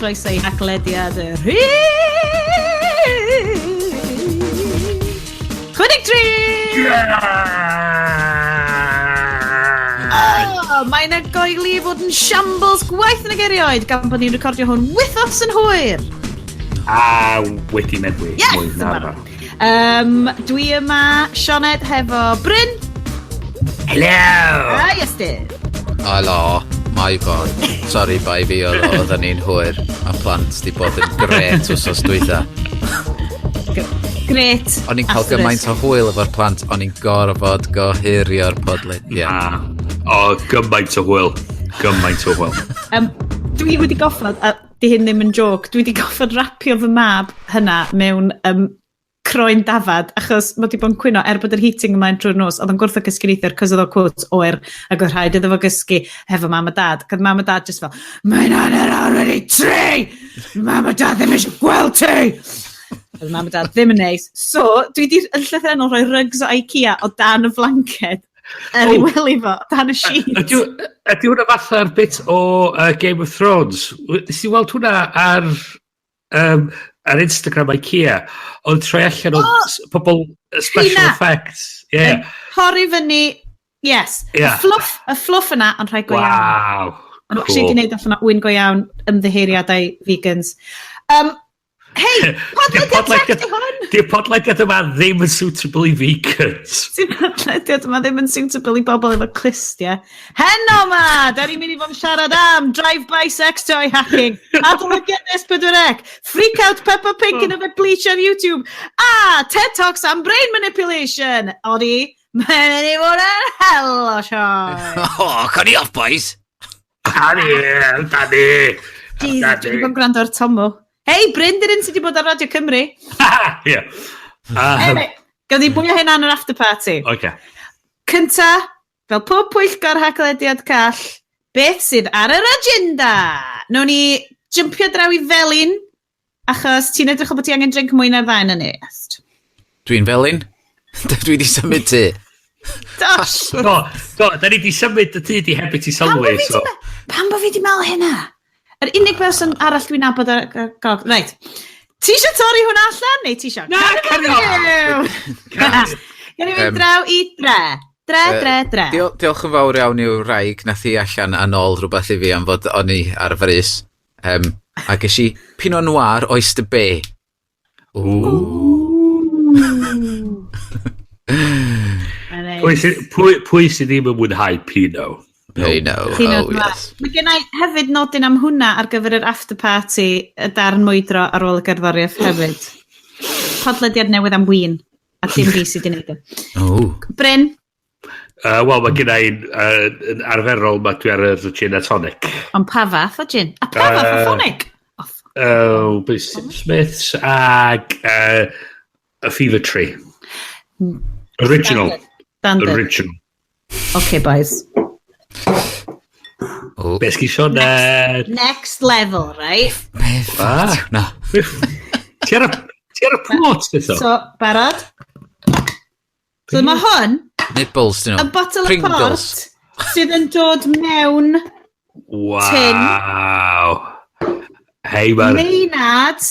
chroeso i Haclediad y rhif 63! Yeah! Oh, mae yna goeli i fod yn shambles gwaith yn y erioed gan bod ni'n recordio hwn wythnos yn hwyr. A wedi meddwi. Yes! Mwy na arfer. Dwi yma, Sioned, hefo Bryn. Hello! A Iestyn. Helo, my fod. Sorry, bai fi oedd oedden ni'n hwyr. A plant di bod yn gret wsos dwytha. Gret. O'n i'n cael Asterisk. gymaint o hwyl efo'r plant, o'n i'n gorfod gohirio'r podlediad. Ah, o, gymaint o hwyl. Gymaint o hwyl. Dwi wedi goffod, a di hyn ddim yn joc, dwi wedi goffod rapio fy mab hynna mewn croen dafad, achos mae wedi bod yn cwyno er bod yr heating ymlaen trwy'r nos, oedd o'n gwrthod gysgu neithiwr, cos oedd o quote oer, ac oedd rhaid iddo fo gysgu hefo mam a dad. Ac oedd mam a dad just fel, "Mae'n 3:30! Mam a dad ddim eisiau gweld ti!" Oedd mam a dad ddim yn neis. So, dwi wedi yn llythrennol rhoi rugs o Ikea o dan y flanced er i wely fo, dan y sheet. Ydy hwnna fatha'r bit o Game of Thrones? Nes i weld hwnna ar Instagram Ikea? Oedd troi allan o pobl special Hynna. effects. Yeah. Torri fyny, yes. Y fluff yna, ond rhai go iawn. Wow. Ond nhw actually wedi gwneud allan o wyn go iawn, ymddiheuriadau vegans. Hei, podlediad tech di hwn! Di'r podlediad yma ddim yn suitable i vegans. Di'r podlediad yma ddim yn suitable i bobl efo clustiau. Heno ma, da ni'n mynd i fod yn siarad am drive-by sex toy hacking, adolygiad S4C, freak out Peppa Pig yn yfed bleach ar YouTube, a TED Talks am brain manipulation. Odi, mae'n mynd i fod yn hell o sioe. Oh, can off, boys! Dani, Dani. Jesus, dwi wedi bod yn gwrando ar Tomo. Hei, Bryn, dyn sydd wedi bod ar Radio Cymru. Ie. Anyway, gawn ni mwy o hynna yn yr after party. Oce. Cynta, fel pob pwyllgor Haclediad call, beth sydd ar yr agenda? Nawn ni jumpio draw i Felin, achos ti'n edrych o bod ti angen drink mwy na'r ddau yn ni. Est. Dwi'n felin. Dwi wedi symud ti. Dosh! Do, da ni di symud y tŷ di heb i ti Pam bo sylwi, fi so. Pam bo fi di meddwl hynna? Yr unig person arall dwi'n nabod ar gog. Reit. Ti eisiau torri hwnna allan, neu ti eisiau? Na, carry on. Gan i fynd draw i dre. Dre, dre, dre. Diolch yn fawr iawn i'w wraig nath hi allan a nôl rhywbeth i fi am fod o'n i ar frys. A ges i Pinot Noir Oyster Bay. Ooh. Nice. Pwy sydd ddim yn mwynhau Pinot? Pinot, Pinot oh Noir. yes. Mae gen i hefyd nodyn am hwnna ar gyfer yr after party, y darn mwydro ar ôl y gerddoriaeth hefyd. Podlediad newydd am win. A dim fi sydd wedi gwneud o. Oh. Bryn, Wel, mae gen i'n yn arferol, mae dwi ar yr gin a tonic. Ond pa fath o gin? A pa fath o tonic? Oh, Smiths ag a Fever Tree. Original. Standard. Original. Okay, boys. Oh. Beth sgi Sioned? Next level, right? Beth Ah. na. Ti ar y plot, beth o? So, barod? So mae hwn Nibbles, dyn y nhw. bottle of Pringles. port sydd yn dod mewn Waw. Hei, mae'r Maynards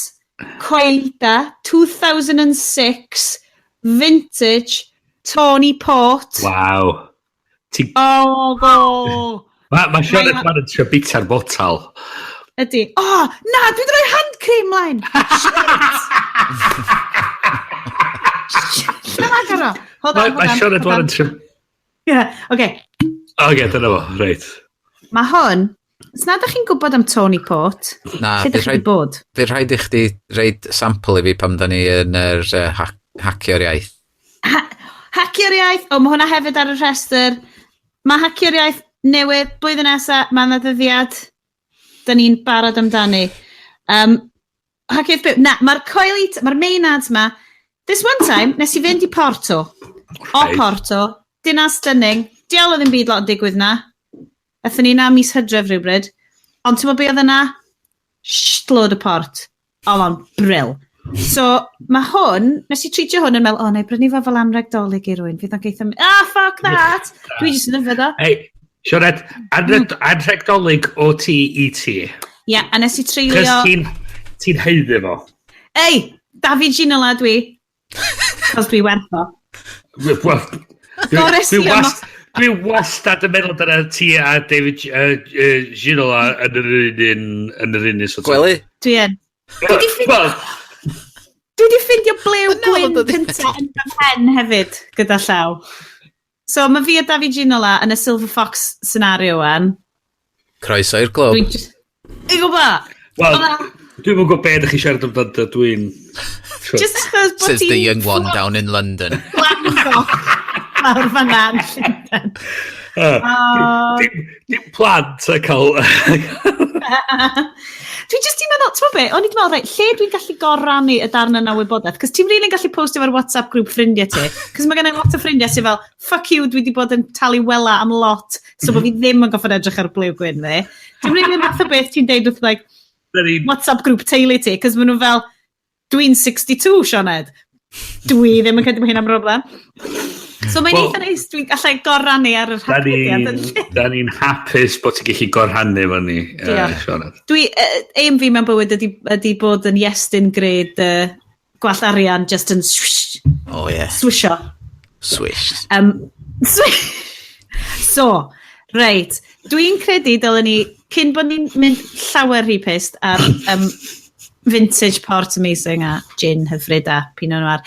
Coelita 2006 vintage Tawny Port. Waw. Ti Oh, go! Mae Sioned ma'n yn trio bita'r botal. Ydy. Oh, na, dwi wedi rhoi hand cream mlaen. Shit! Shit, na agor o. Hold on, Mae hold ma on. Sioned hold ma'n on. yn trio. Yeah, okay. Oce, dyna fo, reit. Mae hwn, os nad ydych chi'n gwybod am Tawny Port, Na, lle fydd ydych chi wedi rhaid, bod? fydd rhaid i chdi reid sample i fi pam da ni yn yr Hacio'r Iaith. Hacio'r Iaith, o, mae hwnna hefyd ar y rhestr. Mae Hacio'r Iaith newydd, blwyddyn nesaf, mae yna ddyddiad. Da ni'n barod amdani. Hacio'r Iaith, na, mae'r coelit, mae'r Maynards ma. This one time, nes i fynd i Porto. O Porto, dinas stunning. Diawl oedd ddim byd lot yn digwydd na. Aethon ni na mis Hydref rhywbryd. Ond ti'n meddwl be oedd yna? Shitload o port. Oedd o'n brill. So, mae hwn, nes i treatio hwn yn meddwl, "O, na i brynu fo fel anreg Dolig i rywun. Fydd o'n geitha." Ah, fuck that! Dwi jyst yn yfed o. Hei, Sioned, anrheg Dolig o ti i ti. Ie, yeah, a nes i treulio. Cos ti'n haeddu fo. Ei, David Ginola dwi. Cos dwi werth o. Wel, Gores i am dwi wastad yn meddwl dyna ti a David Ginola yn yr un sort of Gwely? Dwi yn. Wel, Dwi wedi ffindio blew Na, gwyn ond cynta yn fy mhen hefyd, gyda llaw. So mae fi a David Ginola yn y Silver Fox scenario wan. Croeso i'r glwb. Dwi'n just. I'n gwybod? Wel, dwi'n mwyn gwybod beth ydych chi siarad amdano, dwi'n Just achos bod Says ti'n the young one down in London. Glango lawr fan'na yn Llundain. Dim plant a cael. Dwi just i'n meddwl, ti'n be, o'n i wedi meddwl, reit, lle dwi'n gallu gorrannu y darn yna o wybodaeth? Cos ti'n really'n gallu postio fo'r WhatsApp grŵp ffrindiau ti. Cos mae gen i lot o ffrindiau sy'n fel, "Fuck you, dwi wedi bod yn talu wela am lot, so bod fi ddim yn goffod edrych ar blew gwyn fi." Ti'n really math o beth ti'n deud wrth, like, WhatsApp grŵp teulu ti, cos maen nhw fel, "Dwi'n 62, Sioned. Dwi ddim yn credu bod hynna'n broblem." So mae'n Wel, eitha neis, dwi'n gallai gorrannu ar y Da rhaglediad. ni'n da ni hapus bod ti'n gallu gorhannu efo ni, Diolch. Sioned. Dwi, aim fi mewn bywyd ydy bod yn Iestyn grade gwallt arian just yn swish, Oh yeah. swisho. Swish. So, reit, dwi'n credu dylen ni, cyn bod ni'n mynd llawer rhy pissed ar vintage port amazing a gin hyfryd a Pinot Noir.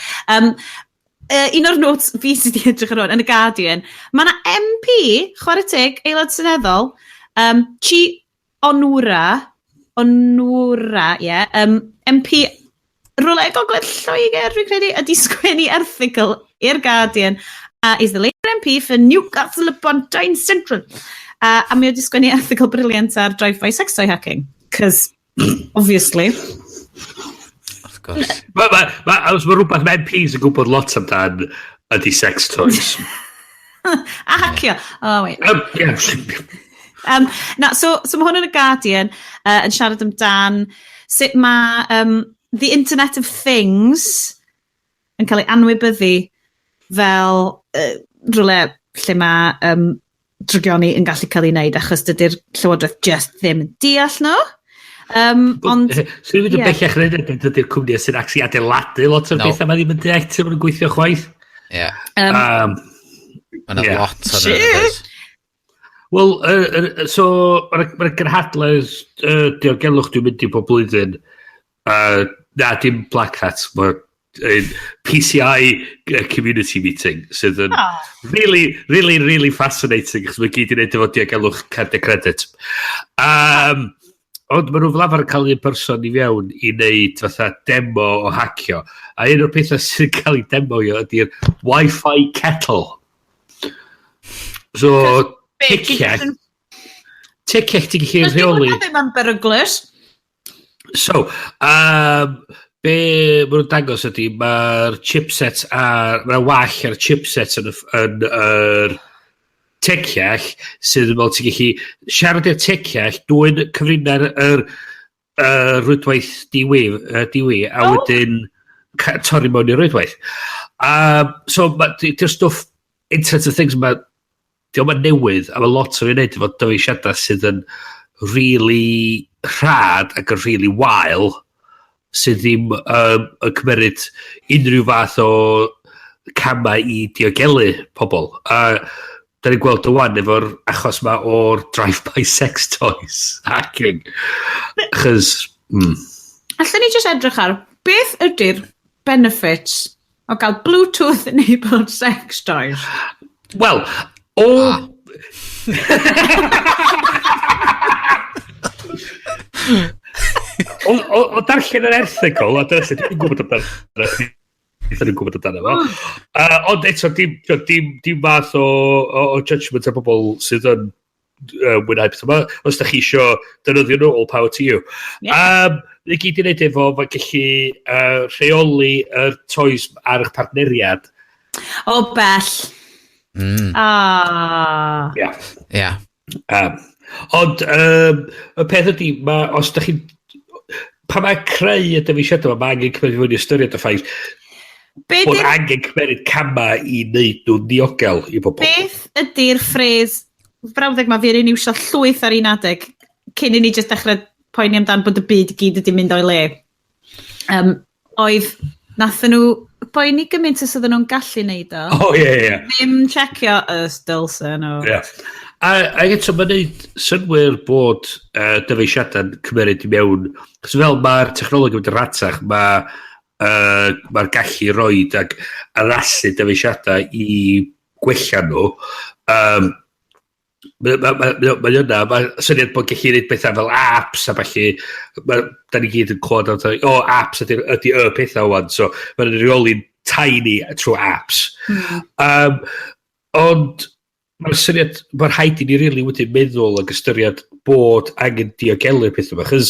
Un o'r notes fi sydd wedi edrych ar hwn, yn y Guardian, mae yna MP, chwarae teg, aelod seneddol, Chi Onwurah, Onwurah, ie, yeah, MP rhywle Gogledd Lloegr, fi'n credu, ydi sgwennu erthygl i'r Guardian, is the Labour MP for Newcastle upon Tyne Central. A mi wedi sgwennu erthygl brilliant ar drive-by sex toy hacking. Cos, obviously. Of course. Os mae rhywbeth mae MPs yn gwybod lot amdan ydy sex toys. A hacio. Oh, wait. Yeah. Na, so mae hwn yn y Guardian yn siarad amdan sut mae the Internet of Things yn cael ei anwybyddu fel rhywle lle mae drygioni yn gallu cael ei wneud achos dydy'r llywodraeth just ddim yn deall nhw. Ond, So ni'n mynd yn bellach na hynny, dydy'r cwmni sy'n actually adeiladu lot o'r No. bethau mae ddim yn deall sut maen nhw'n gweithio chwaith. Mae yna lot o'n Shit. nhw. Wel, so, mae'r ma gynhadledd diogelwch dwi'n mynd i bob blwyddyn. Na, dim Black Hat, mae'r PCI Community Meeting sydd yn really, really, really fascinating achos mae gyd i wneud efo diogelwch cardiau credit. Ond maen nhw fel arfer yn cael un person i fewn i wneud fatha demo o hacio. A un o'r pethau sy'n cael ei demo i ydy'r Wi-Fi kettle. So, teciach ti'n gallu Does dim rheoli. hwnna ddim yn beryglus. So, be maen nhw'n dangos ydy, mae'r chipset ar, mae'r wall ar chipset yn yr teciach sydd yn fel ti'n gallu siarad i'r teciach, dwyn cyfrinair yr rwydwaith diwi, a wedyn torri mewn i'r rwydwaith. So, di'r stwff Internet of Things ma, di o'm yn newydd, a mae lot o'n ei wneud efo dyfeisiadau sydd yn really rhad ac yn really wael sydd ddim yn cymeryd unrhyw fath o camau i diogelu pobl. A da ni'n gweld y wan efo'r achos ma o'r drive-by sex toys hacking. Achos, Allwn ni just edrych ar beth ydy'r benefits o gael Bluetooth enabled sex toys? Wel, o Ah. O darllen yr erthygl, a dyna sut dwi'n gwybod amdano, dwi'n gwybod amdano fo. Ond eto, dim math o judgment ar bobl sydd yn mwynhau pethau yma. Os da chi isio defnyddio nhw, all power to you. I gyd i wneud efo, mae gallu rheoli yr toys ar eich partneriad. O bell. Ah. Yeah. Ond y peth ydy, ma, os da chi'n, pan mae creu y dyfeisiadau yma, mae angen cymryd i fewn i ystyried y ffaith Be bod angen cymryd camau i wneud nhw'n ddiogel i bobl. Beth ydy'r phrase, brawddeg ma fi'n iwsio llwyth ar un adeg cyn i ni just dechrau poeni amdan bod y byd i gyd wedi mynd o'i le. Oedd, nathon nhw boeni gymaint os oedden nhw'n gallu neud o. O, ie. Ddim checio os dylse nhw. Ie. A eto, mae'n neud synwyr bod dyfeisiadau'n cymeryd i mewn. Chos fel mae'r technoleg yn mynd yn ratach, mae'r ma gallu roid ac addasu dyfeisiadau i gwella nhw. Mae yna, mae syniad bod gallu gwneud bethau fel apps a falle, da ni gyd yn clywed am, o, apps ydy y pethau wan, so mae'n rheoli'n tiny trwy apps. Ond mae'r syniad, mae'n rhaid i ni rili really wedyn meddwl ac ystyried bod angen diogelu'r pethau yma, chos,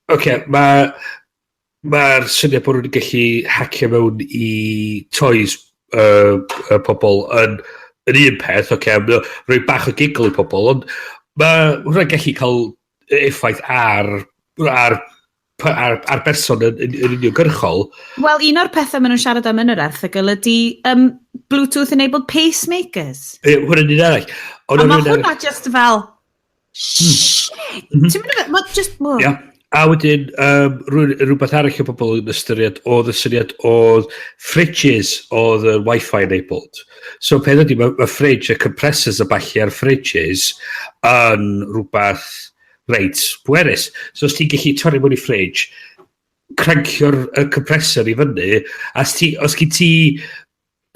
oce, okay, mae'r syniad bod nhw'n gallu hacio mewn i toys pobl yn un peth, oce, okay, rhoi bach o giggle i pobl, ond mae hwnna'n gallu cael effaith ar berson yn uniongyrchol. Wel, un o'r pethau maen nhw'n siarad am yn yr erthygl ydy Bluetooth-enabled pacemakers. E, hwnna'n un arall. Ond A mae hwnna just fel, shit! Ti'n mynd, mae just... Oh. Ia. A wedyn, rhywbeth arall o bobl yn ystyried oedd y syniad oedd fridges oedd yn Wi-Fi enabled. So peth ydy, mae fridge, y compressors a ballu ar fridges yn rhywbeth reit bwerus. So os ti'n gallu torri mewn i fridge, crancio'r y compressor i fyny, a os gen ti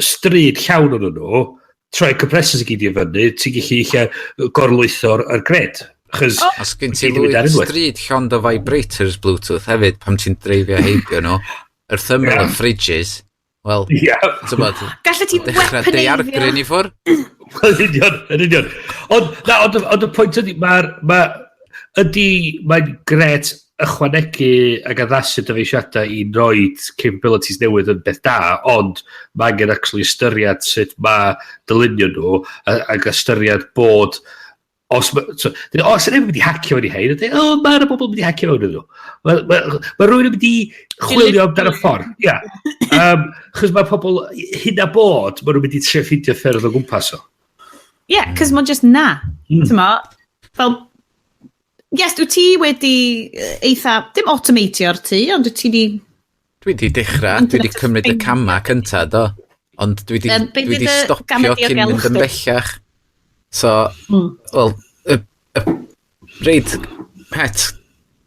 stryd llawn o'n nhw, troi compressors i gyd i fyny, ti'n gallu lle gorlwytho'r yr grid. Chos Oh. Os gen ti Gyd yn mynd ar lwyth unwaith. stryd llond o vibrators Bluetooth hefyd pam ti'n dreifio heibio nhw, wrth ymyl y fridges, wel, ti'n bod, Gallet ti dechrau weaponeiddio. daeargryn i ffwr. Yn union, yn union. Ond, na, ond y pwynt ydy, mae'r, ma, ydy, mae'n gret ychwanegu ac addasu dyfeisiadau i roed capabilities newydd yn beth da, ond mae angen actually ystyried sut mae dylunio nhw ac ystyried bod os ma, so, os yna mynd i hacio fewn i hein, ydy, o, mae yna bobl yn mynd i hacio fewn iddyn nhw. Mae ma rhywun yn mynd i chwilio amdano ffordd. Ia. Chos mae pobl, hyn a bod, maen nhw'n mynd i trio ffeindio ffyrdd o gwmpas o. Ie, yeah, cos mae'n just na. Ti'n mo, fel, yes, dwi ti wedi eitha, dim automatio'r tŷ, ond dwi ti di Dwi di dechrau, dwi di Internet of cymryd y Things. cama cynta, do. Ond dwi di, Be' dwi fydd di y stopio gamau cyn mynd diogelwch yn chdi? bellach. So, wel, y reid pet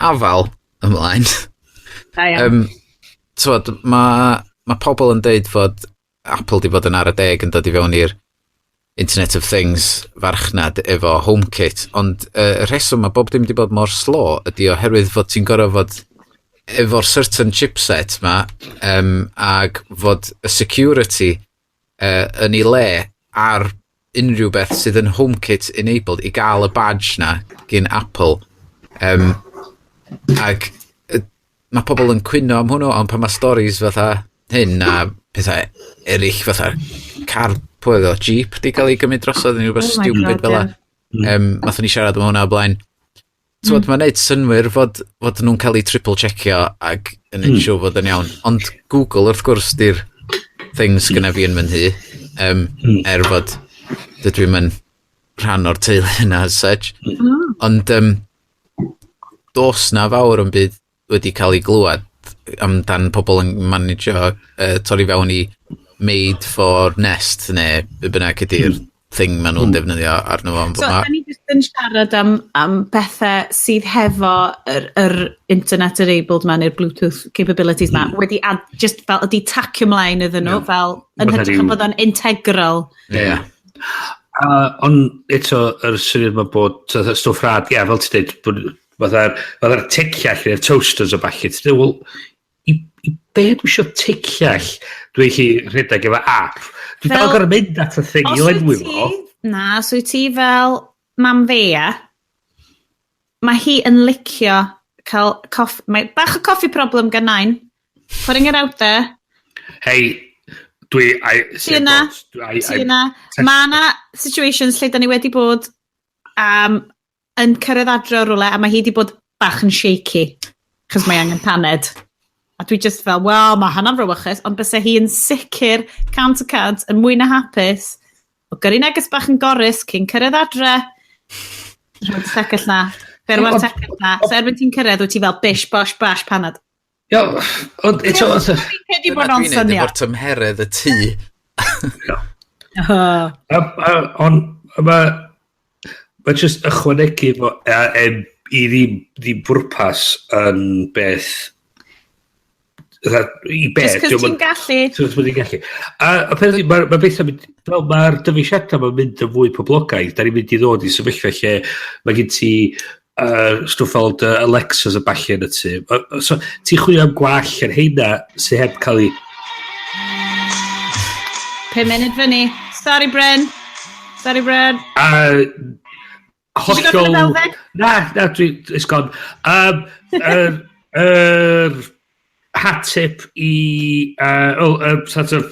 afal ymlaen. Da iawn. T'wod, mae ma pobl yn deud fod Apple di bod yn ar y deg yn dod i fewn i'r Internet of Things farchnad efo HomeKit, ond y rheswm mae bob dim di bod mor slo ydy oherwydd fod ti'n gorfod fod efo'r certain chipset ma ag fod y security yn ei le ar unrhyw beth sydd yn HomeKit enabled i gael y badge na gyn Apple. Ag mae pobl yn cwyno am hwnnw, ond pan mae stories fatha hyn a pethau eraill fatha car, pwy oedd o, Jeep di gael ei gymryd drosodd neu rhywbeth Oh my stupid God, fel 'a. ie. Nathon ni siarad am hwnna o blaen. T'mod, mae'n neud synnwyr fod nhw'n cael eu triple checkio ac yn neud siŵr fod yn iawn. Ond Google, wrth gwrs, di'r things gyda fi yn fy nhŷ. Er fod dydw i'm yn rhan o'r teulu yna as such. Ond dos na fawr yn byd wedi cael ei glywed amdan pobl yn managio torri fewn i Made for Nest neu be bynnag ydy'r thing maen nhw'n defnyddio arno fo. So, da ni jyst yn siarad am bethau sydd hefo yr internet enabled ma neu'r Bluetooth capabilities ma, wedi ad, just fel ydi tacio ymlaen iddyn nhw, fel yn Fatha hytrach na bod o'n integral. Ie. Yeah. Ond eto, yr syniad ma bod, so, stwff rad, ie, fel ti'n dweud, bod fatha'r teciall neu'r toasters o ballu, ti'n dweud, wel, i be dwi eisiau teciall dwi'n gallu rhedeg efo app? Dwi'n dal gorfod mynd at y thing i Os wyt lenwi ti, fo. na, os wyt ti fel mam Fea, mae hi yn licio cael coff, mae bach o coffee problem gan nain. Putting it out there. Hei, dwi... I, Ti yna? Ti yna? Mae yna situations lle da ni wedi bod yn cyrraedd adre o rwle a mae hi wedi bod bach yn shaky chos mae angen paned. A dwi just fel, wel, mae hynna'n frawychus, ond byse hi yn sicr, 100%, yn mwy na hapus, o gyrru neges bach yn gorus cyn cyrraedd adre. Rhoi'r secell na. Berwar tecell na. So erbyn ti'n cyrraedd, wyt ti fel bish, bosh, bash, panad. Ia, ond eto. Dwi'n credu bod o'n syniad. Efo'r tymheredd y tŷ. Ond mae just ychwanegu fo i ddim bwrpas yn beth i be. Just cos ti'n gallu. Just cos ti'n gallu. A y peth ydy, mae beth yn mynd, fel mae'r dyfeisiadau mae'n mynd yn fwy poblogaidd, da ni'n mynd i ddod i sefyllfa lle mae gen ti stwff fel dy Alexas a ballu yn y tŷ. So, ti'n chwilio am gwall ar heina sydd heb cael ei. 5 munud fyny. Sorry, Bryn. Sorry, Bryn. A hollol. Na, na, dwi. It's gone. Er hat tip i oh, sort of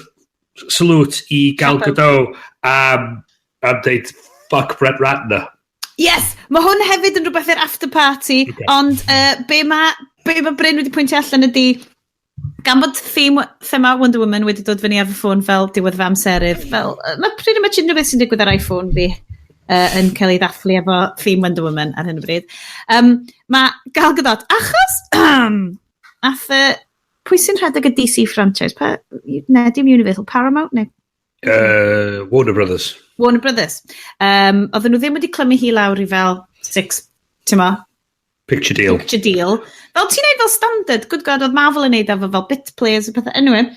salute i Gal Gadot am deud "fuck Brett Ratner". Yes, mae hwn hefyd yn rhywbeth i'r after party, okay. Ond be ma Bryn wedi pwyntio allan ydy, gan bod thema Wonder Woman wedi dod fyny ar fy ffôn fel diwedd fy amserydd, fel, mae pretty much unrhyw beth sy'n digwydd ar iPhone fi yn cael ei ddathlu efo theme Wonder Woman ar hyn o bryd. Mae Gal Gadot, achos, ath pwy sy'n rhedeg y DC franchise? Pa, ne, dim Universal, Paramount? Ne? Warner Brothers. Warner Brothers. Oedden nhw ddim wedi clymu hi lawr i fel six, ti'n ma? Picture deal. Picture deal. Fel ti'n neud fel standard, good God, oedd Marvel yn neud efo fel bit players a pethau. Anyway,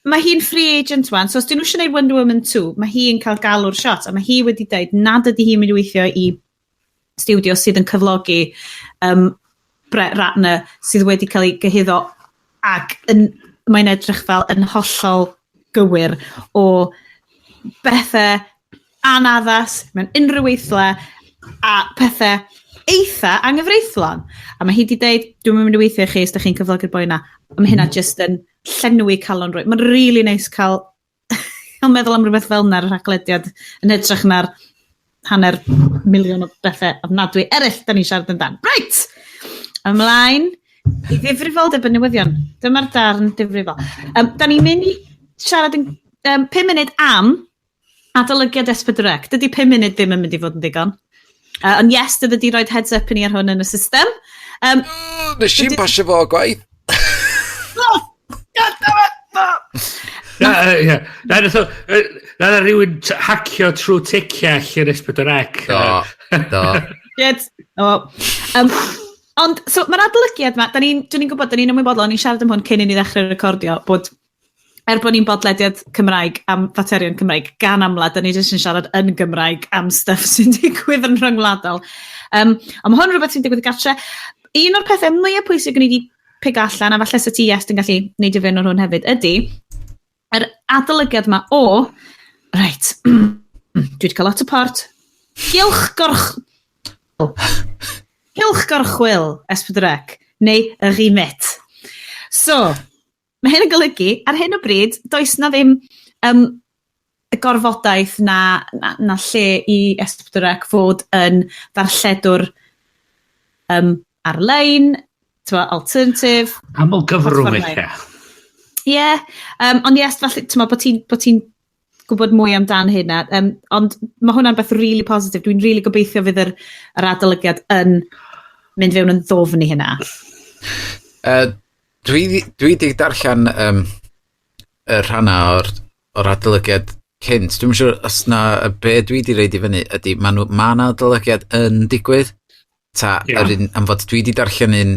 mae hi'n free agent wan, so os dyn nhw eisiau neud Wonder Woman 2, mae hi'n cael galw'r shot, a mae hi wedi dweud nad ydy hi'n mynd i weithio i studio sydd yn cyflogi Brett Ratner sydd wedi cael ei gyhuddo ac mae'n edrych fel yn hollol gywir o bethau anaddas mewn unrhyw weithle a pethau eitha anghyfreithlon. A mae hi wedi dweud, "Dwi'n mynd i weithio i chi os ydych chi'n cyflogi'r boi na." A mae hynna just yn llenwi calon rwy. Mae'n really nice cael meddwl am rhywbeth fel yna ar y rhaglediad yn hytrach na'r hanner miliwn o bethau ofnadwy eraill da ni'n siarad amdan. Right! Ymlaen i ddifrifoldeb y newyddion. Dyma'r darn difrifol. Da ni'n mynd i siarad yn 5 munud am adolygiad S4C. Dydy 5 munud ddim yn mynd i fod yn ddigon. Ond yes, dydy di roed heads up i ni ar hwn yn y system. Nes i'n pasio fo o gwaith. Oh, God damn it! Na, ie. Na, rhywun hacio trwy teciall yn S4C. Do, do. Shit. Oh. Ond, so, mae'r adolygiad ma, da ni'n ni gwybod, da ni'n ymwybodol, o'n i'n siarad am hwn cyn i ni ddechrau recordio, bod er bod ni'n bodlediad Cymraeg am faterion Cymraeg, gan amla, da ni jyst yn siarad yn Gymraeg am stuff sy'n digwydd yn rhyngwladol. Ond mae hwn rhywbeth sy'n digwydd i gatre. Un o'r pethau mwyaf pwysig o'n i wedi pigo allan, a falle sa ti, Iest, yn gallu neud i fewn o'r hwn hefyd, ydy yr adolygiad ma o, reit, dwi wedi cael lot o port, Gylch Gorchwyl S4C, neu y Remit. So, mae hyn yn golygu, ar hyn o bryd, does na ddim y gorfodaeth na lle i S4C fod yn ddarlledwr ar-lein, t'mo, alternative. Aml gyfrwng eich. Ie, yeah, ond yes, falle, t'mo, bod ti'n gwybod mwy amdan hynna. Ond mae hwnna'n beth really positif. Dwi'n really gobeithio fydd yr adolygiad yn mynd fewn yn ddofn i hynna. Dwi di darllen y rhanna o'r adolygiad cynt. Dwi'n siŵr os na be dwi di reid i fyny ydy, mae ma 'na adolygiad yn digwydd. Ta, yr un, am fod dwi di darllen un,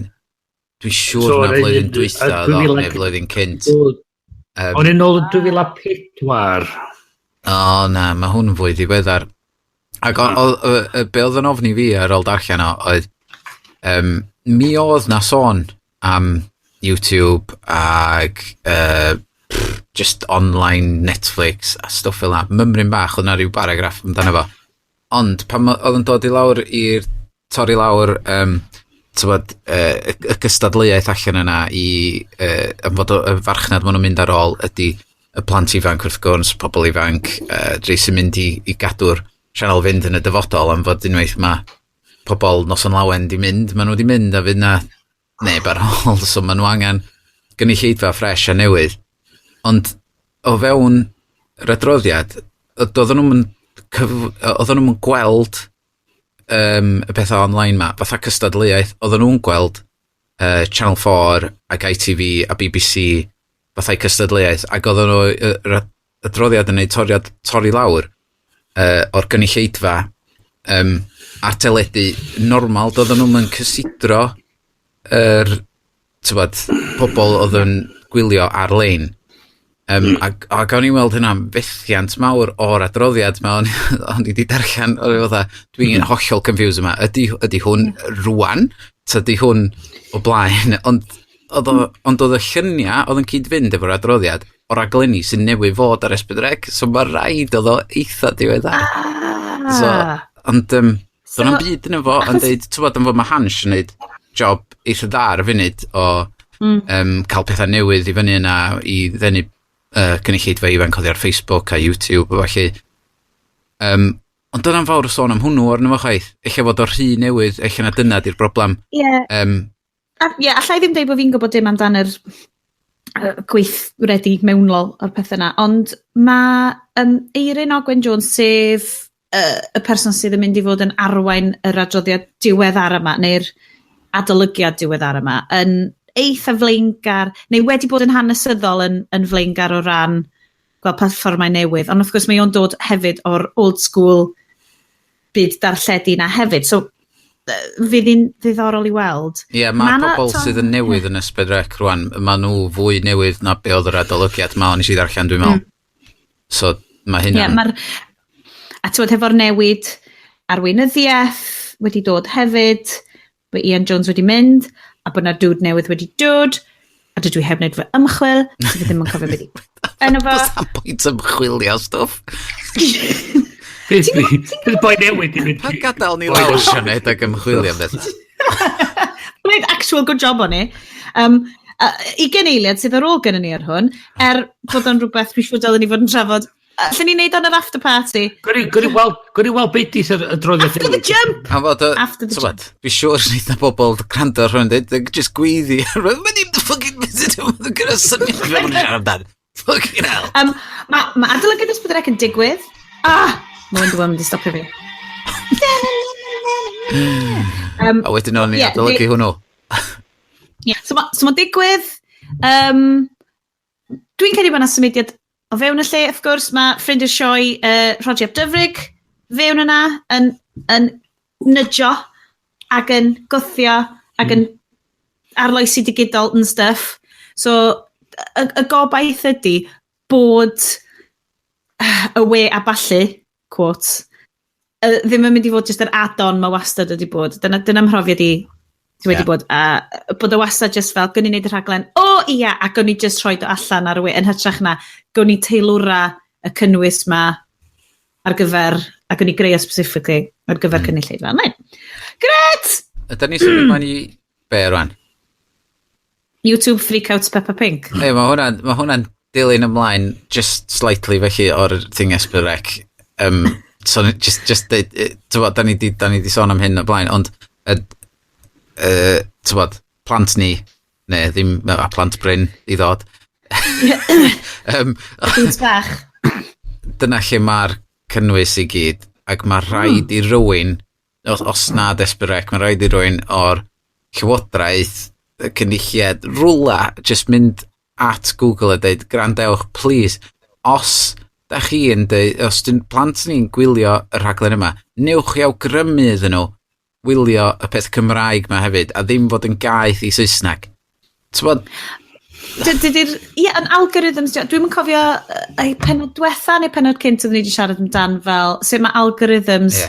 dwi'n siŵr So, na yr flwyddyn dwytha oedd o, neu flwyddyn cynt. O'n i'n ôl yn 2004. O na, mae hwn yn fwy ddiweddar. Ac be oedd yn ofni fi ar ôl darllen o oedd, mi oedd na sôn am YouTube ag pff, just online Netflix a stwff fel 'na. Mymryn bach, oedd na ryw baragraff amdano fo. Ond pan oedd yn dod i lawr i'r torri lawr tywod, y gystadleuaeth allan yna i am fod y farchnad maen nhw'n mynd ar ôl ydy y plant ifanc wrth gwrs, pobl ifanc, rhai sy'n mynd i gadw'r sianel fynd yn y dyfodol am fod unwaith mae pobl Noson Lawen di mynd, maen nhw di mynd a fydd na neb ar ôl, so maen nhw angen gynulleidfa ffres a newydd. Ond o fewn yr adroddiad, oedden nhw'n gweld y pethau online ma, fatha cystadleuaeth. Oedden nhw'n gweld Channel 4 ac ITV a BBC fatha cystadleuaeth, ac oedden nhw, yr adroddiad yn neud toriad, torri lawr o'r gynulleidfa ar teledu normal. Doedden nhw'n yn cysidro yr, tywod, pobl oedd yn gwylio ar-lein. Ac o'n i'n weld hynna'n fethiant mawr o'r adroddiad ma, o'n i wedi darllen, o'n i fatha, dwi'n hollol confused yma. Ydy hwn rwan? Ta ydy hwn o blaen? Ond oedd y lluniau oedd yn cyd-fynd efo'r adroddiad o raglenni sy'n newydd fod ar S4C, so mae rhaid oedd o eitha diweddar. So, ond so, do'n byd yn efo, yn deud, ti'n bod, yn fod mae Hansh yn neud job eitha dda ar y funud o cael pethau newydd i fyny yna i ddenu cynulleidfa ifanc oddi ar Facebook a YouTube a felly. Ond dyna'n fawr o sôn am hwnnw arno fo chwaith. Ella fod o'r rhy newydd, ella na dyna di'r broblem. Ie. A, ie, allai ddim dweud bod fi'n gwybod dim amdan yr gweithredu mewnol o'r pethau yna, ond mae Eirin Ogwen Jones, sef y person sydd yn mynd i fod yn arwain yr adroddiad diweddar yma, neu'r adolygiad diweddar yma, yn eitha flaengar, neu wedi bod yn hanesyddol yn flaengar o ran gweld platfformau newydd. Ond wrth gwrs mae o'n dod hefyd o'r old school byd darlledu na hefyd. So, fydd hi'n ddiddorol i weld. Ie, yeah, mae pobl sydd yn newydd yn S4C rwan, mae nhw fwy newydd na be oedd yr adolygiad ma o'n i ddarllen, dwi'n meddwl. So, mae hynna'n. Ie, mae'r... A ti'n hefo'r newid arweinyddiaeth wedi dod hefyd, bod Ian Jones wedi mynd, a bod na dude newydd wedi dod, a dydw i heb wneud fy ymchwil, so fi ddim yn cofio beth i enw fo. Does am pwynt ymchwilio stwff. Bydd boi newid i fynd. Pa gadael ni lawr, Sioned, ac ymchwilio am beth. Gwneud actual good job o'n i. 20 eiliad sydd ar ôl gyda ni ar hwn, er bod o'n rhywbeth dwi'n siŵr dylen ni fod yn trafod. Allen ni wneud o'n yr after party? Gwni weld beth di'r adroddiad. After the jump! A fod o, After the tywod, fi siŵr wneith na bobl gwrando ar hwn, dweud, just gweiddi. Mae ddim the fucking visit, mae'n gyda syniad fe mae'n siarad amdan. Fucking hell. Mae adolygiad S4C yn digwydd. Ah! Mae Wonder Woman wedi stopio fi. A wedyn o'n i adolygu hwnnw. Yeah, so ma digwydd. Dwi'n credu bod yna symudiad o fewn y lle, wrth gwrs, mae ffrind i'r sioe, Roger ap Dyfrig, fewn yna yn nyjo ac yn gwthio ac yn arloesi digidol and stuff. So, y gobaith ydy bod y we a ballu, quotes, ddim yn mynd i fod just yr add-on mae wastad wedi bod. Dyna mhrofiad i sy wedi bod. A bod o wastad just fel, gwn i wneud y rhaglen, o ia, a gwn i just rhoi o allan ar y we, yn hytrach na, gwn i teilwra y cynnwys ma ar gyfer, a gwn i greu o specifically ar gyfer cynulleidfa online. Gret! Ydyn ni symud mlaen i be rwan? YouTube Freakouts Peppa Pink. Ei, mae hwnna dilyn ymlaen just slightly felly o'r thing S4C. So just deud, t'wbod, da ni di sôn am hyn o blaen, ond t'wbod, plant ni, neu ddim, a plant Bryn i ddod. Boots bach. Dyna lle mae'r cynnwys i gyd, ac mae rhaid i rywun, os nad S4C, mae rhaid i rywun o'r llywodraeth, y cynulliad, rwla, just mynd at Google a dweud, "Grandewch, please, os da chi yn dweud, os dyn plant ni'n gwylio y rhaglen yma, newch chi awgrymu iddyn nhw wylio y peth Cymraeg ma hefyd, a ddim fod yn gaeth i Saesneg." T'bod, Dydy'r... Ie, yn algorithms... Dwi'm yn cofio penod diwetha neu penod cynt oedden ni wedi siarad amdan fel sut mae algorithms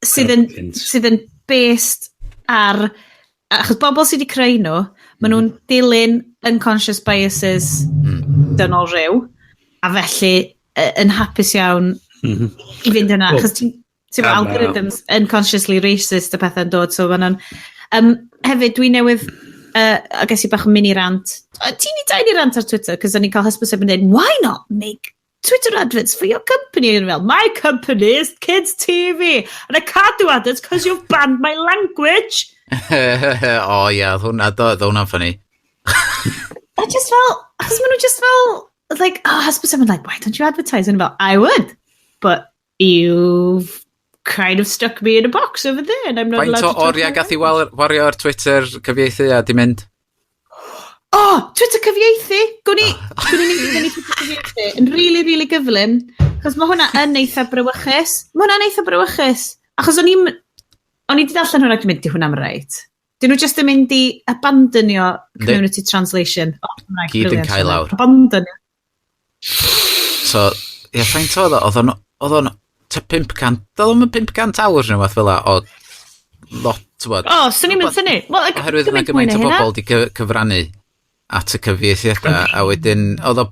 Cynt. sydd yn based ar... Achos bobl sydd wedi creu nhw, maen nhw'n dilyn unconscious biases dynol rhyw, a felly yn hapus iawn i fynd yna. Wel, Achos ti'n algorithms unconsciously racist a pethau'n dod, so maen nhw'n... Hefyd, dwi newydd, a ges i bach o mini rant, teeny tiny rant ar Twitter, cos o'n i'n cael hysbyseb yn dweud, "Why not make Twitter adverts for your company?" And fel, "My company is kids TV, and I can't do adverts because you've banned my language." O ie, oedd hwnna, do, oedd hwnna'n funny. A just fel, achos maen nhw just fel, like, oh, hysbyseb yn like, "Why don't you advertise?" And fel, "I would, but you've kind of stuck me in a box over there and I'm not Faint allowed o to talk oriau my gath i language. wario ar Twitter cyfieithu a di mynd? Oh, Twitter cyfieithu! Gwn i mynd i fyny Twitter cyfieithu yn really, really gyflym. Chos mae hwnna yn eitha brawychus. Mae hwnna'n eitha brawychus. Achos o'n i wedi darllen hwnna ac yn mynd, di hwnna'n reit. Dyn nhw just yn mynd i abandonio community translation. Oh, Cymraeg, Gyd yn brilliant cael hwnna. lawr. Abandonio. So, ie, faint oedd o? Oedd o'n tua 500, oedd o'n 500 awr neu fath fel 'a, o lot, ti'n O, swn i'n mynd synnu. Wel, like, Oherwydd yna gymaint mwy gymaint na o hynna. bobl di cyfrannu at y cyfieithiadau, a wedyn, oedd o,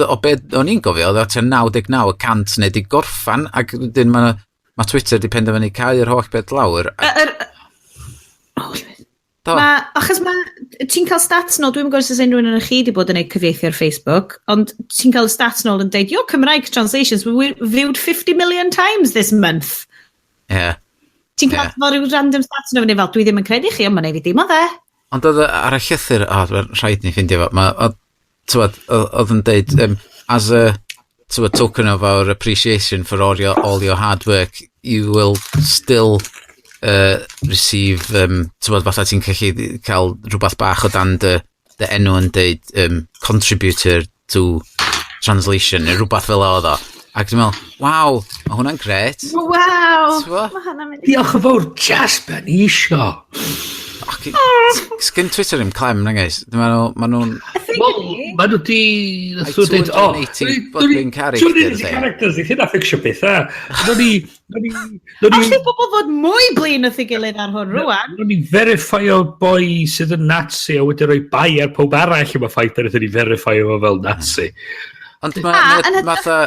o be o'n i'n gofio, oedd o tua 99% neu di gorffan, ac wedyn mae ma Twitter di penderfynu cau yr holl beth lawr. A, Oh, do, Ma, achos ma, ti'n cael stats nôl, dwi'n gwybod os oes unrhyw un yn chi wedi bod yn neud cyfieithu ar Facebook, ond ti'n cael stats nôl yn deud, "Your Cymraeg translations were viewed 50 million times this month." Ti'n cael fel rhyw random stats yn fyny fel, dwi ddim yn credu chi, ond mae'n neud fi dim o dde. Ond oedd ar y llythyr, o, oh, rhaid ni ffindio fo, ma, oedd, t'wod, oedd yn deud, "As a, t'wod, token of our appreciation for all your hard work, you will still receive," t'wod, fatha ti'n gallu cael rhywbeth bach o dan dy enw yn deud "contributor to translation" neu rhywbeth fel oedd o. Ac dwi'n meddwl, waw, mae hwnna'n gret. Waw! T'bo? Mae hwnna'n mynd i Diolch yn fawr, just be ni isio. Sgyn Twitter ddim clem, na guys. Ma nhw'n Wel, ma nhw di Like nath nhw deud, o, 280 fucking characters, 280 eh? characters, i hynna fixio beth, a. Nawn ni, Alle bobl fod mwy blin wrth ei gilydd ar hwn rwan. Nawn ni verify o boi sydd yn Nazi a wedyn rhoi bai ar pob arall am y ffaith na wnaethon ni verify o fel Nazi. Ond A, mae ma, yn fatha,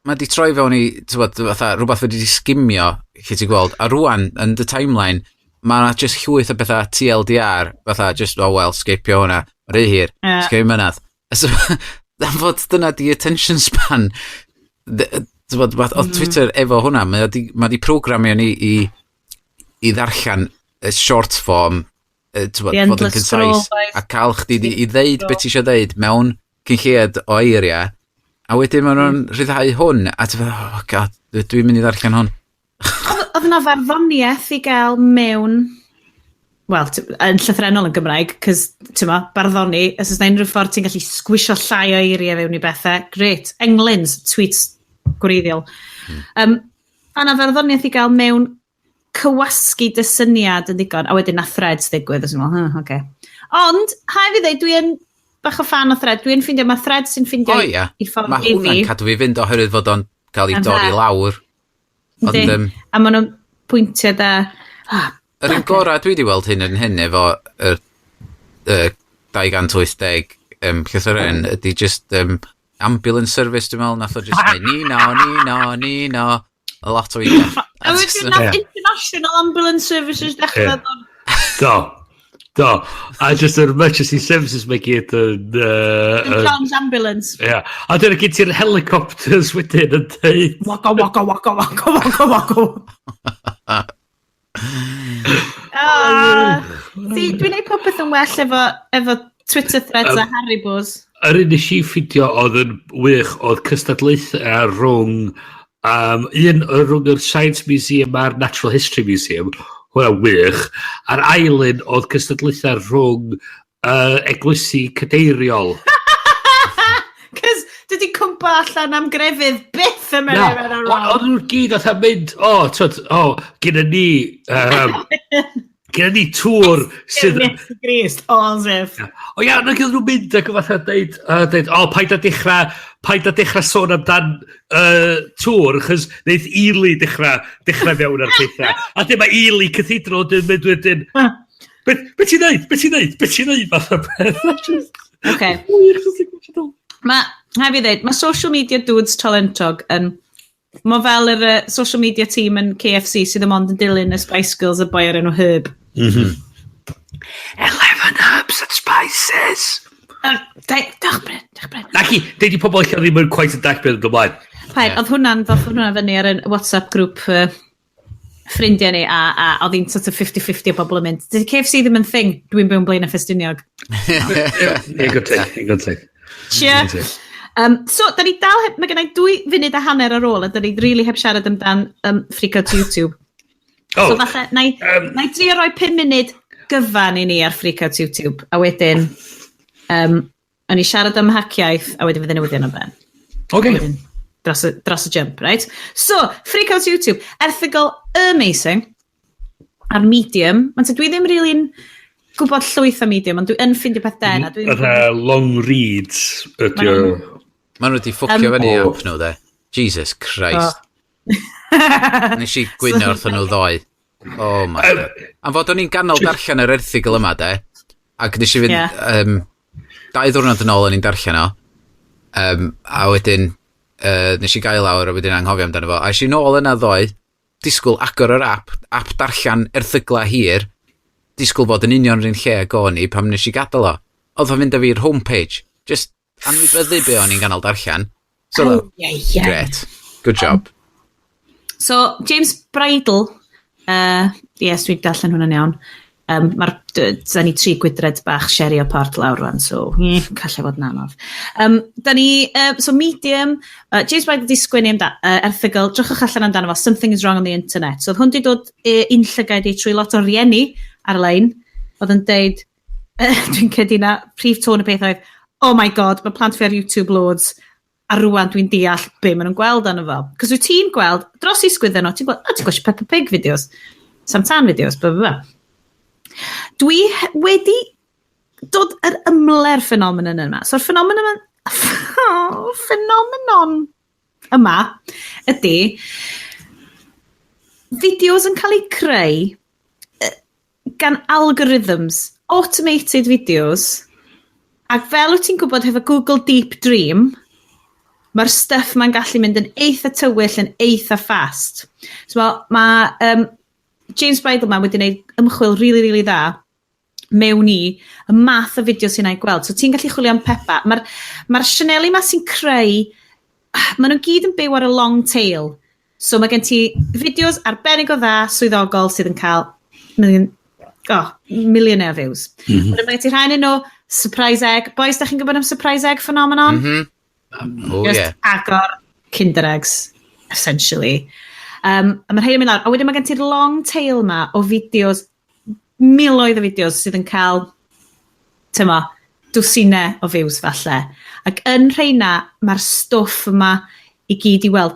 ma di troi fewn i, t'wod, fatha, rhywbeth wedi di skimio, lle ti'n gweld, a rwan, yn dy timeline, mae yna just llwyth o bethau TLDR, fatha, just, oh well, skipio hwnna, rhy hir, skipio mynadd. So, am fod dyna di attention span, t'wod, oedd Twitter efo hwnna, mae di programio ni i ddarllen y short form, t'wod, The fod yn endless scroll, concise, boys. a cael chdi i ddeud beth ti eisiau ddeud mewn cyn lleied o eiriau, a wedyn maen nhw'n rhyddhau hwn, a ti'n meddwl, "Oh God, dwi'n mynd i ddarllen hwn." Oedd yna farddoniaeth i gael mewn, wel, yn llythrennol yn Gymraeg, cos, ti'n ma, barddoni, os oes 'na unrhyw ffordd ti'n gallu sgwisio llai o eiriau fewn i bethau, great. Englyns, tweets gwreiddiol. A na farddoniaeth i gael mewn cywasgu dy syniad yn ddigon, a wedyn na Threads ddigwydd, os yw'n meddwl, huh, okay. Ond, hai fi ddeud, dwi yn bach o fan o Thread, dwi'n ffindio, mae Threads sy'n ffindio O ia, i ffordd mae i fi. hwnna'n cadw fi fynd oherwydd fod o'n cael ei Ynde? dorri lawr. Ond, Yndi. A maen nhw'n pwyntio da. Ah, yr un gorau dwi wedi weld hyn yn hyn efo yr 280 llythyren ydy just ambulance service, dwi'n meddwl, nath o just neud ni no, ni no, ni no, a lot o eiriau. A wedyn nath International Ambulance Services dechrau dod. Do. Do. A just yr emergency services mae gyd yn St John's Ambulance. Ie. A dyna gyd ti'r helicopters wedyn yn dweud. Waka, waka, waka, waka, waka, waka. Ah, see, dwi'n neud popeth yn well efo Twitter Threads a Haribos. Yr un nes i ffindio oedd yn wych oedd cystadlaethau rhwng un rhwng yr Science Museum a'r Natural History Museum, hwnna wych, a'r ail un oedd cystadlaethau rhwng eglwysi cadeiriol. Cos dydy cwmpa allan am grefydd byth yn Na, mynd oedd nhw'n gyd oedd yn mynd, o, twyd, o, gyda ni tŵr sydd Iesu Grist, o, as if. O ia, na gyda nhw'n mynd ac fatha deud, "O, paid a dechrau sôn amdan tŵr, chos neith Ely dechrau mewn ar pethau." A dyma Ely Cathedral yn mynd wedyn, "Be ti'n neud? Be ti'n neud? Be ti'n neud?" Fath o beth. Okay. Wych, jyst yn gwybod. Mae, rhaid fi ddweud, mae social media dudes talentog yn... Mae fel yr social media team yn KFC sydd ddim ond yn dilyn y Spice Girls a boi ar enw Herb. 11 herbs and spices. Diolch, Bryn, diolch, Bryn. Naci, deud i pobl allan ddim yn quite yn dall beth yn ymlaen. Paid, oedd hwnna'n, ddoth hwnna fyny ar y WhatsApp grŵp ffrindiau ni, a oedd hi'n sort of 50-50 o bobl yn mynd, "Dydy KFC ddim yn thing, dwi'n byw yn Blaenau Ffestiniog." Ie, good take, good take. Cheer. So, da ni dal heb, mae gennau 2 funud a hanner ar ôl, a da ni really heb siarad amdan Freak Out YouTube. Oh, So falle, na i drio roi 5 munud gyfan i ni ar Freak Out YouTube, a wedyn, o'n i siarad am Haciaith, a wedyn fydd y newyddion am ben. Okay. Wedyn, dros y jump, right? So, Freak Out YouTube, erthygl amazing ar Medium. Mae'n dwi ddim really'n gwybod llwyth o Medium, ond dwi yn ffindio peth den. A dwi'n Fatha long reads ydy o. Maen nhw wedi ffwcio fyny app nhw, de. Jesus Christ. Nes i gwyno wrthyn nhw ddoe. Oh my God. Am fod o'n i'n ganol darllen yr erthygl yma, de. Ac nes i fynd 2 ddiwrnod yn ôl o'n i'n darllen o. A wedyn, nes i gael lawr a wedyn anghofio amdano fo. A es i nôl yna ddoe, disgwyl agor yr app, app darllen erthygla hir, disgwyl bod yn union yr un lle ag o'n i pam nes i gadael o. Oedd o'n fynd â fi i'r homepage. Just anwybyddu be o'n i'n ganol darllen. So, Oh, yeah. great. Good job. So, James Bridle, yes, dwi'n darllen hwnna'n iawn. Mae'r, da ni tri gwydred bach sherry o port lawr rwan, so callai fod yn anodd. Da ni, so Medium, James Bridle di sgwennu amda, erthygl, drychwch allan amdano fo, "Something is wrong on the internet". So, oedd hwn di dod un llygaid i trwy lot o rieni ar-lein, oedd yn deud, dwi'n credu na prif tôn y peth oedd, "Oh my God, mae plant fi ar YouTube loads, a rwan dwi'n deall be maen nhw'n gweld arno fo." Cos wyt ti'n gweld, dros i sgwyddo nhw, ti'n gweld, oh, ti'n gweld Peppa Pig videos, Sam Tân videos, blah, blah, blah. Dwi wedi dod yr ymle'r ffenomenon yma. So'r ffenomenon yma, oh, phenomenon yma ydy fideos yn cael eu creu gan algorithms, automated videos, ac fel wyt ti'n gwybod hefo Google Deep Dream, mae'r stuff ma'n gallu mynd yn eitha tywyll, yn eitha fast. So ma James Bridle ma wedi gwneud ymchwil really, really dda mewn i y math o fideo sy'n ei gweld. So ti'n gallu chwilio am Peppa. Mae'r ma sianeli ma sy'n creu, maen nhw gyd yn byw ar y long tail. So mae gen ti fideos arbennig o dda swyddogol sydd yn cael million, oh, millionaire views. Mae gen ti rhain yn nhw, surprise egg. Boys, da chi'n gwybod am surprise egg phenomenon? Mm Oh, Just yeah. agor Kinder Eggs, essentially. A mae rhain yn mynd lawr. A wedyn mae gen ti'r long tail ma o fideos, miloedd o fideos sydd yn cael, tyma, dwsinau o views falle. Ac yn rheina, mae'r stwff yma i gyd i weld.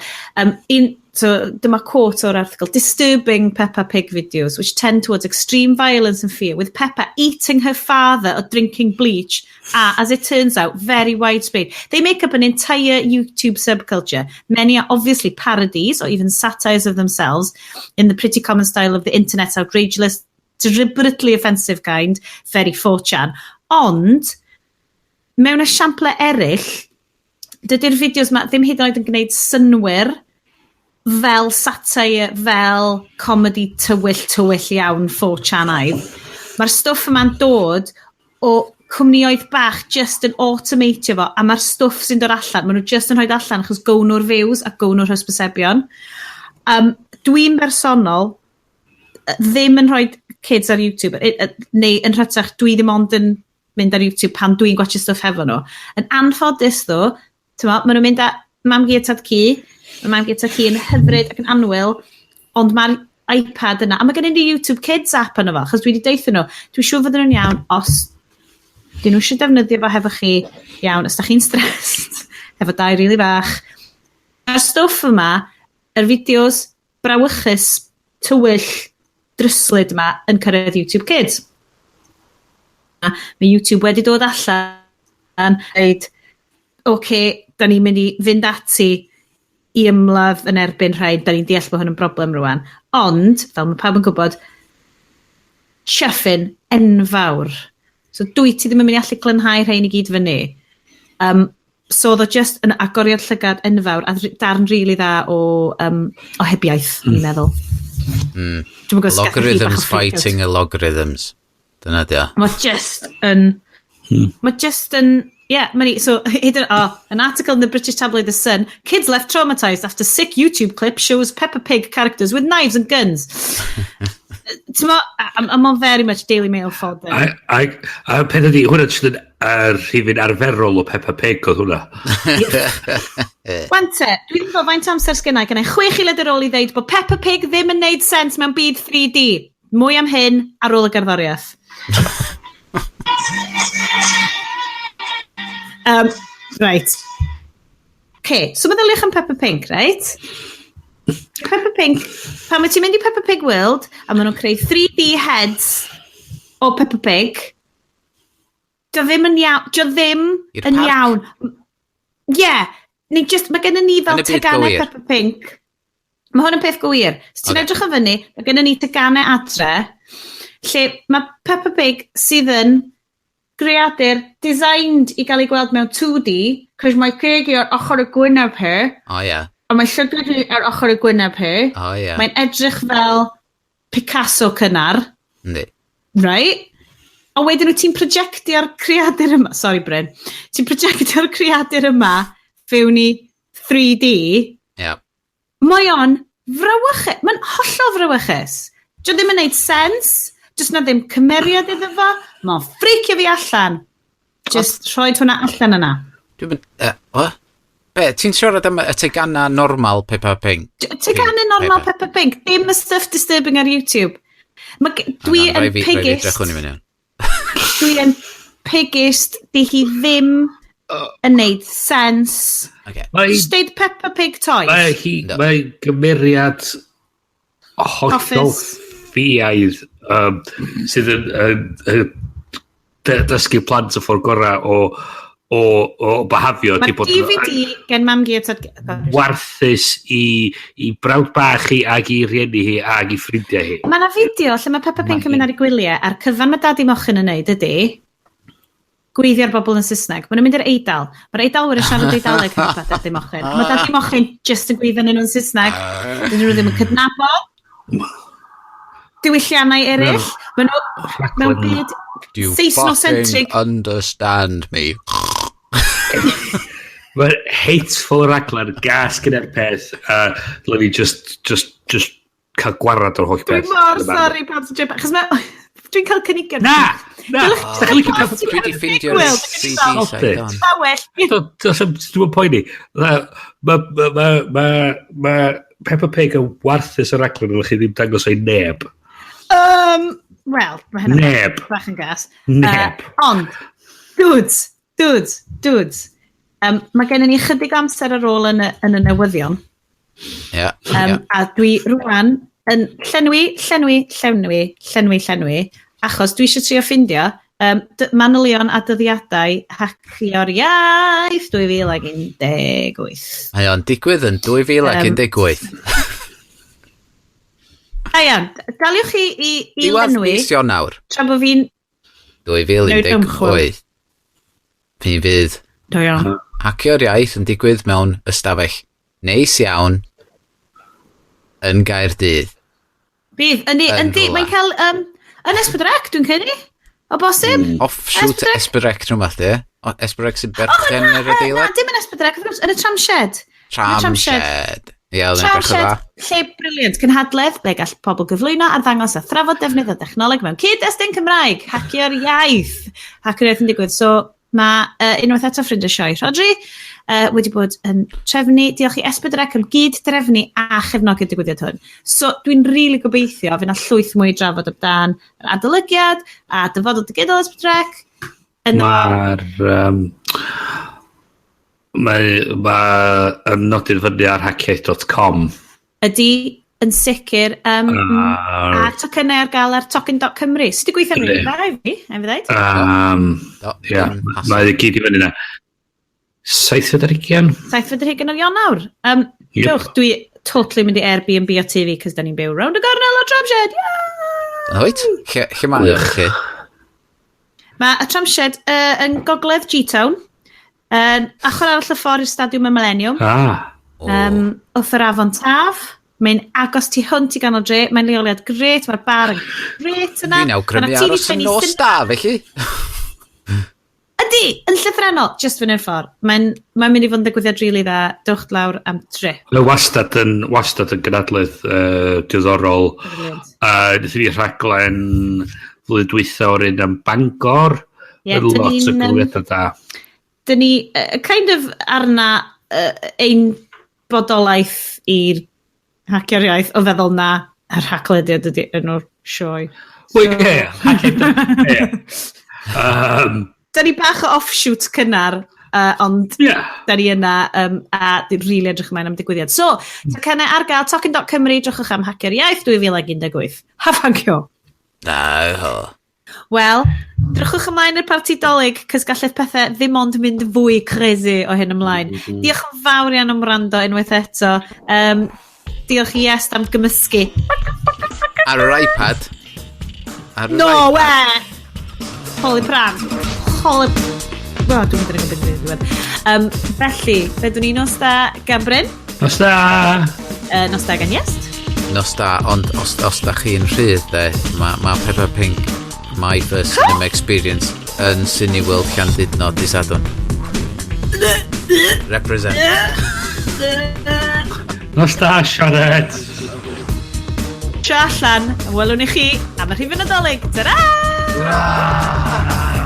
So, dyma quote o'r erthygl. "Disturbing Peppa Pig videos, which tend towards extreme violence and fear, with Peppa eating her father or drinking bleach, are, as it turns out, very widespread. They make up an entire YouTube subculture. Many are obviously parodies or even satires of themselves in the pretty common style of the internet's outrageous, deliberately offensive kind, very 4chan." Ond, mewn esiample eraill, dydy'r fideos ma ddim hyd yn oed yn gwneud synwyr fel satire, fel comedy tywyll, tywyll iawn 4chanaidd. Mae'r stwff yma'n dod o cwmnioedd bach just yn automatio fo, a mae'r stwff sy'n dod allan, maen nhw just yn rhoi allan achos gown nhw'r views a gown nhw'r hysbysebion. Dwi'n bersonol ddim yn rhoi kids ar YouTube, neu yn rhytach, dwi ddim ond yn mynd ar YouTube pan dwi'n gwatchio stwff hefo nhw. Yn anffodus ddo, maen nhw'n mynd â mam-gu a tad-cu, mae mam-gu a tad-cu yn hyfryd ac yn annwyl, ond mae'r iPad yna, a mae gen i YouTube Kids app yna fo, achos dwi wedi deutho nhw, dwi'n siŵr fod nhw'n iawn os dyn nhw eisiau defnyddio fo hefo chi, iawn, os da chi'n stressed, efo dau rili fach. Mae'r stwff yma, yr fideos brawychus, tywyll, dryslyd yma yn cyrraedd YouTube Kids. Mae YouTube wedi dod allan a dweud, "Oce, da ni'n mynd i fynd ati i ymladd yn erbyn rhaid, da ni'n deall bod hwn yn broblem rwan." Ond, fel mae pawb yn gwybod, chuffin enfawr. So dwi ti ddim yn mynd i allu glanhau rhain i gyd fyny. So oedd o just yn agoriad llygad enfawr a darn rili dda o ohebiaeth, mm. I'n meddwl. Dwi'm yn gwybod os gath chi bach o Logarithms freak out. fighting a logarithms. Dyna di o. Mae just yn... Mae just yn... Yeah, mae so, hyd yn, oh, an article in the British tabloid The Sun, "Kids left traumatised after sick YouTube clip shows Peppa Pig characters with knives and guns." Ti'n mo, I'm on very much Daily Mail fodder. A peth ydi, hwnna jyst yn yr rhifyn arferol o Peppa Pig oedd hwnna. Wan te, dwi ddim yn gwybod faint amser sgynna i, gynna i 6 eiliad ar ôl i ddeud bod Peppa Pig ddim yn neud sens mewn byd 3D. Mwy am hyn ar ôl y gerddoriaeth. Right. Okay, so meddyliwch am Peppa Pig, right? Peppa Pig, pan wyt ti'n mynd i Peppa Pig World, a maen nhw'n creu 3D heads o Peppa Pig, dio ddim yn iawn, dio ddim I'r yn parc? iawn. Ie, yeah, ni just, mae gennym ni fel Yn y byd teganau gywir. Peppa Pig. Mae hwn yn peth gwir. So ti'n edrych yn fyny, mae gennym ni teganau adre, lle mae Peppa Pig sydd yn greadur designed i gael ei gweld mewn 2D, cos mae ceg hi ar ochr y gwyneb hi, O ie. a mae llygad hi ar ochr y gwyneb hi. O ie. Mae'n edrych fel Picasso cynnar, Yndi. Right? A wedyn wyt ti'n projectio'r creadur yma, sorry Bryn, ti'n projectio'r creadur yma fewn i 3D, Ie. mae o'n frawychus, mae'n hollol frawychus. Dio ddim yn neud sens, just na ddim cymeriad iddo fo, mae'n ffricio fi allan. Just rhoi hwnna allan yna. Dwi'n mynd... O? Be, ti'n siarad am y tegana normal Peppa Pig? Teganu normal Peppa. Peppa Pig, dim y stuff disturbing ar YouTube. Ma, dwi Hang on, yn rhaid fi pigist. edrych hwn i fyny. Dwi yn pigist, di hi ddim yn neud sens. Okay. Mae, Just deud Peppa Pig toys. mae hi, No. mae gymeriad hollol Office. ffiaidd sydd yn dysgu plant y ffordd gorau o behafio. Mae'r 'di bod yn DVD gen mam-gu a tad. warthus i brawd bach hi ag i rieni hi ag i ffrindiau hi. Mae yna fideo lle mae Peppa Pig yn mynd ar ei gwyliau a'r cyfan mae Dadi Mochyn yn neud ydy gweithio'r bobl yn Saesneg. Maen nhw'n mynd i'r Eidal. Mae'r Eidalwyr yn siarad Eidaleg hefo Dadi Mochyn. Mae Dadi Mochyn just yn gweithio nhw'n Saesneg. Dydyn nhw ddim yn cydnabod diwylliannau eraill. Maen nhw mewn byd Do you Seisnocentric. fucking understand me? Mae'n hateful raglen, gas gyda'r peth, a dylen ni just cael gwarad o'r holl Dwi'n beth. mor sorry pam sy'n jump. Achos mae... Dwi'n cael cynigion. Na! Na! Dach chi'n licio Peppa Dwi wedi ffeindio'r CD Stop side it. on. Tawell. Dwi'n poeni. Mae ma Peppa Pig yn warthus y raglen ydych chi ddim dangos o'i neb. Wel, mae hynna Neb. bach yn gas. Neb. Ond, dudes, dudes, dudes. Mae gennym ni chydig amser ar ôl yn y newyddion. A dwi rwan yn llenwi, llenwi, llenwi, llenwi, llenwi, achos dwi eisiau trio ffindio manylion a dyddiadau Hacio'r Iaith 2018. Mae o'n digwydd yn 2018. Da iawn, daliwch chi i Diwedd lenwi, mis Ionawr tra bod fi'n 2018. Mi fydd Da iawn. Hacio'r Iaith yn digwydd mewn ystafell neis iawn yn Gaerdydd. Bydd, yndi, Yn yndi, rhywle. mae'n cael, yn S4C, dwi'n credu, o bosib. Offshoot S4C? S4C rhywbeth, ie? O, S4C sy'n O, berchen na, yr na, adeilad? dim yn S4C, wrth gwrs, yn y Tramshed. Yn y Tramshed. Ie, oedd yn edrych yn dda. Tramshed, lle brilliant, cynhadledd, ble gall pobl gyflwyno, arddangos a thrafod defnydd o dechnoleg mewn cyd-destun Cymraeg, Hacio'r Iaith. Hacio'r Iaith yn digwydd. So, mae unwaith eto ffrind y sioe, Rhodri, wedi bod yn trefnu. Diolch i S4C am gyd drefnu a chefnogi'r digwyddiad hwn. So, dwi'n rili really gobeithio fydd 'na llwyth mwy i drafod amdan yr adolygiad a dyfodol digidol S4C. Yno, Mae'r... Mae yn nodi'r fyny ar hackiaeth.com. Ydy yn sicr. A tocynnau ar gael ar tocyn.cymru. Sydd wedi gweithio'n rili dda i fi, a fi ddweud. Do, Ie, dim hassle. mae i gyd i fyny na. 27? 27 o Ionawr. Yep. Diolch, dwi totally mynd i Airbnb o TV, cos da ni'n byw round y gornel o Tramshed. Yeah! Wyt? Lle mae Wych. chi? Mae y Tramshed yn gogledd G-Town, yn ochr arall y ffordd i'r Stadiwm y Millennium, Ah. O, wrth yr Afon Taf. Mae'n agos tu hwnt i ganol dre. Mae'n leoliad gret, mae'r bar yn gret yna. Dwi'n awgrymu Ma' 'na TV aros yn Chinese nos da, felly. Ydy, yn llythrenol, just fyny'r ffordd. Mae'n mae mynd i fod yn ddigwyddiad rili really dda. Dewch lawr am trip. Mae wastad yn gynadledd diddorol. Brilliant. Wnaethon ni rhaglen flwyddyn dwytha o'r un am Bangor. Ie, Yn dyn lot o ni'n, gyfweliadau da. Dyn ni kind of arna ein bodolaeth i'r Hacio'r Iaith o feddwl na yr Haclediad ydy enw'r sioe. Wel, ie, ie. Dyn ni bach o offshoot cynnar, ond da ni yna a dwi'n rili edrych ymlaen am digwyddiad. So, tocynnau ar gael, tocyn.cymru, drychwch am Hacio'r Iaith 2018. Hafangio! Na, ho. Wel, drychwch ymlaen i'r parti Dolig, cos gallith pethau ddim ond mynd fwy crazy o hyn ymlaen. Diolch yn fawr iawn am wrando unwaith eto. Diolch i Iest am gymysgu. Ar yr iPad. Ar yr No iPad. way! Holy prank. Holy... Wel, dwi'n mynd yn gwybod beth. Felly, fe dwn i nos da gan Bryn. Nos da! Nos da gan Iest. Nos da, ond os da chi'n rhydd, de, mae ma Peppa Pink My First Cinema Experience yn Cineworld Llandudno dydd Sadwrn. Represent. Nos da, Sioned! Tro allan, welwn i chi am y rhifyn Nadolig. Ta-ra! Ta-ra!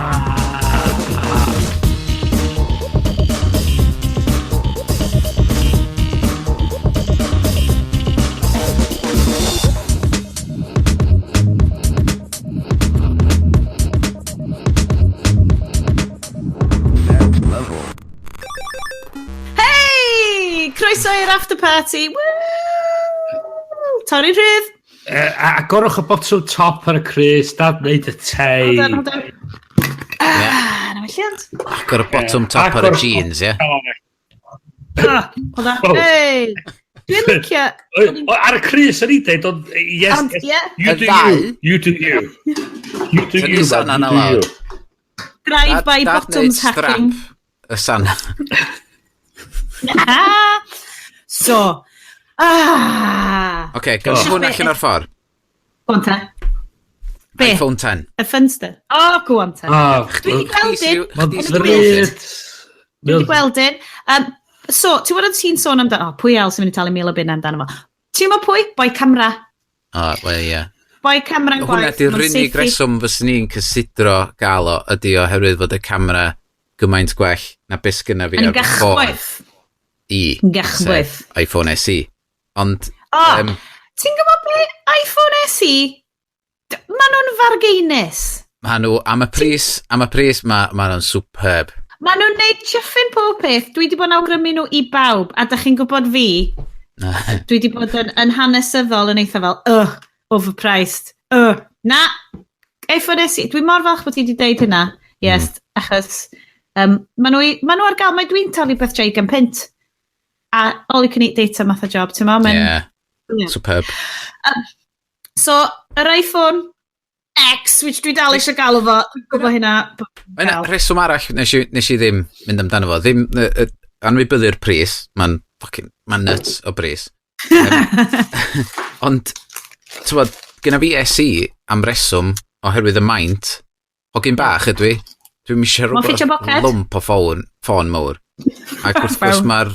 Hey! Croeso i'r after party. Woo! Torri rhydd. Agorwch y botwm top ar y crys, dad wneud y tei. Hold on, hold on. Ah, na welliant. Agor y botwm top ar y jeans, ie? Ah, hold on. Oh. Hey! Dwi'n licio... Ar y crys, o'n i'n deud, ond yes, Ond, yes, ie. you do Y ddau. you, you do you. You do Tynnu you, sana man, na you do lawr. you. Drive-by Dad bottoms neud strap hacking. Y sana. So, ah! Oce, gawn ni Oh. hwn allan o'r ffordd. Go on te. Be? iPhone 10. Y funster. Oh, go on te. Ah, Dwi wedi gweld un. Mae'n Chdi sy'n ddrud. Dwi wedi gweld un. So, ti'n gwybod ti'n sôn amdano... Oh, pwy el sy'n mynd i talu 1,000 o bunna amdano fo? Ti'n gwybod pwy? Boi camera. O, wel, ie. Boi camera'n Hwnna gwaith. di'r ma'n unig saethu. reswm fyswn i'n cysidro gael o ydi oherwydd fod y camera gymaint gwell na beth sgynna fi Yn ar fy ffôn gachwaith. i, Yn gachwaith. sef iPhone SE. Ond, O, yym, ti'n gwybod be? iPhone SE, maen nhw'n fargeinus. ma nhw, am y pris, ma nhw'n superb. Maen nhw'n neud chuffin pob peth. Dwi wedi bod yn awgrymu nhw i bawb, a dych chi'n gwybod fi, dwi wedi bod yn hanesyddol yn eitha fel, ugh, overpriced, ugh. Na, iPhone SE, dwi mor falch bod ti wedi deud hynna, yes, achos maen nhw ar gael, mae dwi'n talu beth 60 punt. A all you can eat data math o job, ti'n meddwl? Yeah, Brilliant. superb. So, yr iPhone X, which dwi dal eisiau galw fo, dwi'n gwybod hynna. Mae yna reswm arall nes i ddim mynd amdano fo. Ddim, anwybyddu'r pris, mae'n fucking, mae'n nuts o bris. Ond, ti'n gyda fi SE am reswm oherwydd y maint, hogyn bach ydw i. Dwi'n eisiau Ma'n ffitio rhywbeth boced. lwmp o ffôn mawr. Ac wrth gwrs Fewn. mae'r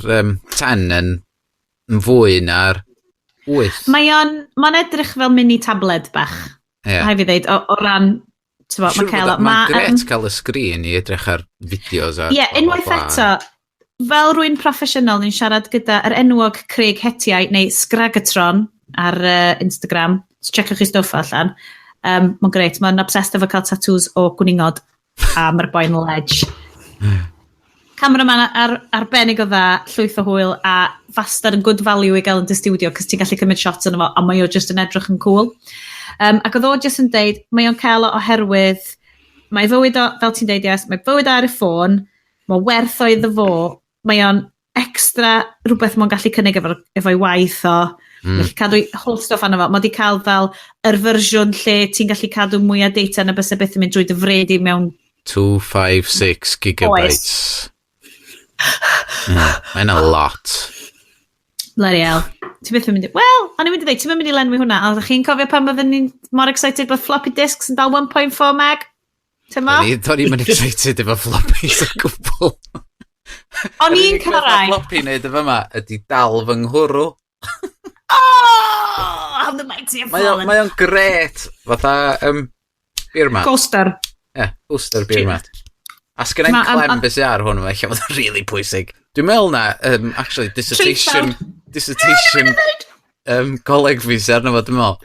10 yn fwy na'r 8. Mae o'n, mae'n edrych fel mini tabled bach. Ie. Rhaid fi ddeud, o ran, ti'n bod, Siŵr mae cael... fod Mae'n gret cael y sgrin i edrych ar fideos a Ie, bla, bla, unwaith bla. eto, fel rwy'n proffesiynol, ni'n siarad gyda yr enwog Craig Hetiau, neu Scragatron ar Instagram. So checiwch chi stwff allan. Mae'n grêt, mae'n obsessed efo cael tattoos o gwningod a mae'r boi'n ledge. Cameraman arbennig o dda, llwyth o hwyl a fastad yn good value i gael yn dy studio cos ti'n gallu cymryd shots yno fo a mae o just yn edrych yn cool. Ac oedd o just yn deud, mae o'n cael o oherwydd mae fywyd o, fel ti'n deud, yes, mae bywyd o ar y ffôn, mae werth o iddo fo, mae o'n extra rhywbeth mae'n gallu cynnig efo'i waith o, gallu cadw whole stuff arno fo. Mae wedi cael fel yr fersiwn lle ti'n gallu cadw mwy o data na bysa byth yn mynd drwy dy fred i mewn 256 gigabytes. Yeah, mae'n a lot. Bloody hell. Ti byth yn mynd i... Wel, o'n i'n mynd i dweud, ti'n mynd i lenwi hwnna. Ond chi'n cofio pan oedden ni'n mor excited bod floppy disks yn dal 1.4 meg? Tyma? Do'n i'n excited efo floppies o gwbl. O'n i'n cael rai. Floppy wneud efo yma ydy dal fy nghwrw. Oh, how the mighty have fallen. Mae o'n gret, fatha beer mat. Coaster. Ie, yeah, coaster beer mat. A sgynna i'm clem beth sy'n ar hwn, mae lle fod yn really pwysig. Dwi'n meddwl na, actually, dissertation coleg fi sy'n arno fo, dwi'n meddwl.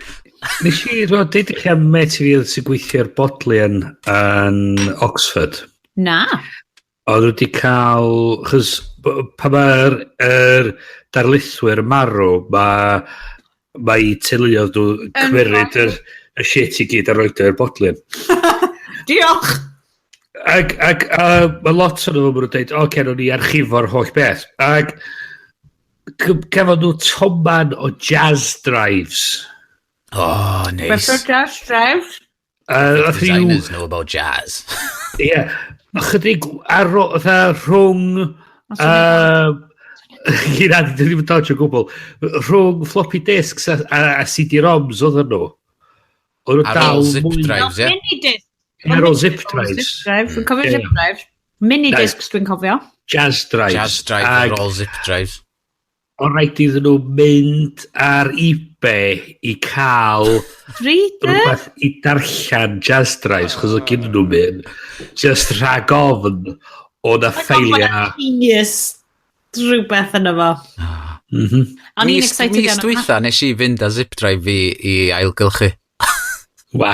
Nes i, dwi'n deud i chi am met i fi sy'n gweithio ar Bodleian yn Oxford. Na. Oedd wedi cael, chos pa mae'r er darlithwyr yn marw, mae teuluoedd nhw cymeryd y shit i gyd a roed o'r Bodleian. Diolch! Ac mae lot o'n nhw, maen nhw'n dweud, "O, okay, nhw'n ni archifo'r holl beth." Ac gafon nhw toman o Jaz drives. Oh, nice. Beth Jaz drives? Designers know about jazz. Ie. Yeah. Ychydig ar fatha rhwng, hynna, dwi ddim yn dodge o gwbl. Rhwng floppy disks a CD-ROMs oedden nhw. Oedd nhw dal zip drives, ie? Mini discs. Ar ôl zip drives. Zip drive. Dwi'n cofio zip drive. Mini discs dwi'n cofio. Jaz drives. Jaz drive ar ôl zip drives. O rhaid iddyn nhw mynd ar eBay i cael rhywbeth i darllen Jaz drives, chos oedd gen nhw mynd, just rhag ofn o na ffeiliau. Genius rhywbeth yna fo. O'n i'n excited. Mis dwytha nes i fynd â zip drive fi i ailgylchu. Wa.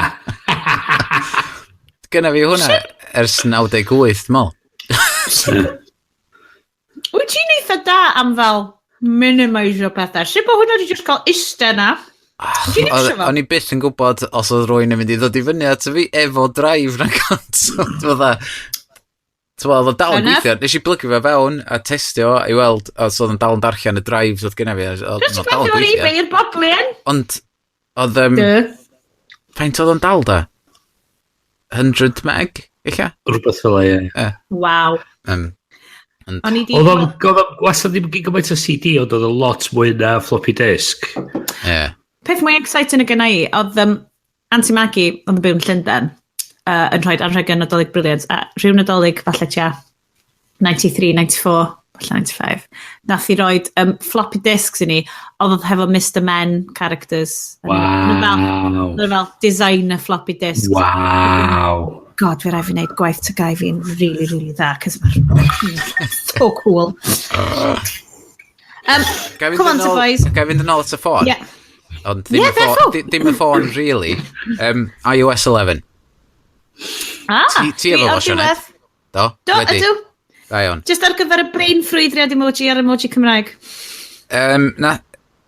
Gynna fi hwnna ers 98, dwi'n meddwl. Wyt ti'n eitha da am fel minimisio pethau? Sut bod hwnna wedi just cael iste na? Ti ddim isio fo? O'n i byth yn gwybod os oedd rwy'n yn mynd i ddod i fyny at fi efo drive na cont. So, fatha, ti'n oedd o dal yn Fair enough. gweithio. Nes i plygio fe fewn a testio i weld os oedd yn dal yn darllen y drives oedd genna fi. Oedd Just o'n dal yn gwerthu o'r gweithio. eBay i'r Bodleian. Ond, oedd, Duh. faint oedd o'n dal da? 100 meg, eich? Rhywbeth fel 'na, ie. Waw. O'n i di Oedd o'n wastad ddim gyn gymaint o CD, ond oedd o'n lot mwy na floppy disk. Ie. Peth mwy exciting y gynna i, oedd Auntie Maggie, oedd yn byw yn Llundain, yn rhoi anrhegion Nadolig brilliant, a rhyw Nadolig falle tua 93, 94, falle 95, nath i roed floppy disks i ni, oedd hefo Mr Men characters. Nhw fel designer floppy disks. Waw. God, fi rai fi wneud gwaith TGAU fi'n really, really dda, cos mae'r so cool. Ga i fynd Come on yn to ôl- boys. Ga i fynd yn ôl at y ffôn? Yeah. Ond ddim Yeah, y ffôn, defo. dim y ffôn, really. iOS 11. Ah, Ti efo dwi fo, o'r Sioned? diwedd. Do? Do, Wedi? ydw. Da iawn. Just ar gyfer y brain ffrwydriad emoji a'r emoji Cymraeg. Na,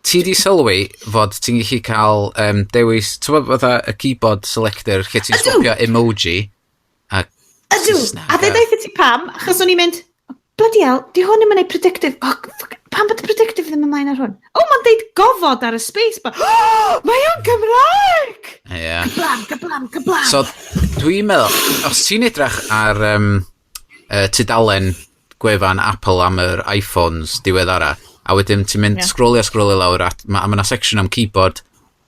ti di sylwi fod ti'n gallu cael dewis, ti'n gwybod fatha y keyboard selector lle ti'n Ydw. swapio emoji a Ydw. Saesneg, A dde ie. ddaeth ti pam, achos o'n i'n mynd, "Bloody hell, di hwn ddim yn neud predictive. Oh, fuck, pam bod y predictive ddim ymlaen ar hwn? Oh, mae'n deud gofod ar y space bar. Oh, mae o'n Gymraeg!" Ie. Gyblam, gyblam, gyblam. So, dwi'n meddwl, os ti'n edrych ar tudalen gwefan Apple am yr iPhones diweddara, a wedyn ti'n mynd yeah. Scrollio, scrollio lawr, a ma 'na section am keyboard,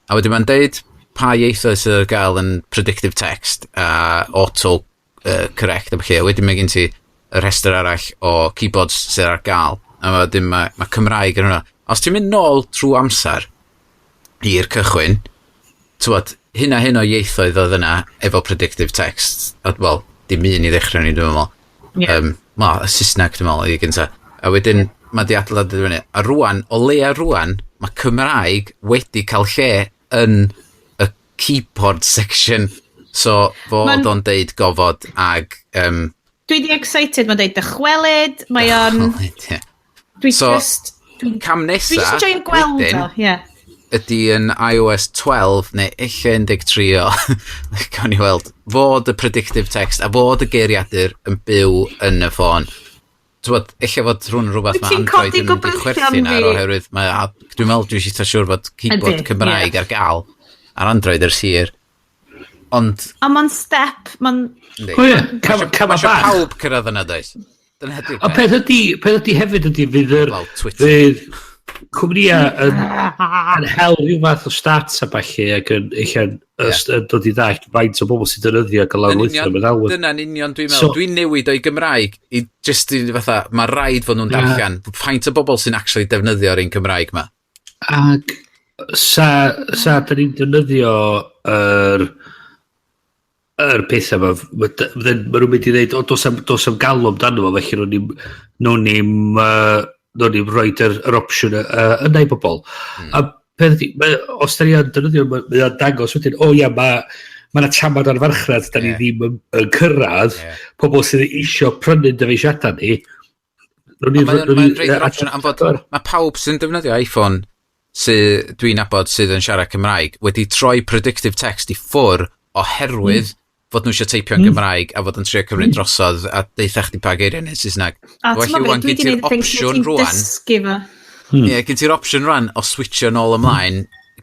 a wedyn mae'n deud pa ieithoedd sydd ar gael yn predictive text a auto correct a felly, a wedyn mae gen ti y rhestr arall o keyboards sydd ar gael, a wedyn mae Cymraeg yn hwnna. Os ti'n mynd nôl trwy amser i'r cychwyn, t'wod, hyn a hyn o ieithoedd oedd yna efo predictive text. A, wel, dim un i ddechrau ni, dwi'n meddwl. Ie. Wel, y Saesneg, dwi'n meddwl, i gynta. A wedyn, mae di adeiladu fyny. A rwan, o leia rwan, mae Cymraeg wedi cael lle yn y keyboard section. So, fod o'n deud gofod ag Dwi di excited, mae'n deud dychwelyd, mae o'n Ie. Dwi So, just cam nesa, dwi just enjoying gweld wedyn, o, ie. Ydy yn iOS 12 neu ella 13 o, gawn ni weld, fod y predictive text a fod y geiriadur yn byw yn y ffôn. T'wod, ella fod rhwng rhywbeth Wyt mae ti'n Android codi yn mynd i gobeithion chwerthin ar fi? oherwydd mae, dwi'n meddwl dwi'n eitha siŵr fod keyboard Cymraeg ie. ar gael ar Android ers hir. Ond, A mae'n step, mae'n yndi. O ie, cam, Mae cam isio bach. pawb cyrraedd yna, does? Dyna ydy'r A peth ydy hefyd ydy fydd yr Wel, Twitter. Fydd, cwmnïau yn hel rhyw fath o stats a ballu ac yn eich yn dod i ddallt faint o bobl sy'n defnyddio ac yn lawrlwytho meddalwedd. Dyna'n union dwi'n meddwl. So, dwi'n newid o'i Gymraeg i just i fatha, mae rhaid fod nhw'n darllen faint o bobl sy'n actually defnyddio'r un Cymraeg ma. Ac sa da ni'n defnyddio yr pethau yma, ma nhw'n mynd i ddeud, "O, dos am galw amdano fo, felly nhw'n ni'n rhoid yr opsiwn yna i bobl." A peth ydi, os da ni yn defnyddio, mae o'n dangos wedyn, o ia, mae yna tamad ar farchnad da ni ddim yn cyrraedd, pobl sydd eisiau prynu dyfeisiadau ni. Mae'n rhoi'r opsiwn am fod mae pawb sy'n defnyddio iPhone sydd dwi'n nabod sydd yn siarad Cymraeg wedi troi predictive text i ffwr oherwydd fod nhw eisiau teipio'n Gymraeg a fod yn trio cymryd drosodd a deutha chdi pa geiriau neu Saesneg. A ti'n Felly meddwl, wan dwi gen wedi ti'r gwneud thing lle opsiwn ti'n rwan. dysgu fo. Ie, gen ti'r opsiwn rwan o switcho nôl ymlaen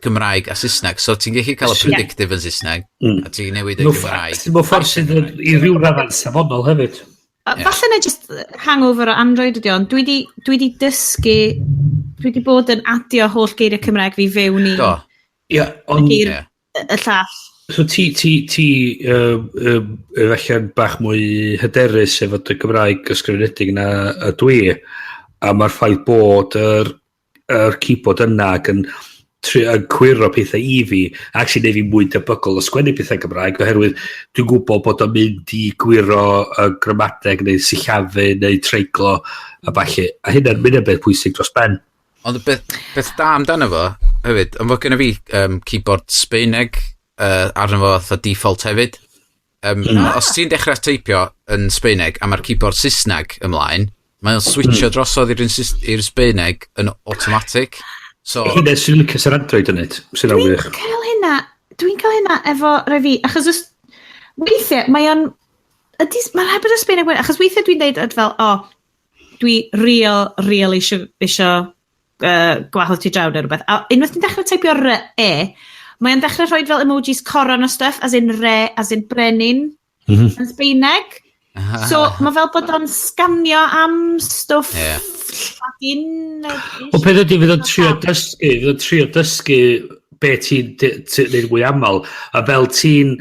Gymraeg a Saesneg. So ti'n gallu cael y predictive yn Saesneg a ti'n newid y Gymraeg. Mewn ffordd sydd yn i ryw raddau safonol hefyd. A falle na just hangover o Android ydi o, ond dwi di dysgu, dwi di bod yn adio holl geiriau Cymraeg fi fewn i Do. Ie, ond geir y llall. So ti allan bach mwy hyderus efo dy Gymraeg ysgrifenedig na y dwi, a mae'r ffaith bod yr keyboard yna ac yn yn cwyro pethau i fi, ac sy'n neud fi mwy debygol o sgwennu pethau Gymraeg, oherwydd dwi'n gwybod bod o'n mynd i gwiro y gramadeg neu sillafu neu treiglo a ballu. A hynna'n mynd beth pwysig dros ben. Ond y beth da amdano fo hefyd, ond fod gennym fi keyboard Sbaeneg arno fo fatha default hefyd. Os ti'n dechrau teipio yn Sbaeneg a mae'r keyboard Saesneg ymlaen, mae'n switcho drosodd i'r Sbaeneg yn automatic. So, Hynna sy'n licio sy'r Android yn neud, sy'n Dwi'n awych. cael hynna, dwi'n cael hynna efo rai fi, achos os, weithiau mae o'n, ydy, mae'n rhaid bod y Sbaeneg, achos weithiau dwi'n deud yd fel, "O, dwi real, real eisiau gwahodd ti draw" neu rhywbeth. A unwaith ti'n dechrau teipio R, E, mae o'n dechrau rhoi fel emojis coron o stuff, as in re, as in brenin, yn Sbaeneg. So, mae fel bod o'n sganio am stwff Lladin. Wel, peth ydy, fydd o'n trio dysgu be ti'n neud mwy aml, a fel ti'n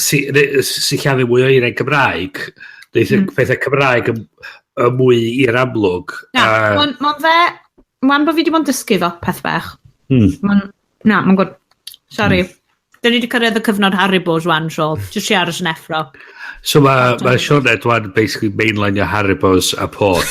sillafu mwy o eiriau Gymraeg, neith y pethau Cymraeg yn mwy i'r amlwg. Na, mae'n ma fe, mae'n bod fi wedi bod yn dysgu fo, peth bach. Ma'n, na, mae'n good. Sorry. Da ni wedi cyrraedd y cyfnod Haribos wan, so just i aros yn effro. So mae ma Sioned wan basically mainline Haribos a Port.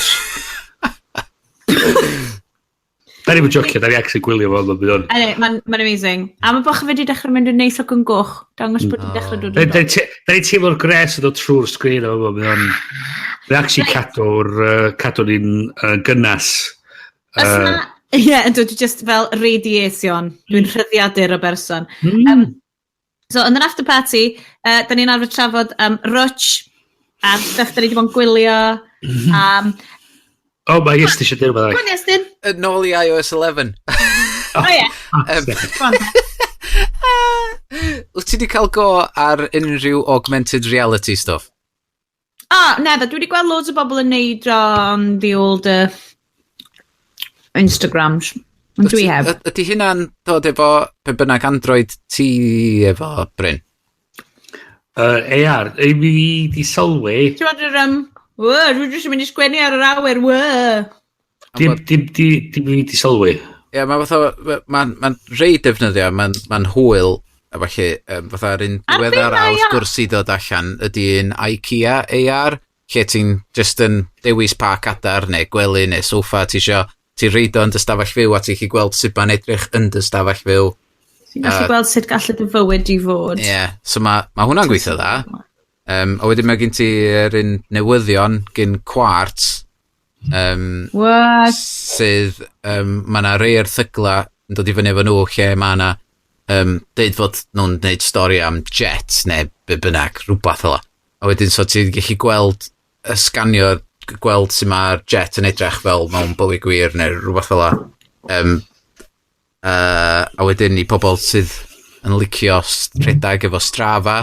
Da ni'n jocio, da ni actually gwylio fo, mae'n mynd. Anyway, mae'n ma amazing. A mae bach fi wedi dechrau mynd yn neis ac yn goch. Dangos bod wedi dechrau dod Da yn dod. ni teimlo'r gres yn dod trwy'r sgrin o fo, mae'n. Mae'n actually cadw ni'n gynnas. Os na. Ie, yeah, dwi just fel radiation. Dwi'n rhyddiadur o berson. So, yn yr after party, da ni'n arfer trafod Rwtch a stuff da ni wedi bod yn gwylio. O, mae Iestyn eisiau dweud rhywbeth Go on, Iestyn. Nôl i iOS 11. O ie. Go on. Wyt ti wedi cael go ar unrhyw augmented reality stuff? O, oh, dwi wedi gweld loads o bobl yn neud on the old Instagrams. Ond dwi heb. Ydy hynna'n dod efo pe bynnag Android ti efo, Bryn? AR, ei fi di sylwi, Ti'n meddwl yr, dwi jyst yn mynd i sgwennu ar yr awyr, ww. Dim fi di sylwi. Ie, mae fatha, mae'n ma rei defnyddio, mae'n ma hwyl, a falle, fatha'r un Ar be diweddar mae wrth o? gwrs i ddod allan ydy un IKEA AR, lle ti'n just yn dewis pa cadar neu gwely neu soffa ti isio, ti'n reid o yn dy stafell fyw a ti'n gallu gweld sut mae'n edrych yn dy stafell fyw. Ti'n gallu gweld sut gallu dy fywyd i fod. Ie, yeah, so mae ma hwnna'n gweithio dda. A wedyn mae gen ti yr un newyddion gyn Quartz, What? sydd, mae yna rei erthygla yn dod i fyny efo nhw lle mae yna deud fod nhw'n gwneud stori am jet neu be bynnag, rhywbeth fel 'a. A wedyn so ti'n gallu gweld y sganio, gweld sut mae'r jet yn edrych fel mewn bywyd gwir neu rhywbeth fel 'a. A wedyn i pobl sydd yn licio rhedeg efo Strava,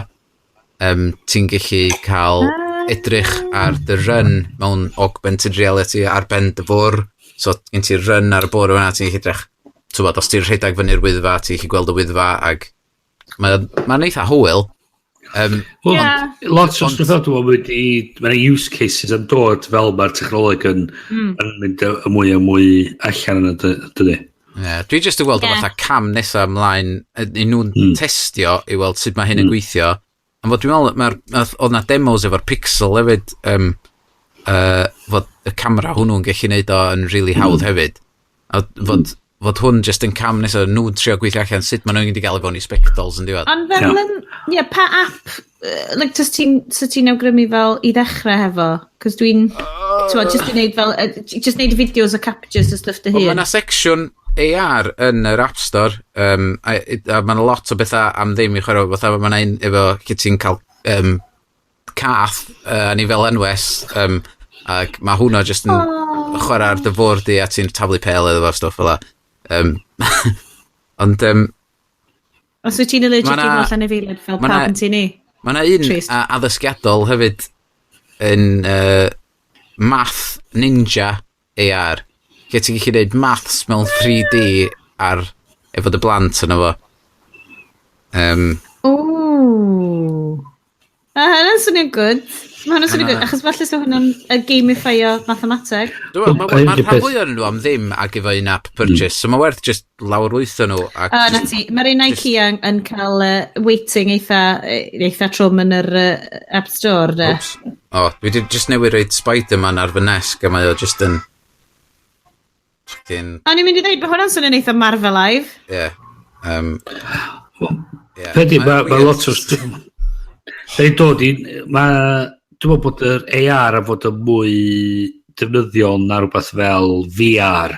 ti'n gallu cael edrych ar dy run mewn augmented reality ar ben dy fwr. So, gen ti run ar y bwrdd yna, ti'n gallu edrych, ti'n bod, os ti'n rhedeg fyny'r Wyddfa, ti'n gallu gweld y Wyddfa, ag mae'n ma eitha hwyl. Well, lot o stwff fel dwi'n meddwl wedi. Mae'n use cases yn dod fel mae'r technoleg yn mynd y mwy a mwy allan yna, dydy. Yeah, dwi jyst yn gweld o fatha cam nesaf ymlaen, i nhw'n testio i weld sut mae hyn yn gweithio. Ond fod dwi'n meddwl, oedd na demos efo'r Pixel hefyd, fod y camera hwnnw'n gallu neud o yn really hawdd hefyd. A fod hwn jyst yn cam nesaf, nhw'n trio gweithio allan sut maen nhw'n mynd i gael i fewn i spectols yn diwedd. Ond fel yn, ie, pa app, like, just ti'n, so ti'n awgrymu fel i ddechrau hefo? Cos dwi'n, uh, just i neud fel, just neud fideos a captures a stuff dy Wel, hun. mae yna section AR yn yr App Store, a mae yna lot o bethau am ddim i chwarae. Fatha mae yna un efo lle ti'n cael cath, anifail anwes, ac mae hwnna jyst yn chwarae ar dy fwrdd di a ti'n taflu pel iddo fo, stwff fel 'a. Ond Os wyt ti'n allergic i holl anifeiliaid fel pawb yn tŷ ni. Mae yna un Trist. addysgiadol hefyd yn Math Ninja AR, lle ti'n gallu gwneud maths mewn 3D ar efo dy blant yno fo. Ooh. A hynna'n swnio'n good. Mae hwnna'n swnio'n good, achos falle sa hwnna'n gamify-o mathemateg. Dwi'n meddwl, Wel, mae'r un rhan peth- fwyaf ohonyn nhw am ddim ac efo in-app purchase, so mae werth just lawrlwytho nhw. Ac O, na ti. Mae'r un IKEA yn cael waiting eitha trwm yn yr App Store, de. Oops. O, dwi wedi just newid roid Spider-Man ar fy nesg a mae o just yn fucking, A ni'n mynd i ddweud, mae hwnna'n swnio'n eitha Marvel-aidd. Yeah. Yeah. Peth ydi, Mae'n mae ma weird. lot o stwff. Da ni'n dod i. Mae... Dwi'n meddwl bod yr AR yn fod yn mwy defnyddiol na rhywbeth fel VR.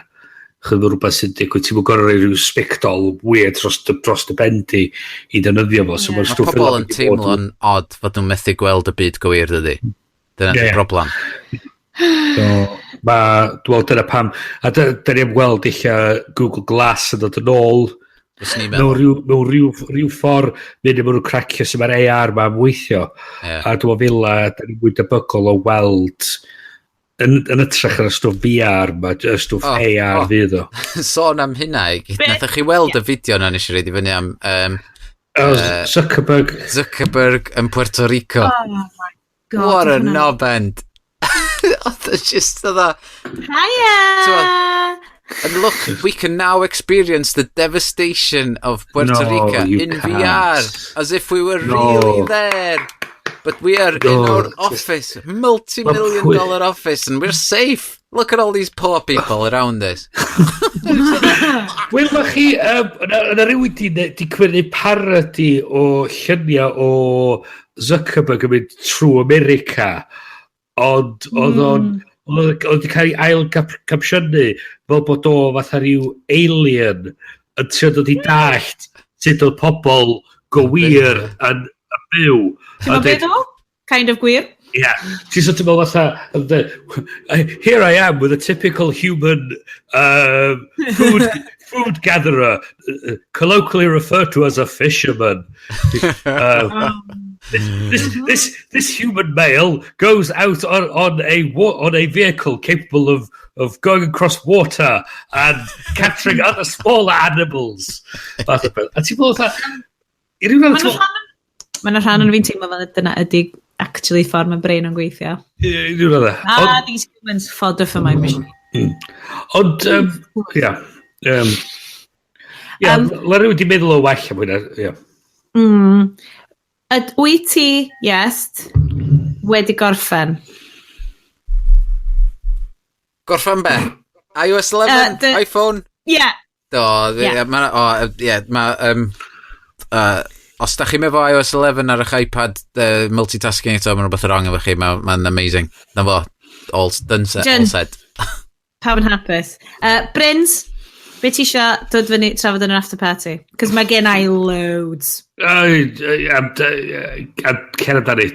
Chyd mae rhywbeth sy'n digwydd, ti'n gorfod rhoi rhyw sbectol weird dros dy ben di i defnyddio fo. So mae'r Mae stwff pobl fel yn 'na wedi bod teimlo'n odd fod nhw'n methu gweld y byd gywir, dydy. Dyna Ie, yeah, ie. broblem. So, dwi'n meddwl dyna pam, a da ni am gweld eich Google Glass yn dod yn ôl, Fyswn i'n mewn meddwl. rhyw ffordd, mynd i nhw'n cracio sy'n mae'r AR ma'n weithio. A dwi'n meddwl fel 'la, da ni'n mwy debygol o weld yn ytrach ar y stwff VR ma, y stwff AR fydd o. Sôn am hynna, i gyd, nathoch chi weld y fideo na nes i roid i fyny am Zuckerberg. Zuckerberg yn Puerto Rico? Oh my God. What a Hwnna- knob end. Oedd o just oedd Hiya! And look, we can now experience the devastation of Puerto No, Rico you in can't. VR, as if we were No. really there. But we are in No, our office, multi-million dollar office, and we're safe. Look at all these poor people around us. Wel, ma chi, yna rhywun di cymryd parody o lluniau o Zuckerberg yn mynd trwy America, ond oedd o'n oedd wedi cael ei ail capsiynu fel bod o fatha rhyw alien yn trio dod i dallt sut oedd pobl go wir yn byw. Ti'n meddwl beth o? Kind of gwir. Yeah. Ti'n sort of meddwl fatha, "Here I am with a typical human food gatherer, colloquially referred to as a fisherman. This human male goes out on a vehicle capable of going across water and capturing other smaller animals." Fath o beth. A ti'n meddwl fatha, i ryw Mae'n raddau, rhan Mae'n rhan o'n fi'n teimlo fel dyna ydy actually ffordd mae brain o'n gweithio. I ryw raddau. Ah, these humans fodder for my machine. Ond, ia. Ia, la rhywun di meddwl o well am hynna, ia. Wyt ti, yes, wedi gorffen? Gorffen be? iOS 11? iPhone? Yeah. Do, yeah. Ma, o, ie, ma, os da chi'n efo iOS 11 ar eich iPad multitasking eto, mae'n rhywbeth wrong efo chi, mae'n ma amazing. Na fo, all done set, Done. all set. Pawb yn hapus. Brins, be ti isio dod fyny trafod yn yr after party? Cos mae gen i loads. Ai, am cer amdani,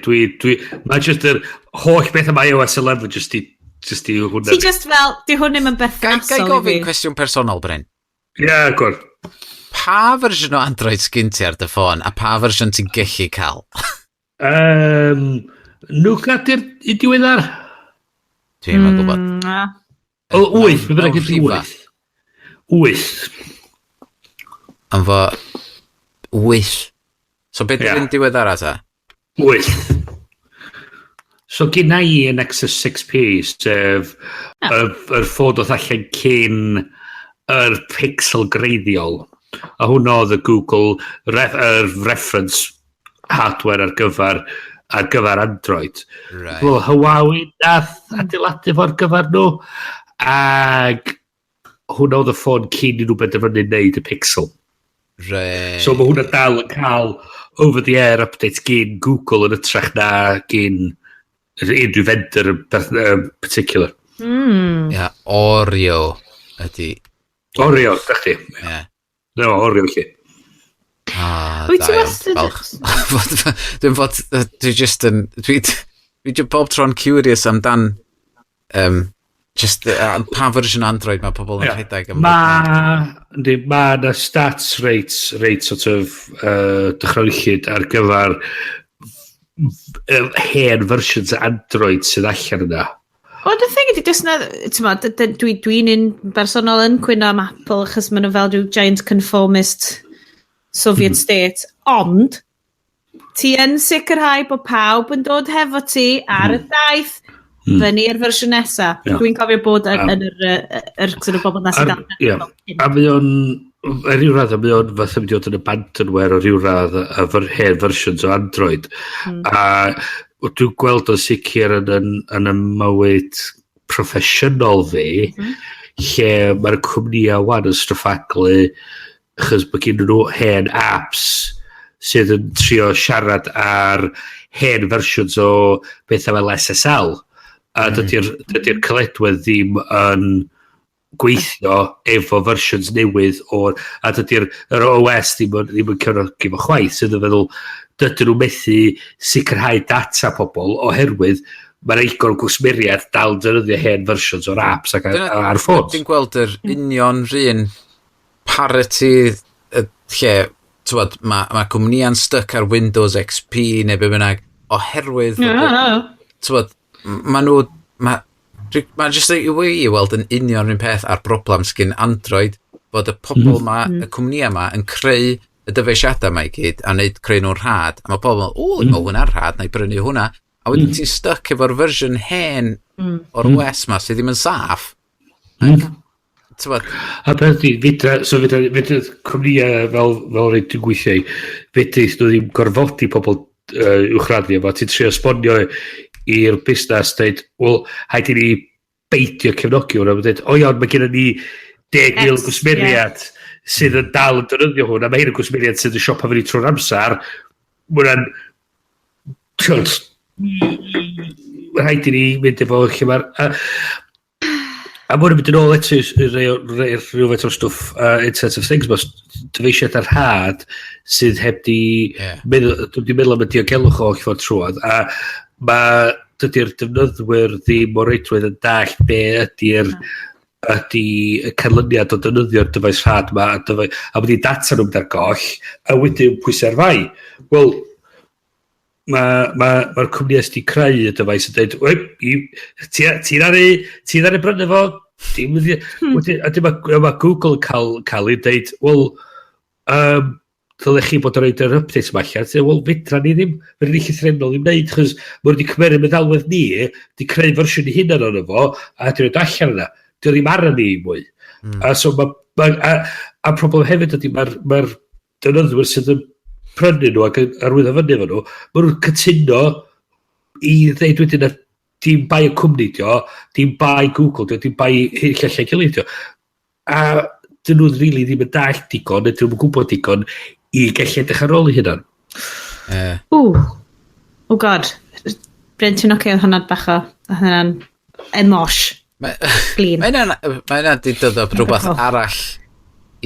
mae just yr holl beth am iOS 11 just i hwnna. Ti just fel, di hwn ddim yn Gai, berthnasol gai i gofyn fi. cwestiwn personol, Bryn? Ie, yeah, gwr. Pa fersiwn o Android sgyn ti ar dy ffôn, a pa fersiwn ti'n gallu cael? Nougat i'r i diweddar? Dwi'n mm. gwybod. Na. O, 8, be bynnag ydi 8. 8. Am fo 8. So beth yw'r un diweddara ta? 8. So gynna i y Nexus 6P, sef yr ffôn oedd allan cyn yr Pixel greiddiol. A hwnna oedd y Google yr reference hardware ar gyfer Android. Wel, Huawei nath adeiladu fo ar gyfer nhw. Ag hwnna oedd y ffôn cyn i nhw benderfynu wneud y Pixel. So mae hwnna dal yn cael over-the-air updates gyn Google yn ytrach na gyn unrhyw vendor yn particular. Ia, Oreo ydy. Oreo, da chdi. Ie. No, Oreo lle. Ah, Wyt da ti iawn, wastad- falch. Dwi just yn, dwi just bob tro'n curious amdan, just, pa fersiwn Android mae pobl yn rhedeg am. Ma, yndi, ma na stats rate sort of dychrynllyd ar gyfer hen versions o Android sydd allan yna. Wel, the thing ydy, does na, t'mod, dwi'n un bersonol yn cwyno am Apple achos maen nhw fel rhyw giant conformist Soviet state, ond ti yn sicrhau bod pawb yn dod hefo ti ar y daith fyny i'r fersiwn nesa. Dwi'n cofio bod yn, yn yr sort of bobl na sydd A mae o'n, ar ryw radd, mae o'n fatha mynd i fod yn abandonware o ryw radd y hen versions o Android. A dwi'n gweld o'n sicr yn y mywyd proffesiynol fi, lle mae'r cwmnïau wan yn stryffaglu achos bod gen nhw hen apps sydd yn trio siarad ar hen versions o bethau fel SSL. A dydy'r caledwedd ddim yn gweithio efo versions newydd o'r, a dydy'r yr OS ddim yn cefnogi fo chwaith, sydd yn feddwl dydyn nhw methu sicrhau data pobl oherwydd mae'r eigon o gwsmeriaid dal yn defnyddio hen versions o'r apps ac ar ffôns. Dwi'n gweld yr union rhan parity lle, t'wod, ma cwmnïau'n stuck ar Windows XP neu be bynnag, oherwydd t'wod, ma nhw, ma jyst i i weld yn union rhywun peth ar broblem sgyn Android, bod y pobl ma, y cwmnïau ma, yn creu y dyfeisiadau ma i gyd, a wneud creu nhw'n rhad, a mae pobl yn, "O, mae hwnna'n rhad, na i brynu hwnna," a wedyn ti'n stuck efo'r fersiwn hen o'r OS ma, sydd ddim yn saff. T'wod, A beth ydi, fedra, so fedra cwmnïau fel rei dwi'n gweithio i, fedra nhw ddim gorfodi pobl uwchraddio fo, ti'n trio esbonio i'r busnes, dweud, "Wel, haid i ni beidio cefnogi hwnna," mae'n dweud, "O iawn, mae gennym ni 10,000 X, gwsmeriad sydd yn dal yn defnyddio hwn, a mae hyn yn gwsmeriad sydd yn siopa fyny trwy'r amser, mae hwnna'n, t'wod, rhaid i ni mynd efo lle mae'r. A mwyn yn mynd yn ôl eto i rhywfaint o'r stwff Internet of Things, mae dyfeisiad ar rhad sydd heb di meddwl, dwi wedi meddwl am y diogelwch o holl ffordd trwad, a mae dydy'r defnyddwyr ddim o reidrwydd yn dallt be ydy y canlyniad o defnyddio'r dyfais rhad ma, a wedi data nhw'n mynd ar goll, a wedyn pwysau'r fai. Wel, mae'r ma cwmnïau sydd wedi creu y dyfais yn dweud, "Oi, ti'n aru brynu fo, dim wedi." Wedyn, a dim ma Google yn cael ei dweud, "Wel, dylech chi bod yn rhoid yr update yma allan." Ti'n, "Wel, fedra ni ddim, fedra ni llythrennol ddim wneud, chos mae wedi cymeru meddalwedd ni, di creu fersiwn i hunan ono fo, a di roed allan yna. Di o ddim ar ni mwy." A so a problem hefyd ydy mae'r ma defnyddwyr sydd yn prynu nhw ac yn arwyddo fyny efo nhw, maen nhw'n cytuno i ddeud wedyn na dim bai y cwmni dio, dim bai Google dio, dim bai hyn llall ei gilydd dio. A dyn nhw'n rili ddim yn dallt digon, neu dyn nhw'n gwybod digon i gallu edrych ar ôl eu hunan. Ww. Oh God. Bryn, ti'n oce? Oedd hwnna'n bach o... Oedd hwnna'n emosh. Blin. Mae hynna di dod o rhywbeth arall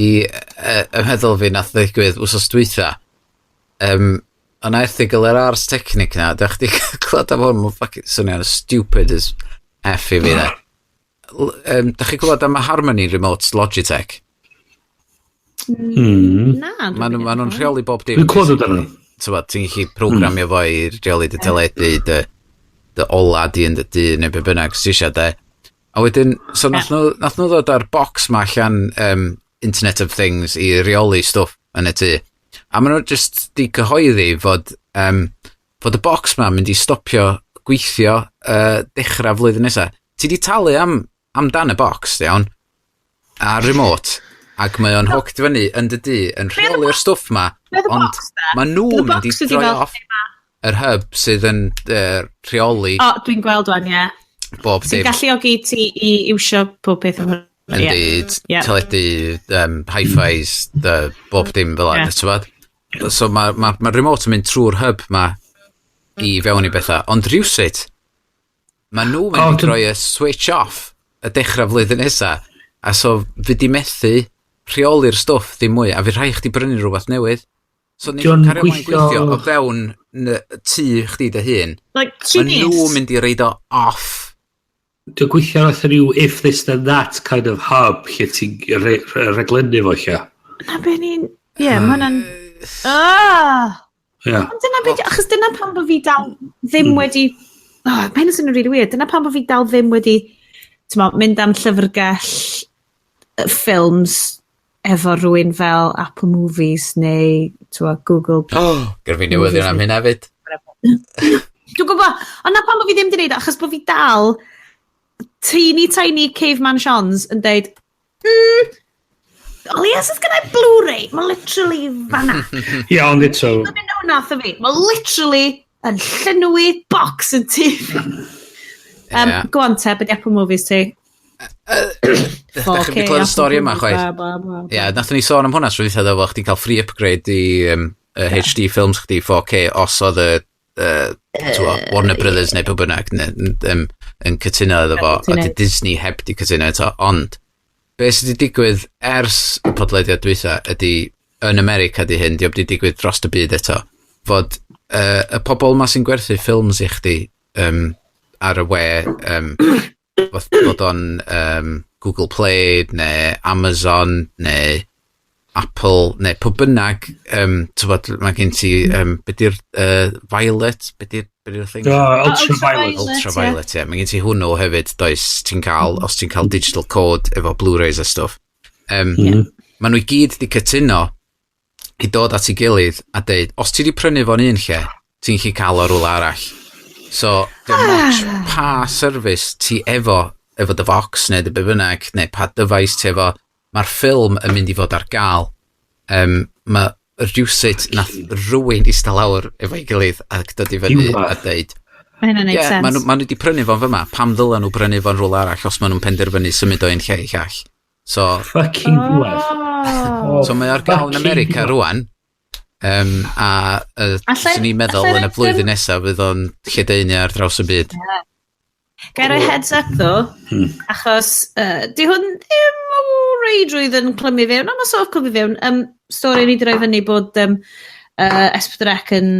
i y meddwl fi nath ddigwydd wsos dwytha. Yna erthygl ar Ars Technica na, dych chi clywed am hwn, mae'n fucking swnio'n stupid as F i fi de. Dych chi clywed am y Harmony Remote Logitech? Na. Ma nhw'n rheoli bob dim. Dwi'n clywed amdano nhw. T'wod, ti'n gallu programio fo i rheoli dy teledu, dy ola di yn dy dŷ, neu be bynnag sydd eisiau de. A wedyn, so nath nhw ddod ar box ma allan, Internet of Things i reoli stwff yn y tŷ. A maen nhw just di cyhoeddi fod y box ma mynd i stopio gweithio dechrau flwyddyn nesaf. Ti di talu amdan y box, iawn, a remote, ac mae o'n hooked fyny yn dy dŷ, yn rheoli'r stwff ma, Be oedd y ond box de? mae nhw'n Bydd y mynd i box ydi droi fel off yr hub sydd yn rheoli O, dwi'n gweld wan, ie. bob Sy'n dim. galluogi ti i iwsio pob peth efo. Indeed, teledu, hi-fis, bob dim fel yna, yeah. So mae ma remote yn mynd trwy'r hub ma i fewn i bethau, ond rhywsut, mae nhw'n mynd i droi y switch off y dechrau flwyddyn nesa, a so fyd di methu rheoli'r stwff ddim mwy, a fydd rhaid chdi brynu rhywbeth newydd. So ni'n Dio'n cario mlaen gweithio- gweithio o fewn tŷ chdi dy hun. Like, tri Mae mis. nhw'n mynd i reid o off. Dwi'n gweithio fatha rhyw if this then that kind of hub lle ti'n raglennu fo lle. Na be ni'n. Ie, mae hwnna'n. Ah! Ond dyna be, achos dyna pam bod fi dal ddim wedi. Oh, mae hyn yn swnio'n really weird. Dyna pam bod fi dal ddim wedi, t'mo, mynd am llyfrgell ffilms efo rhywun fel Apple Movies neu, t'mo, Google. Oh, gyda fi newyddion am hyn hefyd. Dwi'n gwybod, ond na pam bod fi ddim wedi gwneud o, achos bod fi dal teeny tiny caveman Shons yn deud, o leia sydd gyda'i Blu-ray, mae literally fanna." Ie, ond eto, Mae'n mynd hwnna wrtho fi. Mae literally yn llenwi box yn tŷ fi. Go on te, be di Apple Movies ti? Dach chi wedi clywed y stori yma chwaith? Bla, bla, bla. Ie, yeah, nathon ni sôn am hwnna tro dwytha ddo, fo chdi cael free upgrade i HD films chdi 4K os oedd y t'wo, Warner Brothers neu pwy bynnag yn cytuno iddo fo, a Cytuno. di Disney heb di cytuno eto, ond be sydd wedi digwydd ers y podlediad dwytha ydy, yn America di hyn, di wedi digwydd dros y byd eto, fod y pobl ma sy'n gwerthu ffilms i chdi ar y we, fod o'n Google Play neu Amazon neu Apple neu pwy bynnag, t'wbod, mae gen ti, be di'r Violet, be di'r thing? Oh, Ultraviolet. Ultraviolet. Ultraviolet, ie. Mae gen ti hwnnw hefyd, does, ti'n cael, os ti'n cael digital code efo Blu-rays a stwff. Maen nhw i gyd di cytuno i dod at ei gilydd a deud, os ti di prynu fo'n un lle, ti'n gallu cael o rwle arall. So, dim ots pa service ti efo dy box neu dy be bynnag, neu pa dyfais ti efo, mae'r ffilm yn mynd i fod ar gael. Mae rhywsut nath rhywun eistedd lawr efo'i gilydd ac dod i fyny Diwedd. a deud, Mae hynna'n neud ie, sense. ma nhw wedi prynu fo'n fyma, pam ddylen nhw brynu fo'n rhywle arall os ma nhw'n penderfynu symud o un lle i llall? So, Fucking diwedd. Oh. so mae ar gael yn Fucking America diwedd. rwan. A swn i'n meddwl allai yn y roid flwyddyn nesaf fydd o'n lledaenu ar draws y byd. Gai roi heads up ddo, achos di hwn ddim o reidrwydd yn clymu fewn, ond mae sort of clymu fewn. Stori ni wedi rhoi fyny bod S4C yn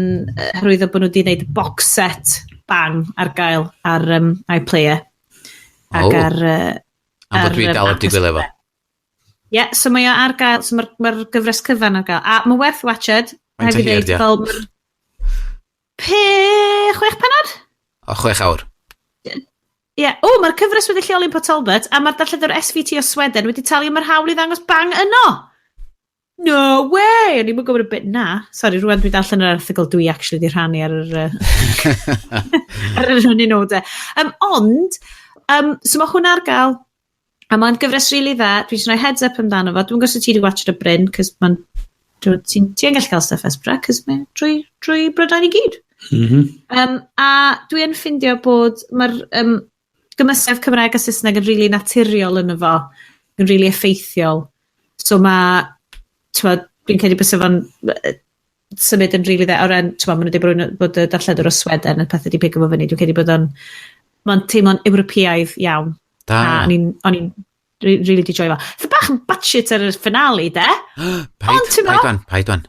hyrwyddo bod nhw wedi gwneud box set Bang ar gael ar iPlayer. Ac Oh. ar Am bod ar, dwi dal heb di Apple gwylio fo. Ie, yeah, so mae o ar gael, so mae'r ma gyfres cyfan ar gael. A mae werth watched. Faint o rhaid fi hir ddeud, 'di o? fel 6 pennod? O, 6 awr. Ie. Yeah. O, mae'r cyfres wedi lleoli yn Port Talbot a mae'r darlledwr SVT o Sweden wedi talu am yr hawl i ddangos Bang yno. No way! O'n i'n gwybod y bit na. Sorry, rwan dwi darllen yr erthygl dwi actually di rhannu ar yr running order. Ond, so mae hwnna ar gael a mae'n gyfres really dda. Dwi eisiau rhoi heads up amdano fo. Dwi'n gwybod os ti wedi watch y Bryn, cos mae'n ti yn gallu cael stuff S4C, cos mae'n drwy Brydain i gyd. A dwi yn ffindio bod mae'r gymysgedd Cymraeg a Saesneg yn really naturiol yn efo, yn really effeithiol. So mae, t'mod, dwi'n credu bysa fo'n symud yn really dda, o ran, t'mod, maen nhw wedi bod y darlledwr o Sweden yn pethau wedi pigo fo fyny, dwi'n credu bod o'n, mae'n teimlo'n Ewropeaidd iawn. Da. A o'n i'n really di joio fo. Fy bach yn batshit ar y finale, de. Paid, Ond, ti'n paid wan, paid wan.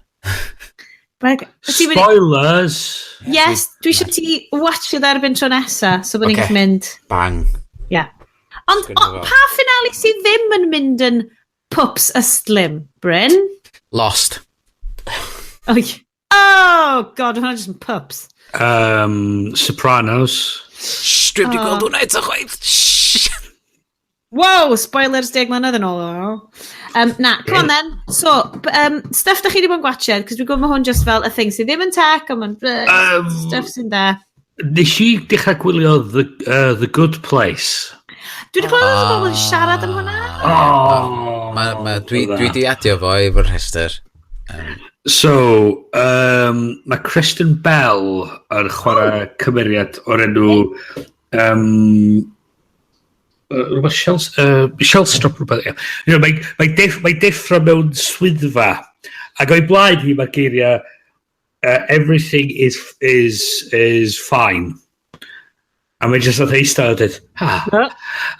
Ti'n mynd- Spoilers! Yes, dwi eisiau ti watch it erbyn tro nesa, so bod ni'n Ocê. gallu mynd. Bang. Yeah. Ond Sgwennu o, fo. pa finale sydd ddim yn mynd yn pwps ystlum, Bryn? Lost. Oh, oh god, hwnna jyst yn pwps. Sopranos. Shh, dwi'n wedi gweld hwnna eto chwaith. Shh. Wow, spoilers 10 mlynedd yn ôl. Na, come on then. So, stuff da chi wedi bod yn gwatchad, cos dwi'n gwybod mae hwn just fel a thing sydd ddim yn tech, ond mae'n stuff sy'n da. Nes i dechrau gwylio The Good Place. Dwi wedi clywed lot o bobl yn siarad am hwnna. Oh, Ma, dwi di adio fo i fy rhestr. So, mae Kristen Bell yn chwarae cymeriad o'r enw rhywbeth Shellstrop rhywbeth. Ie. Mae deffro mewn swyddfa ac o'i blaen hi mae'r geiriau "Everything is fine." A mae'n just fatha eistedd a dweud, "Ha."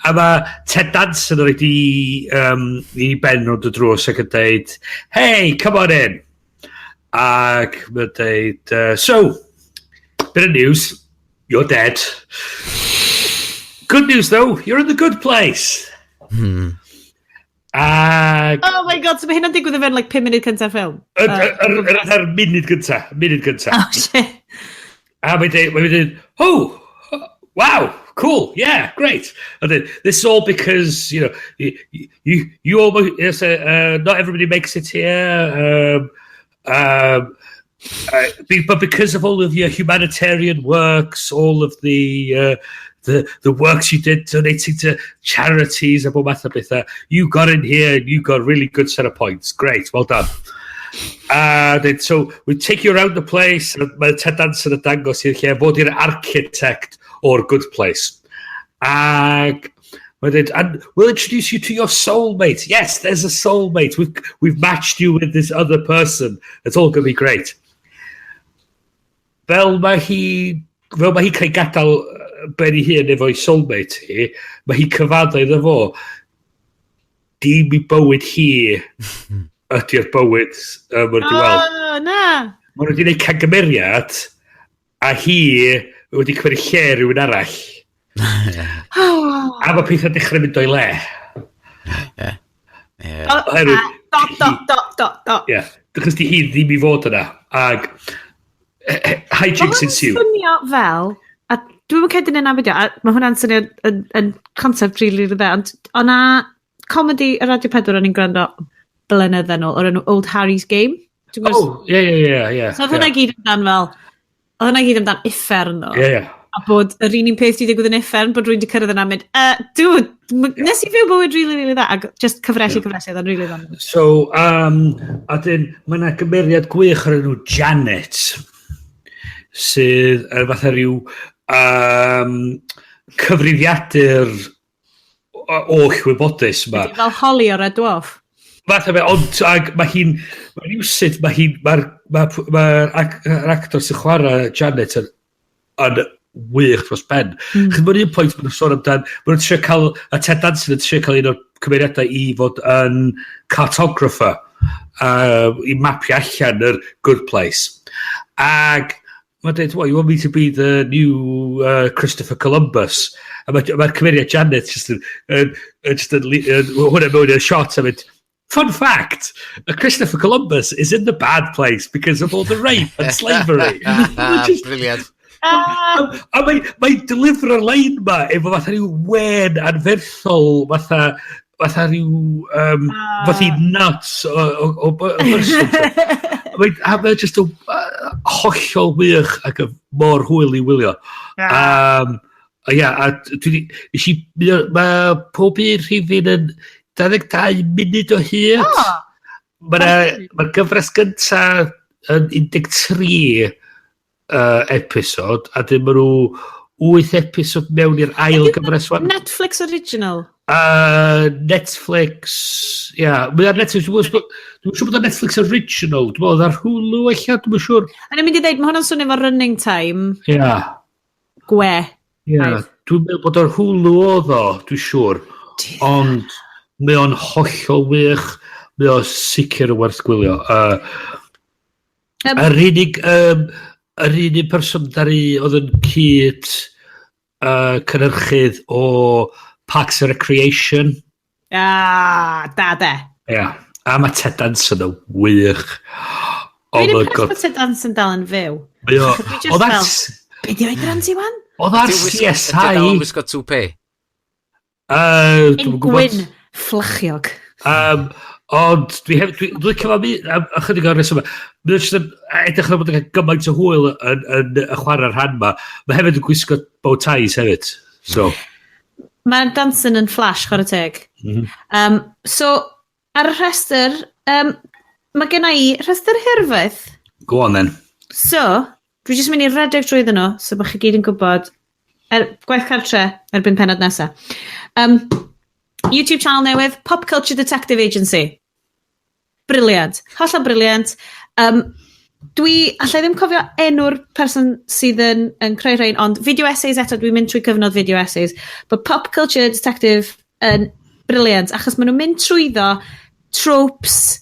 A mae Ted Danson yn rhaid i ben rownd y drws ac yn dweud, "Hey, come on in." Ac mae'n dweud, "So, bit of news, you're dead. Good news though, you're in the good place." Ac Oh my God, so mae hynna'n digwydd o fewn like 5 munud cyntaf ffilm? Yr munud gynta, munud gynta. Oh shit. A mae'n dweud, "Oh, wow, cool, yeah, great." And then, "This is all because, you almost, yes, not everybody makes it here. But because of all of your humanitarian works, all of the works you did donating to charities a bob math o bethau, you got in here and you got a really good set of points. Great, well done. Then, so we take you around the place," a mae Ted Danson yn dangos i'r lle fod i'r architect o'r good place. Ag mae'n dweud, "And we'll introduce you to your soulmate. Yes, there's a soulmate. We've matched you with this other person. It's all going to be great." Fel mae hi cael gadael ben ei hun efo'i soulmate hi, mae hi cyfadda iddo fo, dim i bywyd hi ydy'r bywyd mae'n wedi weld. Oh, na. Mae nhw wedi gwneud cangymeriad a hi wedi cymryd lle rhywun arall. Oh. A mae pethau dechrau mynd o'i le. Oh, dot, dot, dot, dot, dot. Ie. Yeah. Achos di hi ddim i fod yna. Ag hijinks ensue. Mae hwnna'n swnio fel, a dwi'n credu yn fideo, a mae hwnna'n swnio yn concept really, really dda, ond o'na comedy y Radio 4 o'n i'n gwrando blynydde nôl, o'r enw Old Harry's Game. Dwi'n gwybod- Oh, ie. So oedd hwnna gyd amdan fel, oedd hwnna gyd amdan uffern ddo. Ie, ie. A bod yr un peth di digwydd yn uffern, bod rwy'n di cyrraedd yna a mynd, dude, nes i fyw bywyd really, really dda, ac just cyfresu, cyfresu, oedd o'n really dda. So, a dyn, mae yna gymeriad gwych o'r enw Janet, sydd yn fatha rhyw cyfrifiadur oll wybodus yma. Ydy fel Holly o'r Red Dwarf. Fath o be, ond ag mae hi'n, mae rhywsut, mae hi'n, mae'r ma, ma yr actor sy'n chwarae Janet yn wych dros ben. Chyd mae'n un pwynt maen nhw'n sôn amdan, maen nhw'n trio cael, a Ted Danson yn trio cael un o'r cymeriadau i fod yn cartographer, i mapio allan yr good place. Ag mae'n dweud, "Well, you want me to be the new Christopher Columbus?" A mae'r ma cymeriad Janet just yn, hwnna mewn i'r shot a mynd, "Fun fact, Christopher Columbus is in the bad place because of all the rape and slavery." Brilliant. A mae delivero'r line ma efo fatha rhyw wen anferthol fatha rhyw fatha nuts o person. A mae'n just o hollol wych ac y mor hwyl i wylio. A ia, a dwi 'di, nes i, mae pob un rhifyn yn 22 munud o hyd. Oh, Mae'r ma gyfres gynta yn 13 episod, a dyn maen nhw 8 episod mewn i'r ail gyfres wan. Netflix original. Netflix, ia, yeah, mae ar Netflix, dwi'n siŵr bod ar Netflix original, dwi'n meddwl ar Hulu eich, dwi'n siŵr. A ni'n mynd i ddeud, mae hwnna'n swnio fel running time. Ia. Yeah. Gwe. Ia, yeah. Dwi'n meddwl bod ar Hulu oedd o, dwi'n siŵr. Ond mae o'n hollol wych, mae o sicr yn werth gwylio. Yr unig person dari oedd yn cyd cynhyrchydd o Parks and Recreation. Ah, da de. Ia. Yeah. A mae Ted Danson yn wych. Oh Dwi'n my impressed God. bod Ted Danson dal yn fyw. Mae o. Dwi just Oedd ar fel, be di oedran ti wan? Oedd ar Ydy dal yn CSI. wisgo toupee? Un gwyn fflachiog. Ond dwi hefyd, dwi'n licio fo am ychydig o'r reswm. Mae'n jyst yn edrych fel bod yn cael gymaint o hwyl yn y chwarae'r rhan ma. Mae hefyd yn gwisgo bow ties hefyd. So. Mae'n dancing yn flash, chwarae teg. So, ar y rhestr, mae gen i rhestr hirfaith. Go on then. So, dwi jyst mynd i redeg drwyddyn nhw, so bod chi gyd yn gwybod, gwaith cartre erbyn penod nesaf. YouTube channel newydd, Pop Culture Detective Agency. Brilliant. Hollol brilliant. Dwi, allai ddim cofio enw'r person sydd yn creu rhain, ond video essays eto, dwi'n mynd trwy cyfnod video essays. But Pop Culture Detective yn brilliant, achos maen nhw'n mynd trwyddo tropes,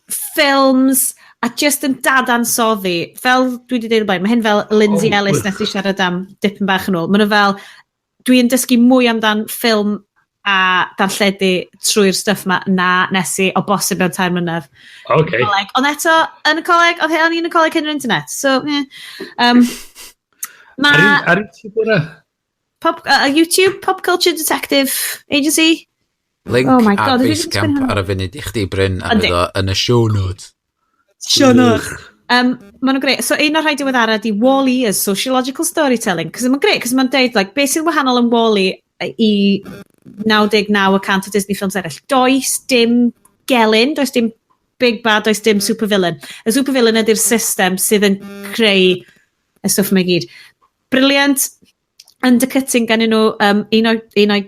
films, a just yn dadansoddi. Fel dwi wedi dweud o blaen, mae hyn fel Lindsay Ellis nes i siarad am dipyn bach yn ôl. Maen nhw fel, dwi'n dysgu mwy amdan ffilm a darlledu trwy'r stuff ma na nes i o bosib mewn 3 mlynedd. Coleg. Ond eto, yn y coleg, oedd o'n i'n y coleg cyn yr internet. So, eh. Ma Ar YouTube hwnna? YouTube, Pop Culture Detective Agency. Link Oh my a God, dwi 'di Basecamp sgwennu hwnna. ar y funud i chdi, Bryn, a Yndi. fydd o yn y show notes. Show notes. Maen nhw'n greu. So un o'r rhai diweddara di Wall-E as sociological storytelling. Cos mae'n greu, cos mae'n deud, like, beth sy'n wahanol yn Wall-E i 99% o Disney films eraill? Does dim gelyn, does dim big bad, does dim supervillain. Y supervillain ydy'r system sydd yn creu y stwff yma i gyd. Brilliant. Undercutting gan nhw, un o'i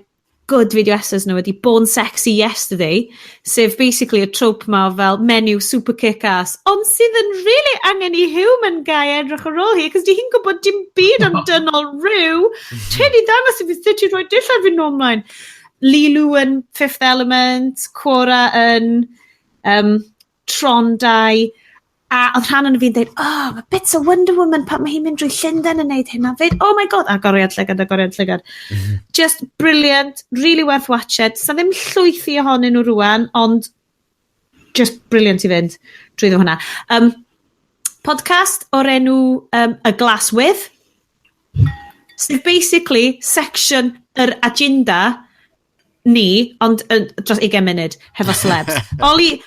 good video essays nhw ydy Born Sexy Yesterday, sef basically y trope ma o fel menyw super kick-ass, ond sydd yn really angen i human guy edrych ar ôl hi, cos di hi'n gwybod dim byd am dynol rhyw. Ti'n i ddangos i fi sut i roi dillad fi nôl mlaen. Leeloo yn Fifth Element, Quorra yn Tron 2, a oedd rhan o'n fi'n dweud, "Oh, mae bits o Wonder Woman pan mae hi'n mynd drwy Llundain yn neud hynna." Fyd, oh my God, agoriad llygad, agoriad llygad. Just brilliant, really worth watch it. Sa ddim llwythi ohonyn nhw rwan, ond just brilliant i fynd drwyddo hwnna. Podcast o'r enw A Glass With, sydd basically section yr agenda ni, ond dros 20 munud, hefo celebs. Ollie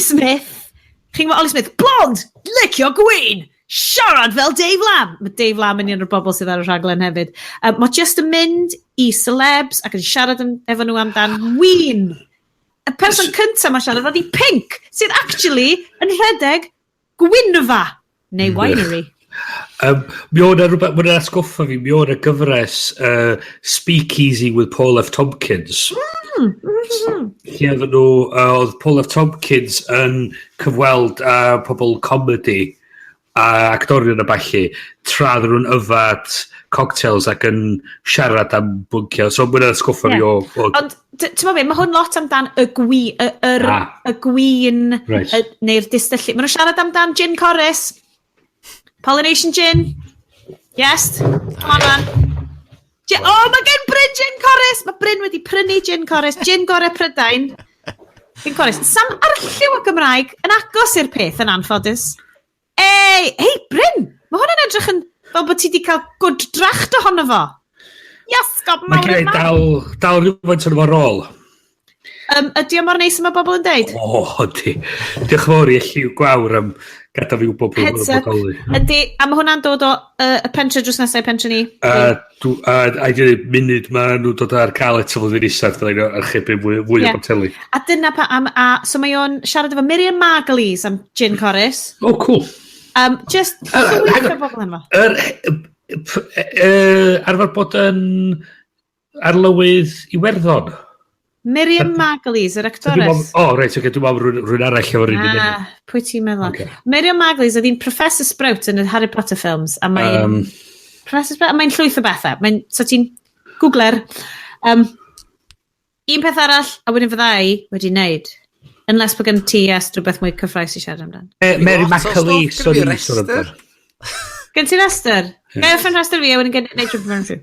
Smith, chi'n gwybod Ollie Smith, blond, licio gwyn, siarad fel Dave Lamb. Mae Dave Lamb yn un o'r bobl sydd ar y rhaglen hefyd. Mae just yn mynd i celebs ac yn siarad efo nhw amdan win. Y person cyntaf mae siarad oedd i Pink, sydd actually yn rhedeg gwynfa, neu winery. Mi o'n rhywbeth, mae'n atgoffa fi, mi o'n gyfres Speakeasy with Paul F. Tompkins. Lle oedden nhw, oedd Paul F. Tompkins yn cyfweld pobl comedy a actorion a ballu, tra oedden nhw'n yfad cocktails ac yn siarad am bwnciau. So mae'n atgoffa fi o Ond, ti'n meddwl be, mae hwn lot amdan y gwin, neu'r distyllu. Maen nhw'n siarad amdan gin Corus. Pollination Gin. Yes. Come on, man. Oh, mae gen Bryn gin Corus! Mae Bryn wedi prynu gin Corus. Gin gorau Prydain. Gin Corus. Sam arlliw o Gymraeg yn agos i'r peth yn anffodus. Ei, hei, Bryn! Mae hwn yn edrych yn fel bod ti wedi cael good dracht ohono fo. Yes, got Mae mawr gen i i dal rhywfaint o'n fo rôl. Ydy o mor neis yma bobl yn deud? O, ydy. Diolch yn fawr i Lliw Gwawr am gadael fi wybod bod Heads hwn yn up. bodoli. Ydy, a mae hwnna'n dod o y pentre drws nesaf i pentre ni. A i dweud, munud mae nhw'n dod ar cael eto flwyddyn nesaf, byddai'n archebu fwy o boteli. A dyna pa, am, a, so mae o'n siarad efo Miriam Margolyes am Gin Corus. Oh, cool. Just Hang llwyth on. o bobl yma. Arfer bod yn arlywydd Iwerddon. Miriam Margolyes, yr actores. O, reit, oce, dwi'n meddwl rhywun arall efo'r un enw. Ah, pwy ti'n meddwl? Ocê. Miriam Margolyes oedd hi'n Professor Sprout yn y Harry Potter films, a mae'n Professor Sprout, a mae'n llwyth o bethau. Mae'n, so ti'n googler. Un peth arall, a wedyn fydda i wedi wneud. Unless bod gen ti, yes, rhywbeth mwy cyffrous i siarad amdan. Mary Lot o stwff McAleese, gyda fi, o'n i'n sôn rhestr. amdan. Gen ti restr? Ie. Gai orffen rhestr fi a wedyn gen neud rhywbeth mewn rhyw.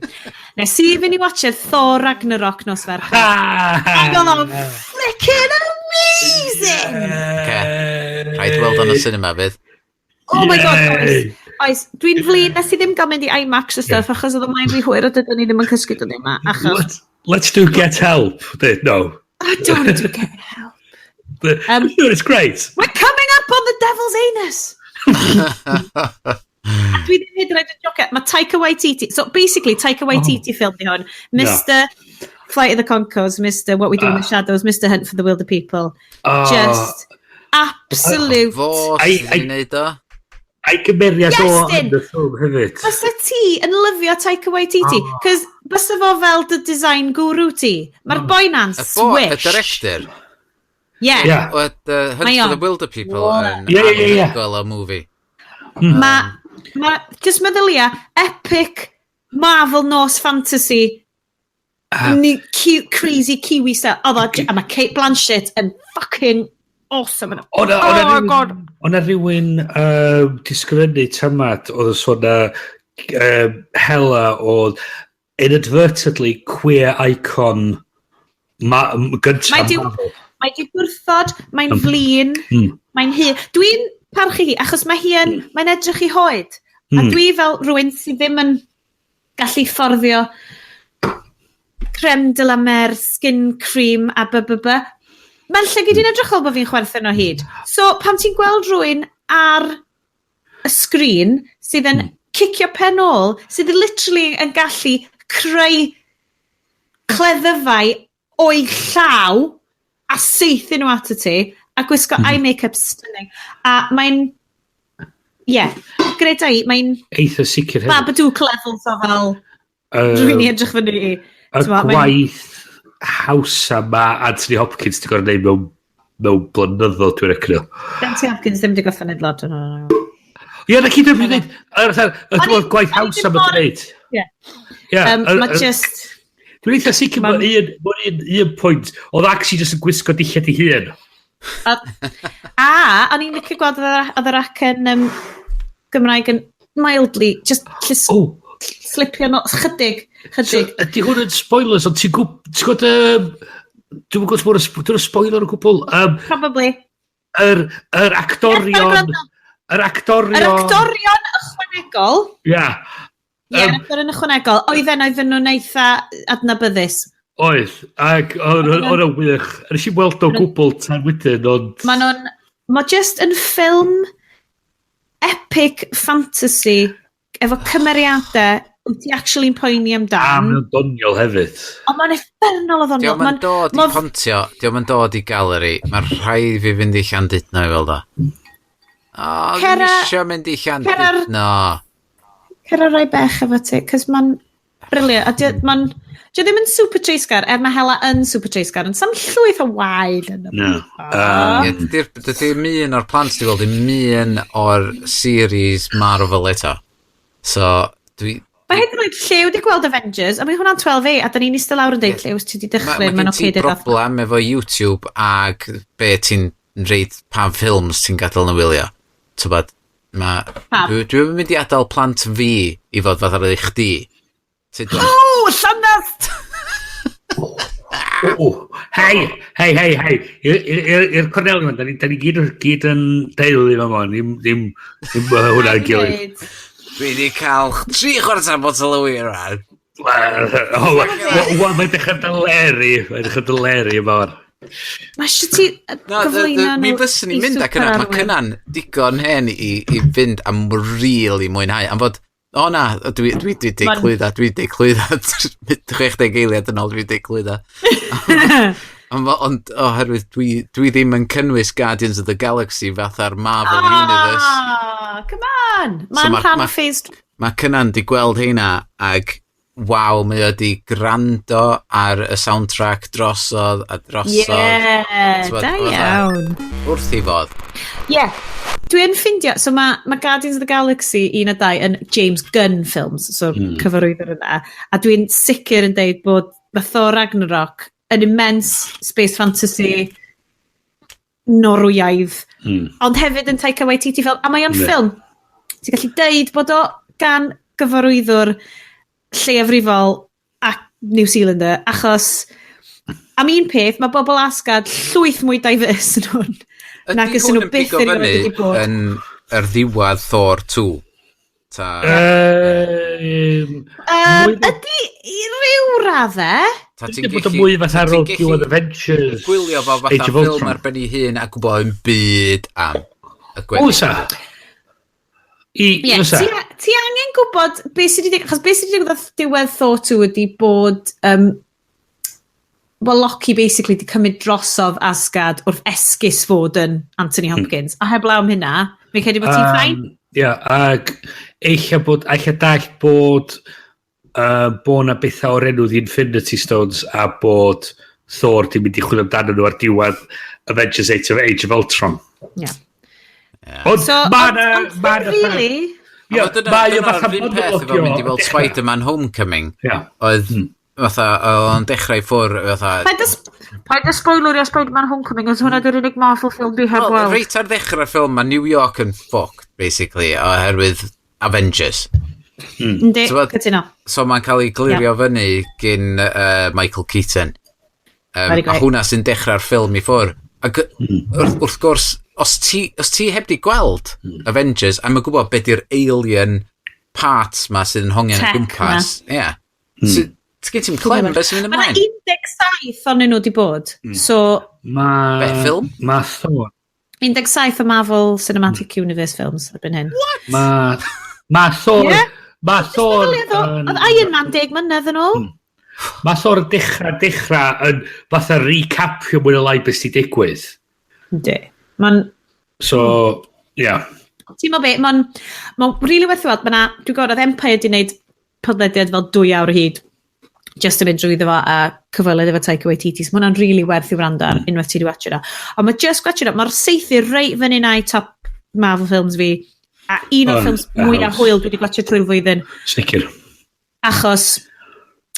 Nes i fynd i watchad Thor Ragnarok nos Fercher. Ac oedd o'n freaking amazing! Rhaid weld o'n y cinema fydd. Oh my God, Yay! oes. Oes, dwi'n flin, nes i ddim gael mynd i IMAX a stuff, achos oedd o mae'n rhy hwyr a dydyn ni ddim yn cysgu dydyn yma, achos. Let's do Get Help. No. I don't want to do Get Help. It's great. We're coming up on the devil's anus! A dwi ddim hyd yn oed yn jocio. Mae Taika Waititi. So basically, Taika Waititi film di hwn. Mr. Flight of the Conchords, Mr. What We Do in the Shadows, Mr. Hunt for the Wilderpeople. Oh. Just absolute. Fo sydd wedi wneud o. A'i gymeriad o Iestyn! yn y ffilm hefyd. Bysa ti yn lyfio Taika Waititi? Oh. Cos bysa fo fel dy design guru ti. Mae'r boi na'n Y bo, y swish. director. Yeah. Yeah. What, Hunt Mae for o'n the Wilderpeople yn Ie. anhygoel o movie. Ma, just meddylia, epic Marvel Norse fantasy, ni, cute, crazy Kiwi style. Oedd o, a mae Cate Blanchett yn fucking awesome. O'na Oh o'na my rywun- God. O'na rhywun di sgrifennu tamad oedd yn sôn na Hela oedd inadvertently queer icon gyntaf Marvel. Mae di gwrthod, mae'n flin, mae'n hi. Dwi'n parchu hi, achos mae hi yn, mae'n edrych i hoed. A dwi fel rhywun sydd ddim yn gallu fforddio creme de la mer, skin cream a by by by. Mae'n llygyd i'n edrych fel bod fi'n chwerthin o hyd. So, pan ti'n gweld rhywun ar y sgrin sydd yn cicio pen ôl, sydd literally yn gallu creu cleddyfau o'i llaw a saethu nhw at y ti a gwisgo eye make-up stunning. A mae'n... Ie, yeah, greda i, mae'n Eitha sicr hefyd. Babadook levels o fel rhywun i edrych fyny i. Y T'mo, gwaith hawsa ma Anthony Hopkins di gorfod neud mewn blynyddoedd, dwi'n recno. Anthony Hopkins ddim wedi gorffen neud lot. No. Ie, na cyd dwi'n dweud. Yr gwaith O'n i hawsa ddim ma mor dwi'n neud. Ie. Ie. Mae just Dwi'n eitha sicr bod un pwynt, oedd actually just yn gwisgo dillad ei hun. A o'n i'n licio gweld oedd yr acen Gymraeg yn mildly, just Oh, slipio no, chydig, so, chydig. ydy hwn yn spoilers, ond ti'n gwybod, dwi'n gwybod bod yn spoiler o gwbl. Probably. Yr actorion. Yr actorion. Yr actorion ychwanegol. Ia. Ie, yr actorion ychwanegol. Oedden nhw'n eitha adnabyddus. Oedd, ac oedd o'n wych. Nes i weld o gwbl tan wedyn, ond. Mae nhw'n... Mae just yn ffilm epic fantasy efo cymeriadau wyt ti actually'n poeni A amdan. mae'n doniol hefyd. Ond mae'n uffernol o ddoniol. Diolch yn dod i Pontio, diolch yn dod i Galeri. Mae'r rhaid fi fynd i Llandudno i weld o. O, dwi'n isio mynd i Llandudno. Cera rai bech efo ti, cos mae'n brilliant. A mae'n... Dio ddim yn super treisgar, er mae Hela yn super treisgar, ond sam llwyth o wael yn y No. Ie, dydy'r un o'r plant di weld dim un o'r series Marvel eto. So, dwi. Mae hyd yn oed Llew wedi gweld Avengers, a mae hwnna'n 12A, a da ni'n eistedd lawr yn deud, "Llew, ti wedi Mae dechrau, ma mae'n gen oce ti deud." broblem efo YouTube ag be ti'n reid pa ffilms ti'n gadael nhw wylio. Tybod, ma, Pam? dwi'n mynd i adael plant fi i fod fath ar chdi. Ti'n dweud, O, llanast! O, hei, hei, hei, hei. I'r corneli yma, da ni gyd yn deulu yma, mon. Ddim hwnna'n gilydd. Dwi wedi cael 3/4 botel o wir rwan. O, mae'n dechrau dyleri. Mae'n dechrau dyleri yma. Wan. Mae eisiau ti No, gyflwyno nhw mi fyswn i'n i mynd ac yna, mae superarwyr. Cynan digon hen i fynd am really mwynhau. Am fod, o na, dwi deud clwydda, dwi deud clwydda, 60 eiliad yn ôl dwi deud clwydda. Ond oherwydd dwi ddim yn cynnwys Guardians of the Galaxy fatha'r Marvel Universe. Ah, come on! Mae'n So rhan o phase. Mae Cynan di gweld heina ag waw, mae o di gwrando ar y soundtrack drosodd a drosodd. Yeah, T'mod, da fatha iawn. wrth i fod. Yeah. Dwi'n ffindio, so mae Guardians of the Galaxy 1 a 2 yn James Gunn films, so cyfarwyddwr yna, a dwi'n sicr yn deud bod mae Thor Ragnarok yn immense space fantasy Norwyaidd, ond hefyd yn Taika Waititi film, a mae o'n ffilm, ti'n gallu deud bod o gan gyfarwyddwr lleiafrifol ac New Zealander, achos am un peth, mae bobl Asgard llwyth mwy diverse yn hwn nag Ydy ys nhw hwn yn byth pigo erioed fyny wedi bod. yn yr ddiwedd Thor 2? Ta... Ydy i ryw raddau. Ta ti'n gallu... Bod yn mwy fatha ar ôl diwedd Avengers. Gwylio fo fatha ffilm ar ben ei hun a gwybod yn byd am y gweddill. Oes a? I, yeah, ti angen gwybod beth sydd wedi digwydd, achos beth sydd wedi digwydd wrth diwedd Thor 2 ydy bod well, Loki basically di cymryd drosodd Asgard wrth esgus fod yn Anthony Hopkins. A heblaw am hynna, fi'n credu bod ti'n fine. Ia, yeah, ac eich bod, eich dallt bod bod na bethau o'r enw The Infinity Stones a bod Thor di mynd i chwilio amdano nhw ar diwedd Avengers 8 of Age of Ultron. Yeah. Ond So, ma' ond, 'na ond ma' 'na really. Ie, Dyna, mae o dyna'r fatha un peth efo mynd i weld Spider-Man Homecoming. Oedd, fatha, oedd o'n dechrau i ffwr, fatha. Paid â spoilerio Spider-Man Homecoming, os hwnna di'r unig Marvel film dwi heb Wel, weld. reit ar ddechrau'r ffilm, mae New York yn fucked, basically, oherwydd Avengers. Yndi, T'bod- cytuno. So mae'n cael ei glirio fyny gyn Michael Keaton. Very A great. hwnna sy'n dechrau'r ffilm i ffwr. Ac wrth gwrs, os ti heb di gweld Avengers, a mae'n gwybod beth di'r alien parts ma sydd yn hongian o Tech. gwmpas. Ie. Yeah. So, ti'n gen ti'm clem beth sy'n mynd Mae ymlaen? 17 ohonyn nhw di bod. So, Ma... Be, ffilm? Ma Thor. 17 o Marvel Cinematic Universe films erbyn hyn. What? Ma Thor. Ie. Ma Thor Oedd Iron Man 10 mlynedd yn ôl. Ma Thor yn dechrau yn fatha recapio mwy o lai beth sy'n digwydd. Yndi. Mae'n So, yeah. Ti'n meddwl be, mae'n really werth i weld, ma' dwi'n gwybod oedd Empire di wneud podlediad fel 2 awr o hyd, just yn mynd drwyddo fo a cyfweliad efo Taika Waititi. So mae hwnna'n really werth i wrando ar unwaith ti wedi watch o. Ond mae just watch o, mae'r saethu reit fyny na i top Marvel films fi, a un o'r ffilms mwyaf hwyl dwi wedi gwatchio trwy'r flwyddyn, Sicr. achos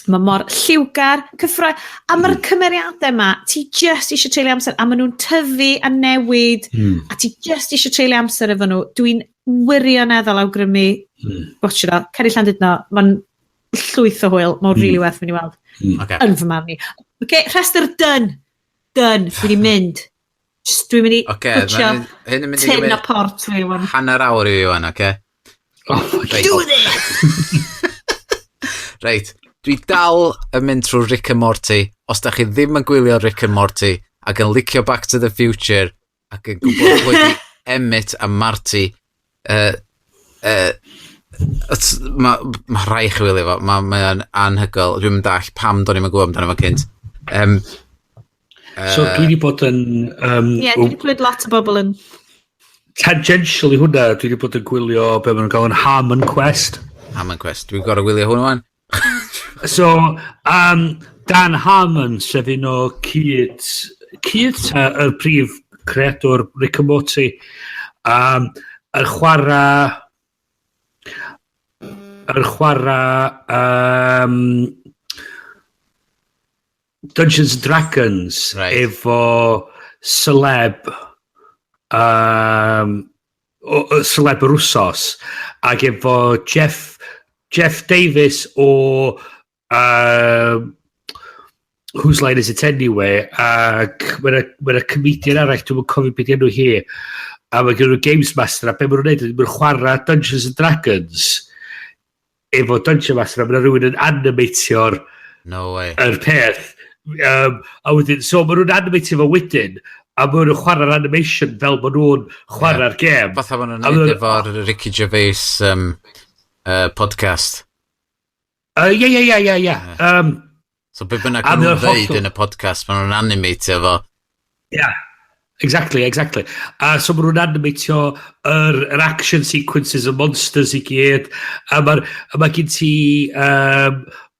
mae mor lliwgar, cyffroi, a mae'r cymeriadau yma, ti just eisiau treulio amser, a maen nhw'n tyfu a newid, a ti just eisiau treulio amser efo nhw. Dwi'n wirioneddol awgrymu watch o. Cer i Llandudno, mae'n llwyth o hwyl, mae'n really werth mynd i weld. Yn fy marn i. Okay, rhestr done. Done. Dwi wedi mynd. Just, dwi'n mynd i Oce, pwtio hyn yn mynd i tin gymryd a port fi wan. hanner awr i fi wan, oce? Oh my Reit. Do this! Reit, dwi dal yn mynd trwy Rick and Morty. Os da chi ddim yn gwylio Rick and Morty ac yn licio Back to the Future ac yn gwybod pwy di Emmett a Marty, ma rhaid chi wylio fo. Mae ma o'n anhygoel. Dwi'n mynd all pam do'n i'm yn gwybod amdano fo cynt. So dwi wedi bod yn Ie, yeah, dwi wedi clywed lot o bobl yn Tangential i hwnna, dwi wedi bod yn gwylio be maen nhw'n gael yn Harmon Quest. Harmon Quest. Dwi'n gorau gwylio hwn wan. So, Dan Harmon, sef un o cyd y prif creadwr Rick and Morty, yn chwarae Dungeons and Dragons efo celeb o celeb yr wsos ac efo Jeff Davis o Whose Line Is It Anyway, ac mae'n ma comedian arall, dwi'n cofio beth enw hi, a mae gen nhw Games Master, a be maen nhw'n neud ydy maen nhw'n chwarae Dungeons and Dragons efo Dungeon Master, a mae rhywun yn animatio'r No way. yr peth. A wedyn, so maen nhw'n animatio fo wedyn, a maen nhw'n chwarae'r animation fel maen nhw'n chwarae'r gêm. Fatha maen nhw'n A neud ma' efo'r Ricky Gervais podcast. Ie. So be bynnag A maen mae nhw'n o'n ddeud hollol yn y podcast, maen nhw'n animatio fo. Yeah. Exactly. A so maen nhw'n animatio yr action sequences, y monsters i gyd. A ma gen ti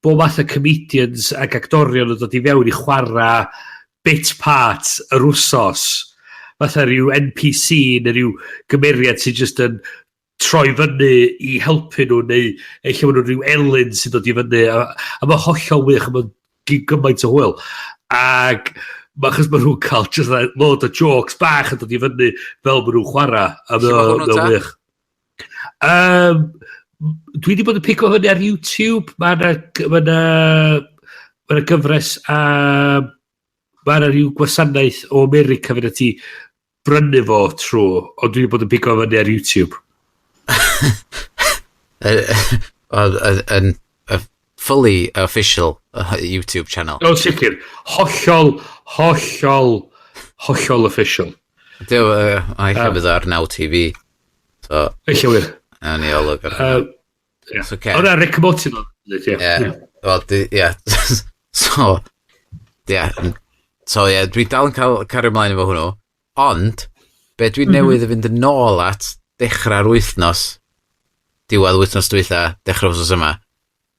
bob math o comedians ac actorion yn dod i fewn i chwarae bit parts yr wsos. Fatha rhyw NPC neu rhyw gymeriad sy'n just yn troi fyny i helpu nhw neu eich maen nhw rhyw elyn sy'n dod i fyny a mae hollol wych a mae'n gymaint o hwyl ac ma, achos maen nhw'n cael just like load o jokes bach yn dod i fyny fel maen nhw'n chwarae a Lle ma' mae hwnnw o'n ta? wych. Dwi wedi bod yn pigo fyny ar YouTube. Mae yna ma gyfres a mae yna rhyw gwasanaeth o America fydd ti brynu fo trwy, ond dwi wedi bod yn pigo fyny ar YouTube. Yn fully official YouTube channel. O, sicr. Hollol, hollol, hollol official. Dyw, I have ar Now TV. So, Eich wir. A ni olwg ar. Yeah. Okay. O na, Rick and Morty. Ie. Wel, ie. So, ie. So, ie, dwi dal yn cael cario ymlaen efo hwnnw. Ond, be dwi'n newydd i fynd yn ôl at dechrau'r wythnos, diwedd wythnos dwytha, dechrau wythnos yma,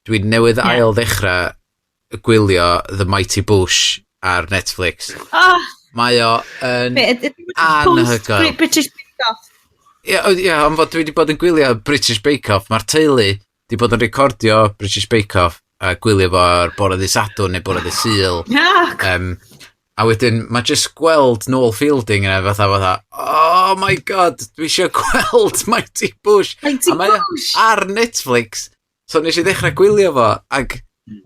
dwi'n newydd ail ddechrau gwylio The Mighty Boosh ar Netflix. Oh, Mae o yn anhygoel. Great British Bake Off. Ie, yeah, ond fod dwi wedi bod yn gwylio British Bake Off, mae'r teulu wedi bod yn recordio British Bake Off a gwylio fo ar bore ddydd Sadwrn neu bore ddydd Sul. A wedyn mae just gweld Noel Fielding yna fatha, "Oh my God, dwi eisiau gweld Mighty Boosh." Mighty A mae o Boosh! ar Netflix. So nes i ddechrau gwylio fo, ag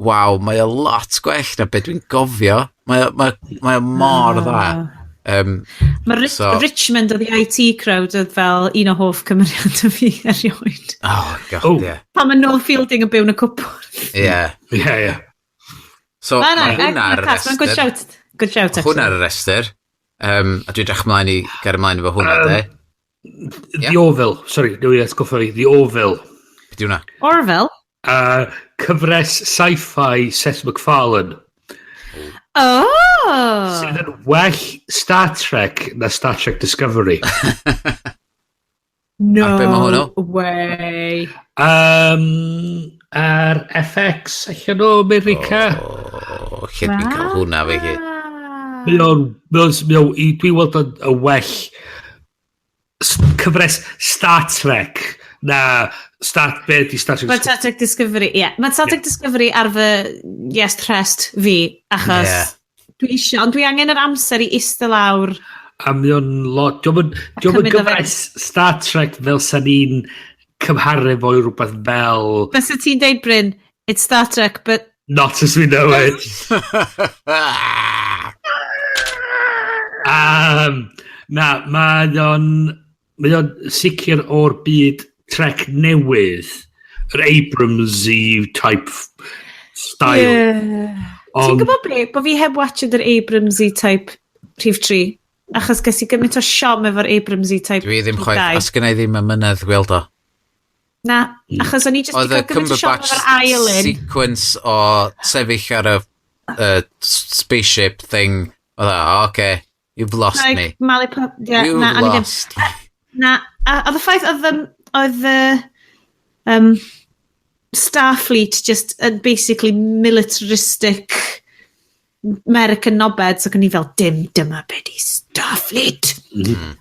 waw, mae o lot gwell na beth dwi'n gofio. Mae o mor dda. Mae Richmond o The IT Crowd oedd fel un o hoff cymeriadau fi erioed. Oh, God, Oh. ie. Pan mae Noel Fielding yn byw yn y cwpwrdd. Ie. Ie. So, mae hwnna ar y Mae'n good restr. shout. Good shout, Hwnna actually. ar y restr. A dwi'n edrych ymlaen i gael ymlaen efo hwnna, de. The Orville. Sorry, no, atgoffa fi. The Orville. Be di hwnna? Orville? Cyfres sci-fi Seth MacFarlane. Oh! Sydd yn well Star Trek na Star Trek Discovery. No Ar be ma' hwnnw? way. Ar FX allan o America. O, lle dwi'n cael hwnna fe chi? Mae o'n, dwi'n weld o'n y well cyfres Star Trek na Star, be di Star Trek? Mae Star Trek Discovery, ie. Yeah. Mae Star Trek Discovery ar fy yes rest fi, achos dwi eisiau, ond dwi angen yr amser i eistedd lawr. A mae o'n lot. Dio'm yn cymryd o gyfres Star Trek fel sa ni'n cymharu fo i rhywbeth fel Fysa ti'n deud, Bryn, "It's Star Trek, but not as we know it." Na, mae o'n sicr o'r byd Trek newydd, yr Abrams-y type style. Yeah. Ti'n gwybod be? Bo fi heb watched yr Abrams-y type rhif 3. Achos ges i gymaint o siom efo'r Abrams-y type Dwi ddim rhif chwaith, 2. os gynna i ddim amynedd gweld o. Na, achos o'n i just Oedd wedi y cael gymaint o siom Cumberbatch efo'r ail un. sequence o sefyll ar y spaceship thing. Oedd o, "Oh, okay, you've lost Like, me. Mali Pop, yeah, You've na, o'n i ddim. lost." Na, a oedd y ffaith oedd y Starfleet just yn basically militaristic American knobheads, ac o'n i fel, "Dim dyma be di Starfleet."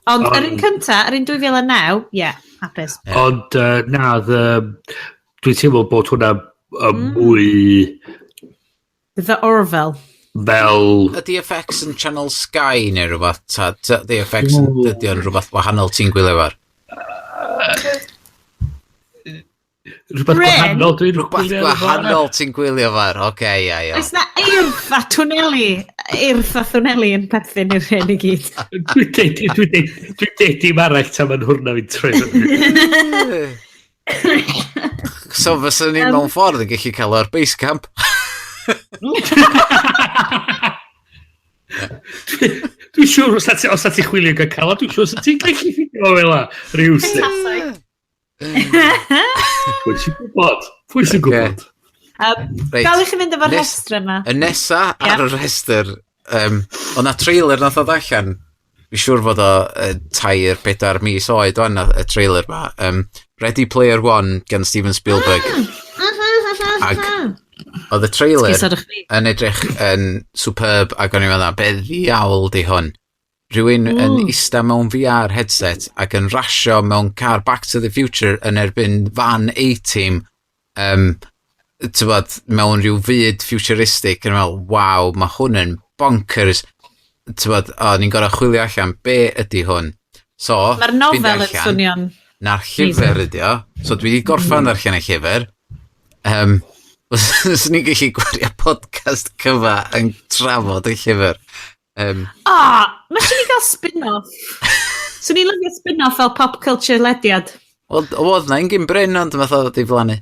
Ond yr un cynta, yr un 2009, yeah, hapus. Ond na, dwi'n teimlo bod hwnna mwy The Orville. Fel Ydy FX yn Channel Sky neu rhywbeth? Ta, ydy FX yn, ydy o'n rhywbeth wahanol ti'n gwylio fo? Rhywbeth Bryn? gwahanol dwi'n Rhywbeth gwylio fo. gwahanol ti'n gwylio fo? Oce, ia, ia. Oes na eirth a twneli, eirth a thwneli yn perthyn i'r hyn i gyd? Dwi'n deud dim arall tan ma'n hwrna fi'n troi fyny. So fyswn ni mewn ffordd yn gallu cael o'r Basecamp. Dwi'n siŵr os ti chwilio gael cael o, dwi'n siŵr os ti'n gallu ffindio fo fel 'a, rhywsut. Pwy sy'n gwybod? Pwy sy'n gwybod? Reit. Gael i chi fynd efo'r rhestr yma. Y nesa ar y rhestr, o na trailer nath o allan. Fi siŵr fod o 3, 4 mis oed o'n y trailer ma. Ready Player One gan Steven Spielberg. Ac oedd y trailer Esgusodwch fi. yn edrych yn superb ac o'n i'n meddwl, "Be ddiawl di hwn?" Rhywun yn ista mewn VR headset ac yn rasio mewn car Back to the Future yn erbyn van A-Team, tybod, mewn rhyw fyd futuristic, yn meddwl, "Waw, mae hwn yn bonkers." Tybod, o, ni'n gorau chwilio allan, be ydy hwn? So, Mae'r nofel ffindio yn allan, swnio'n na'r llyfr ydi o. So dwi wedi gorffan darllen y llyfr. Swn i'n gallu gwario podcast cyfa yn trafod y llyfr. O, mae eisiau ni gael spin-off. Swn i'n lyfio spin-off fel pop culture lediad. Wel, oedd na un gyn Bryn, ond fath o diflannu.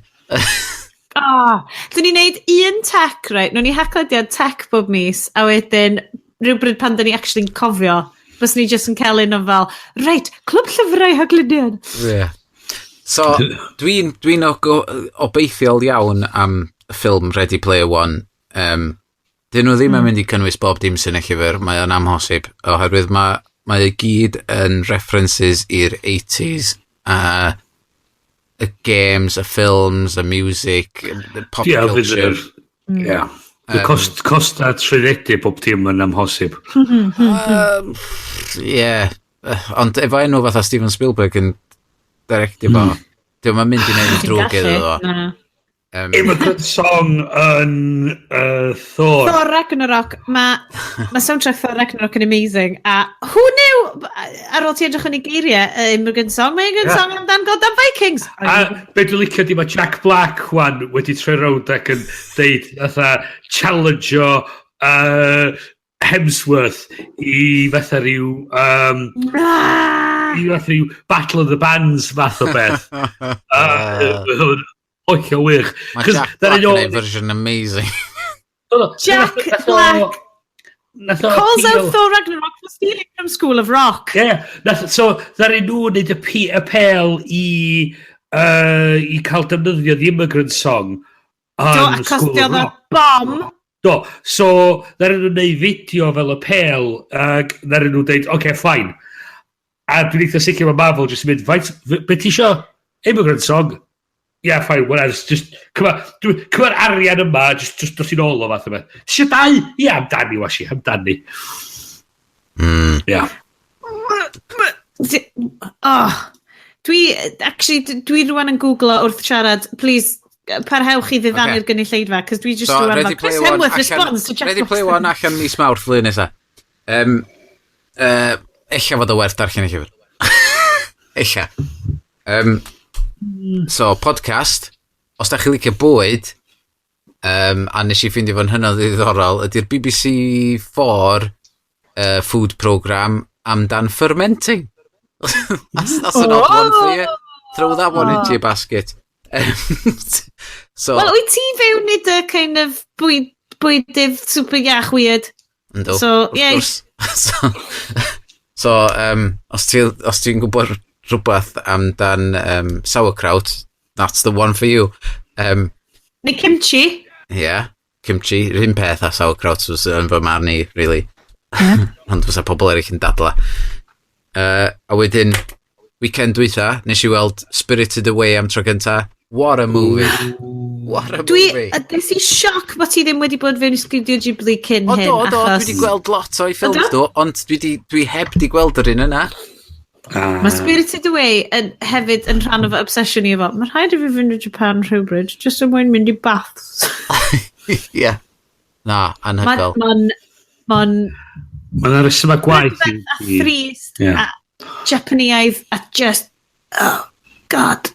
Ah, dyn ni'n neud un tech, right? Nw'n ni haclediad tech bob mis, a wedyn rhywbryd pan dyn ni actually'n cofio, bys ni jyst yn cael un o fel, "Reit, clwb llyfrau Hagluniad." Yeah. So, dwi'n obeithiol iawn am y ffilm Ready Player One. Dyn nhw ddim yn mynd i cynnwys bob dim sy'n y llyfr, mae o'n amhosib, oherwydd mae i gyd yn references i'r 80s, a y games, y films, y music, y pop culture. Ie. Y costa trwyddedu bob dim yn amhosib. Ie, ond efo enw fatha Steven Spielberg yn directio fo, dio'm yn mynd i wneud drwg iddo fo. Na. Immigrant Song yn Thor. Thor Ragnarok, mae soundtrack Thor Ragnarok yn amazing. A who knew, ar ôl ti edrych yn ei geiriau, Immigrant Song, mae Immigrant Song amdan goddamn Vikings. A be dwi'n licio di mae Jack Black wan wedi troi rownd ac yn deud fatha challenge-o Hemsworth i fatha rhyw Na! i fatha rhyw Battle of the Bands fath o beth. Hollol wych. Mae Jack Black yn neud version amazing. Jack Black calls out Thor Ragnarok for stealing from School of Rock. Yeah, nath, so ddaru nhw wneud y apêl i cael defnyddio The Immigrant Song Do, yn achos School of Rock. Bom. Do, so ddaru nhw wneud fideo fel apêl ac ddaru nhw dweud, "Okay, fine." A dwi'n eitha sicr mae Marvel jyst yn mynd, "Faint, be ti isio? Immigrant Song? Yeah, fine, whatever, just, come on, come on, arian yma, just dos i'n ôl o fath o beth. Ti isio dau? Ie, yeah, amdani, washi, amdani." Yeah. Oh, dwi, actually, dwi rwan yn googlo wrth siarad, please, parhewch i ddiddanu'r gynulleidfa, cos dwi just So, rwan Ready fel, Chris Player One Hemsworth responds to Jack Ready Player One allan mis Mawrth flwyddyn nesa. Ella fod o werth darllen y llyfr. Ella. So, podcast, os da chi licio bwyd, a nes i ffeindio fo'n hynod ddiddorol, ydy'r BBC 4 food program amdan fermenting. That's an odd one for you. Throw that one into your basket. So, Wel, wyt ti fewn i dy kind of bwydydd super iach weird? Yndw, So, wrth yay. gwrs. So, os ti'n gwybod rhywbeth amdan sauerkraut, that's the one for you. Neu kimchi. Yeah, kimchi, yr un peth a sauerkraut was yn fy marn i, really. Ond fysa pobl eraill yn dadla. A wedyn, weekend dwytha, nes i weld Spirited Away am tro gynta. What a movie. What a movie. Des i sioc bod ti ddim wedi bod fewn i Studio Ghibli cyn O hyn, do, do, achos dwi wedi gweld lot o'i ffilms O, do? do, ond dwi heb di gweld yr un yna. Mae Spirited Away yn, hefyd yn rhan o fy obsession i efo. Mae rhaid i fi fynd i Japan rhywbryd, just er mwyn mynd i baths. Ie. Yeah. Na, anhygoel. Mae'n Mae'n resymau gwaith a thrist a Japaneaidd a just, oh God,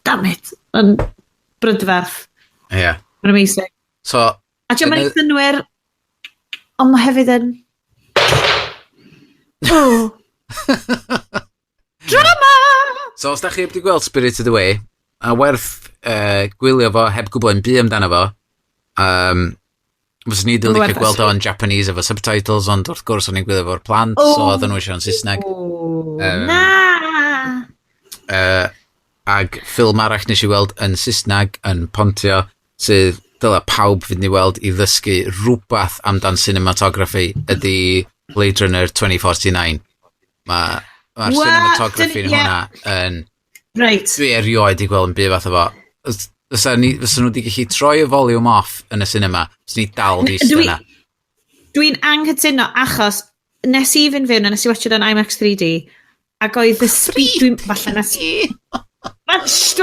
damn it. Mae'n brydferth. Ie. Yeah. Mae'n amazing. So, A diolch yn synnwyr, ond mae hefyd yn... Oh. Drama! So os da chi heb di gweld Spirited Away, a werth gwylio fo heb gwybod yn byd amdano fo, fyswn i wedi Werth licio gweld o yn Japanese efo subtitles, ond wrth gwrs o'n i'n gwylio fo'r plant, oh, so oedden nhw eisiau yn Saesneg. Oh, na! Ag ffilm arall nes i weld yn Saesneg yn Pontio, sydd dylai pawb fynd i weld i ddysgu rhywbeth amdan cinematography, ydy Blade Runner 2049. Mae'r cinematography yn hwnna yn Dwi erioed i gweld yn byd fath o fo. Fysa nhw wedi gallu troi y volume off yn y cinema, fysa ni dal di eistedd yna. Dwi'n anghytuno achos nes i fynd fewn a nes i watch it on IMAX 3D ac oedd y speed... Dwi'n... Falle nes... Shh,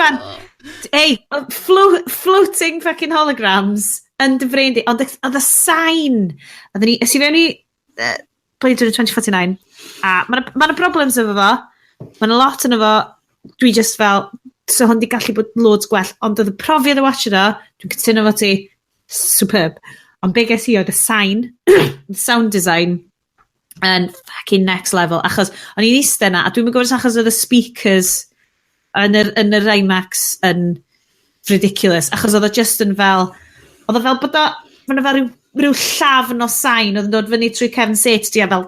Ei, floating fucking holograms yn dy frein di, ond oedd y sain. Oedden ni, es i fewn i Blade Runner 2049, a mae yna ma problems efo fo, mae yna lot yno fo, dwi just fel, so hwn di gallu bod loads gwell, ond oedd y profiad o watch o, dwi'n cytuno fo ti, superb. Ond be ges i oedd y sain, the sound design, yn fucking next level, achos o'n i'n eistedd yna, a dwi'n gwybod os achos oedd y speakers yn yr IMAX yn ridiculous, achos oedd o just yn fel, oedd o fel bod o, mae fel rhyw llafn o sain oedd yn dod fyny trwy cefn set ti a fel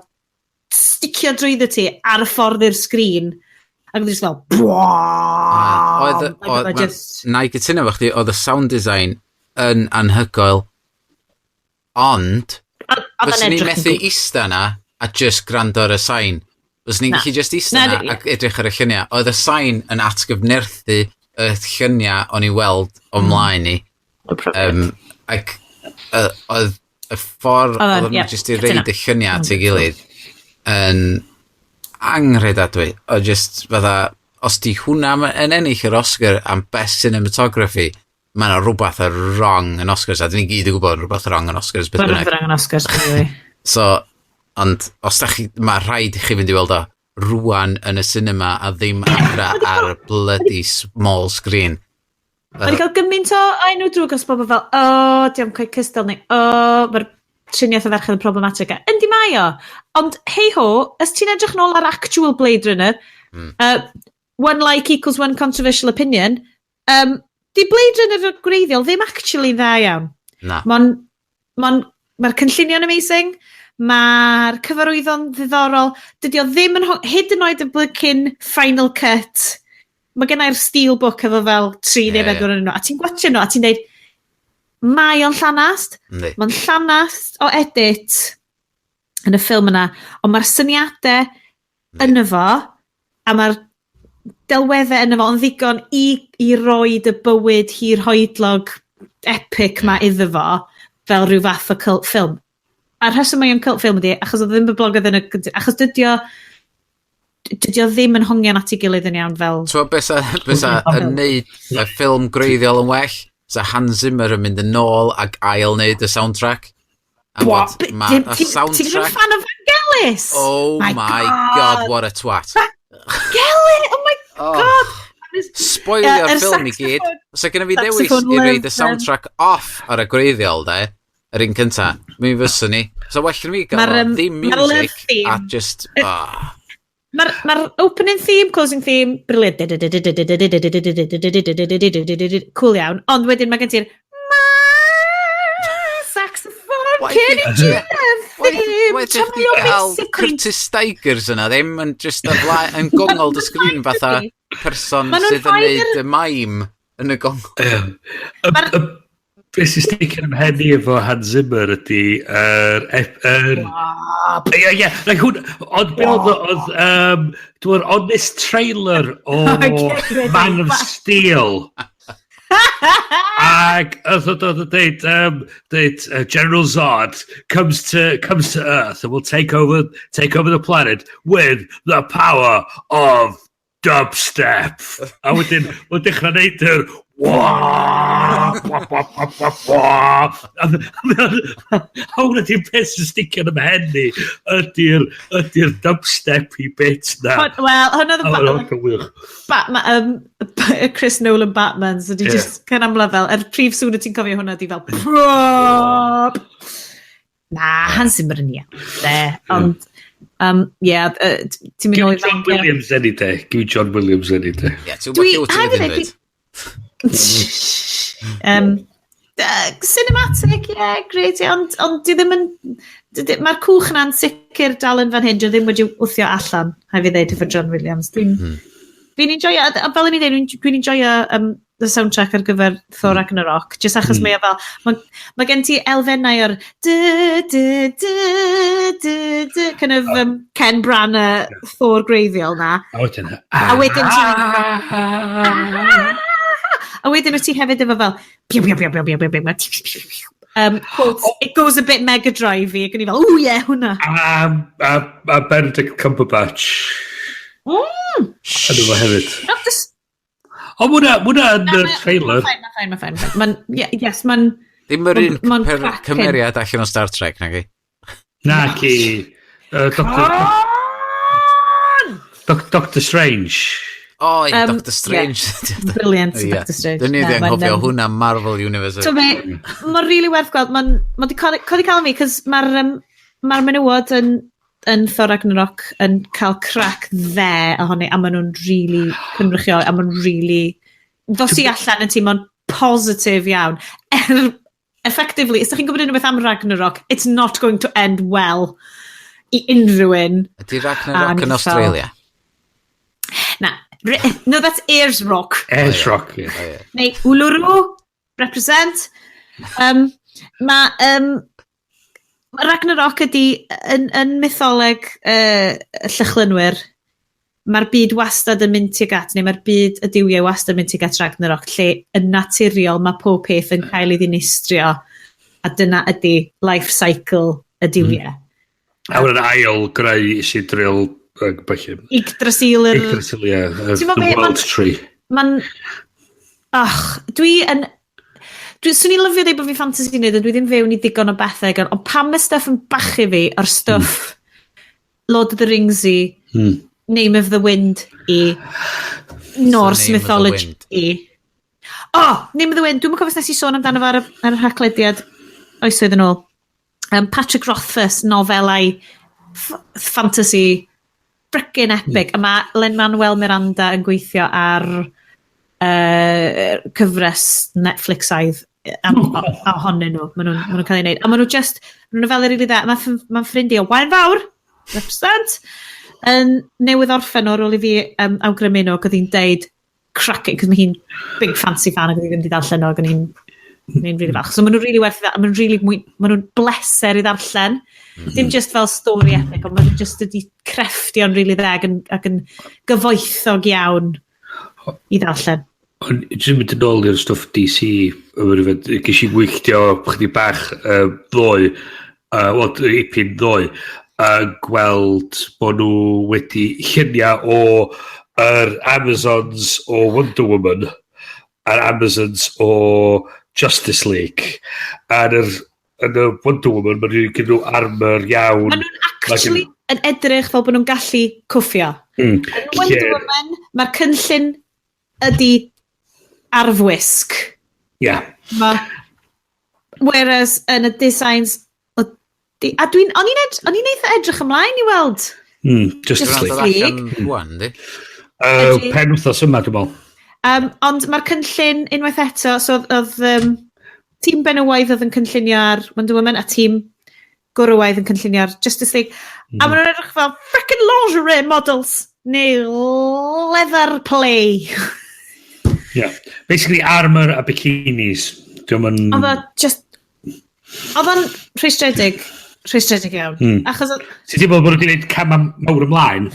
sticio drwyddo ti ar y ffordd i'r sgrin. Ac oedd just fel, Oedd, oedd, just. Na i gytuno efo chdi, oedd y sound design yn anhygoel, ond fyswn ni'n methu ista na a just gwrando ar y sain. Fyswn ni'n gallu just ista na ac edrych ar y lluniau. Oedd y sain yn atgyfnerthu y lluniau o'n i weld o mlaen ni. Ac oedd y ffordd oedd nhw just i reid y lluniau at ei gilydd yn anghredadwy. O just fatha, os di hwnna yn ennill yr Oscar am Best Cinematography, mae yna rhywbeth ar wrong yn Oscars, a dyn ni gyd yn gwybod rhywbeth wrong yn Oscars. Beth bynnag. Rhywbeth wrong yn Oscars, anyway. So, ond os da chi, mae rhaid i chi fynd i weld o rwan yn y cinema a ddim adra ar y bloody small screen. Mae wedi cael gymaint o enw drwg os bobl fel, "O, oh, diolch quite cystal," neu, "O, oh, mae'r triniaeth o ferched yn problematic." Yndi mae o. Ond, hey ho, os ti'n edrych nôl ar actual Blade Runner, one like equals one controversial opinion, di Blade Runner y gwreiddiol ddim actually dda iawn. Na. Mae'n ma cynllunio'n amazing, mae'r cyfarwyddo'n ddiddorol, dydy o ddim yn, hyd yn oed y blycyn final cut, mae gennai'r steelbook efo fel 3 neu 4 yn nhw, a ti'n gwatio nhw, a ti'n deud, mae o'n llanast, mae'n llanast o edit yn y ffilm yna, ond mae'r syniadau yno fo, a mae'r delweddau yno fo yn ddigon i roed y bywyd hir hoedlog epic ma iddo fo, fel rhyw fath o cult film. A'r rheswm mae o'n cult film ydi, achos oedd ddim boblogaidd yn y. Achos dydy o ddim yn hongian at ei gilydd yn iawn fel. Ti'n beth sa, be sa yn neud y ffilm gwreiddiol yn well? Sa Hans Zimmer yn mynd yn ôl ac ail wneud y soundtrack. Am What? Fod ma' y Ti'n soundtrack fan o Vangelis? Oh my God, what a twat. Vangelis! Oh my God! Spoilio'r ffilm i gyd. So gen i fi ddewis i reid y soundtrack off ar y gwreiddiol, de, yr un cynta, mi fyswn ni. So well gen fi gael ddim music a just. Oh. Mae'r ma opening theme, closing theme, brilliant. Cool iawn. Ond wedyn mae gen ti'r saxophone, Kenny G theme. Why ydych chi gael Curtis Stigers yna ddim yn just yn gongol dy sgrin fatha person sydd yn neud y mime yn y gongol? Beth sy'n sticio yn mhen i efo Hans Zimmer ydy yr Ie, like hwn, ond be oedd, dwi'n honest trailer o Man of Steel. Ac oedd o'n deud, "General Zod comes to Earth and will take over the planet with the power of dubstep." A wedyn, mae'n dechrau neud yr wah, wah, wah, wah, wah, wah. A hwnna di'r peth sy'n sticio yn ymhen ni, ydy'r dubstep i bit na. Wel, hwnna oedd y Batman, Chris Nolan Batman, so di just can amla fel, yr prif sŵn ti'n cofio hwnna di fel, prop. Na, Hans Zimmer yn iawn, de, ond, yeah, ti'n mynd nôl i John Williams any day. Give me John Williams any day. Yeah, ti'n gwybod lle wyt ti'n Cinematic, yeah, great, yeah, ond di ddim yn. Mae'r cwch yna'n sicr dal yn fan hyn, dwi ddim wedi wthio allan, hai fi ddeud efo John Williams. Dwi'n enjoyo, a fel o'n i dweud, dwi'n enjoyo the soundtrack ar gyfer Thor Ragnarok, just achos mae o fel, mae gen ti elfennau o'r dy, dy, dy, dy, dy, kind of Ken Branagh Thor gwreiddiol na. A wedyn. A wedyn wyt ti hefyd efo fel piw, piw, piw, piw, piw, piw, piw, piw, piw, piw. Quotes, "It goes a bit Mega Drive-y," ac o'n i fel, "O ie, hwnna." A Benedict Cumberbatch. Yn efo hefyd. Not this. O, mwna yn y trailer. Mae'n fine, mae'n fine, mae'n fine. Mae'n, yeah, yes, mae'n Ddim yr un cracking. cymeriad allan o Star Trek, nag i? Na ci. Doctor Strange. O, ie, Doctor Strange. Brilliant, Doctor Strange. Dyn ni Na, wedi anghofio hwnna Marvel Universe. So me, mae'n really werth gweld. Mae'n ma di codi cael fi, cos mae'r ma menywod yn yn Thor Ragnarok yn cael crack dde ohoni, a maen nhw'n really cynrychiol, a maen nhw'n really... Ddos i allan yn teimlo'n positif iawn. Effectively, os ydych chi'n gwybod unrhyw beth am Ragnarok, it's not going to end well i unrhyw un. Ydy Ragnarok yn Australia? Na. No, that's Ayers Rock. Ayers Rock, ie. Yeah. Neu Uluru, represent. Mae Ragnarok ydy yn mytholeg Llychlynwyr, mae'r byd wastad yn mynd tuag at, neu mae'r byd y duwiau wastad yn mynd tuag at Ragnarok, lle yn naturiol mae pob peth yn cael ei ddinistrio, a dyna ydy life cycle y duwiau. A wedyn ail greu sy'n drill felly. Yggdrasil yr... Yggdrasil, ie. The World Tree. Mae'n... Ach, dwi yn... Swn i'n lyfio dweud bod fi fantasy nerd, ond dwi ddim fewn i ddigon o bethau, ond pan mae stuff yn bachu fi, o'r stuff Lord of the Rings i, Name of the Wind i, Norse mythology i. Oh, Name of the Wind, dwi'n cofio os nes i sôn amdano fo ar y rhaglediad oesoedd yn ôl. Patrick Rothfuss, nofelau fantasy, frickin' epic. A mae Lin-Manuel Miranda yn gweithio ar cyfres Netflix-aidd am, ohonyn nhw. Maen nhw'n ma nhw cael ei wneud. A maen nhw just, maen nhw'n nofelau rili dda. Mae ma ffrindiau Waun Fawr, represent, yn newydd orffen o'r ôl i fi awgrymu nhw, ac oedd hi'n deud cracking, cos mae hi'n big fantasy fan ac oedd hi ddim wedi darllen nhw, ac o'n hi'n really falch. So maen nhw'n really werth i, maen nhw'n really mwy, maen nhw'n bleser i ddarllen. Dim just fel story epic, ond maen nhw just wedi crefftio'n really dda ac yn gyfoethog iawn i ddarllen. Ond jyst mynd yn ôl i'r stwff DC, ges i gwylltio chydig bach ddoe, wel, ipyn ddoe, a gweld bod nhw wedi lluniau o yr Amazons o Wonder Woman a'r Amazons o Justice League. A'r yr, yn y Wonder Woman, maen nhw'n gyda nhw armor iawn. Maen nhw'n actually yn edrych fel bod nhw'n gallu cwffio. Yn Wonder Woman, mae'r cynllun ydy arfwisg. Whereas yn y designs a dwi'n, o'n i'n eitha edrych ymlaen i weld Justice Justice League. League. Rwan, di? Pen wythnos yma, dwi'n meddwl. Ond mae'r cynllun unwaith eto, so oedd tîm benywaidd oedd yn cynllunio ar Wonder Woman a tîm gwrywaidd yn cynllunio ar Justice League. A maen nhw'n edrych fel frickin' lingerie models neu leather play. Yeah. Basically, armor a bikinis. Dwi'n mynd... Oedd o just... Oedd o'n rhwystredig. Rhwystredig iawn. Achos Ti'n teimlo bod nhw wedi gwneud cam mawr ymlaen?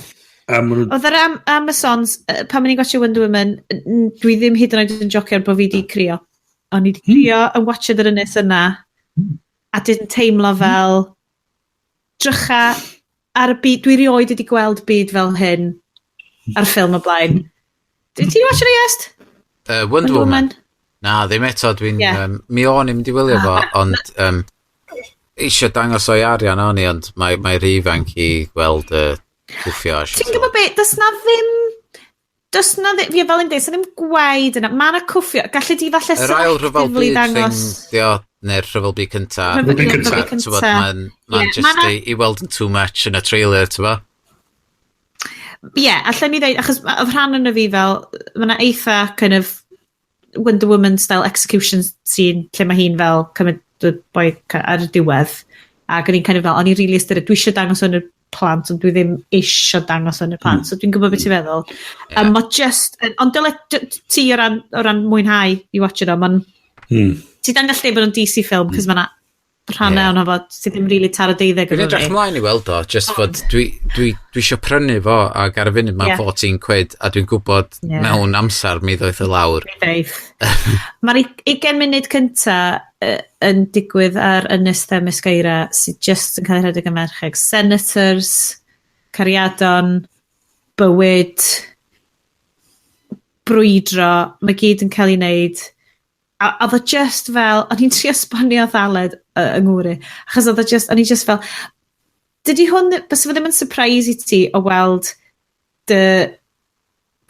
Oedd yr Amazons, pan o'n i'n gwatchio Wonder Woman, dwi ddim hyd yn oed yn jocio bod fi wedi crio. O'n i wedi crio yn watchad yr ynys yna, a didn't teimlo fel drycha ar y byd, dwi rioed wedi gweld byd fel hyn ar ffilm o blaen. Ti wedi watchio Iest? Wonder Woman? Na, ddim eto. Dwi'n... Ie. Mi o'n i'n mynd i wylio fo, ond eisiau dangos o'i arian o'n i, ond mae rhy ifanc i gweld cwffio a shit. Ti'n gwybod be, does na ddim... Does na ddim, fi fel yn dweud, does na ddim gwaed yna. Mae yna cwffio. Gallu di falle Yr ail rhyfel selectively byd ddangos... thing, dio, neu'r rhyfel byd cynta. Rhyfel Byd cynta. Rhyfel byd Ti'n bod, cynta. mae'n ma Ie, just ma' 'na- i weld yn too much yn y trailer, ti'n bo? Ie, yeah, allan ni ddeud, achos oedd rhan yn y fi fel, mae yna eitha kind of Wonder Woman style execution scene lle mae hi'n fel cymryd y boi ar y diwedd. Ac o'n i'n kind of fel, o'n i'n really ystyried, dwi eisiau dangos yn y plant, ond dwi ddim eisiau dangos yn y plant. So dwi'n gwybod beth ti'n feddwl. Ie. Um, mae just, ond dyle ti o ran mwynhau i watch it o, mae'n ti dan gallu deud bod o'n DC film, cos mae yna rhannau yeah. ono fo sydd ddim really taro deuddeg Dwi'n efo edrych fi. ymlaen i weld o, just fod dwi eisiau prynu fo ac ar y funud mae'n Ie. 14 quid a dwi'n gwybod mewn amser mi ddoeth y lawr. Mi ddeith. Mae'r 20 munud cynta yn digwydd ar Ynys Themyscira sydd just yn cael ei rhedeg am merched. Senators, cariadon, bywyd, brwydro, mae gyd yn cael ei wneud. A oedd o just fel, o'n i'n trio esbonio ddaled yng Nghymru, achos oedd o just, o'n i just fel, dydy hwn, bysa fo ddim yn surprise i ti o weld dy,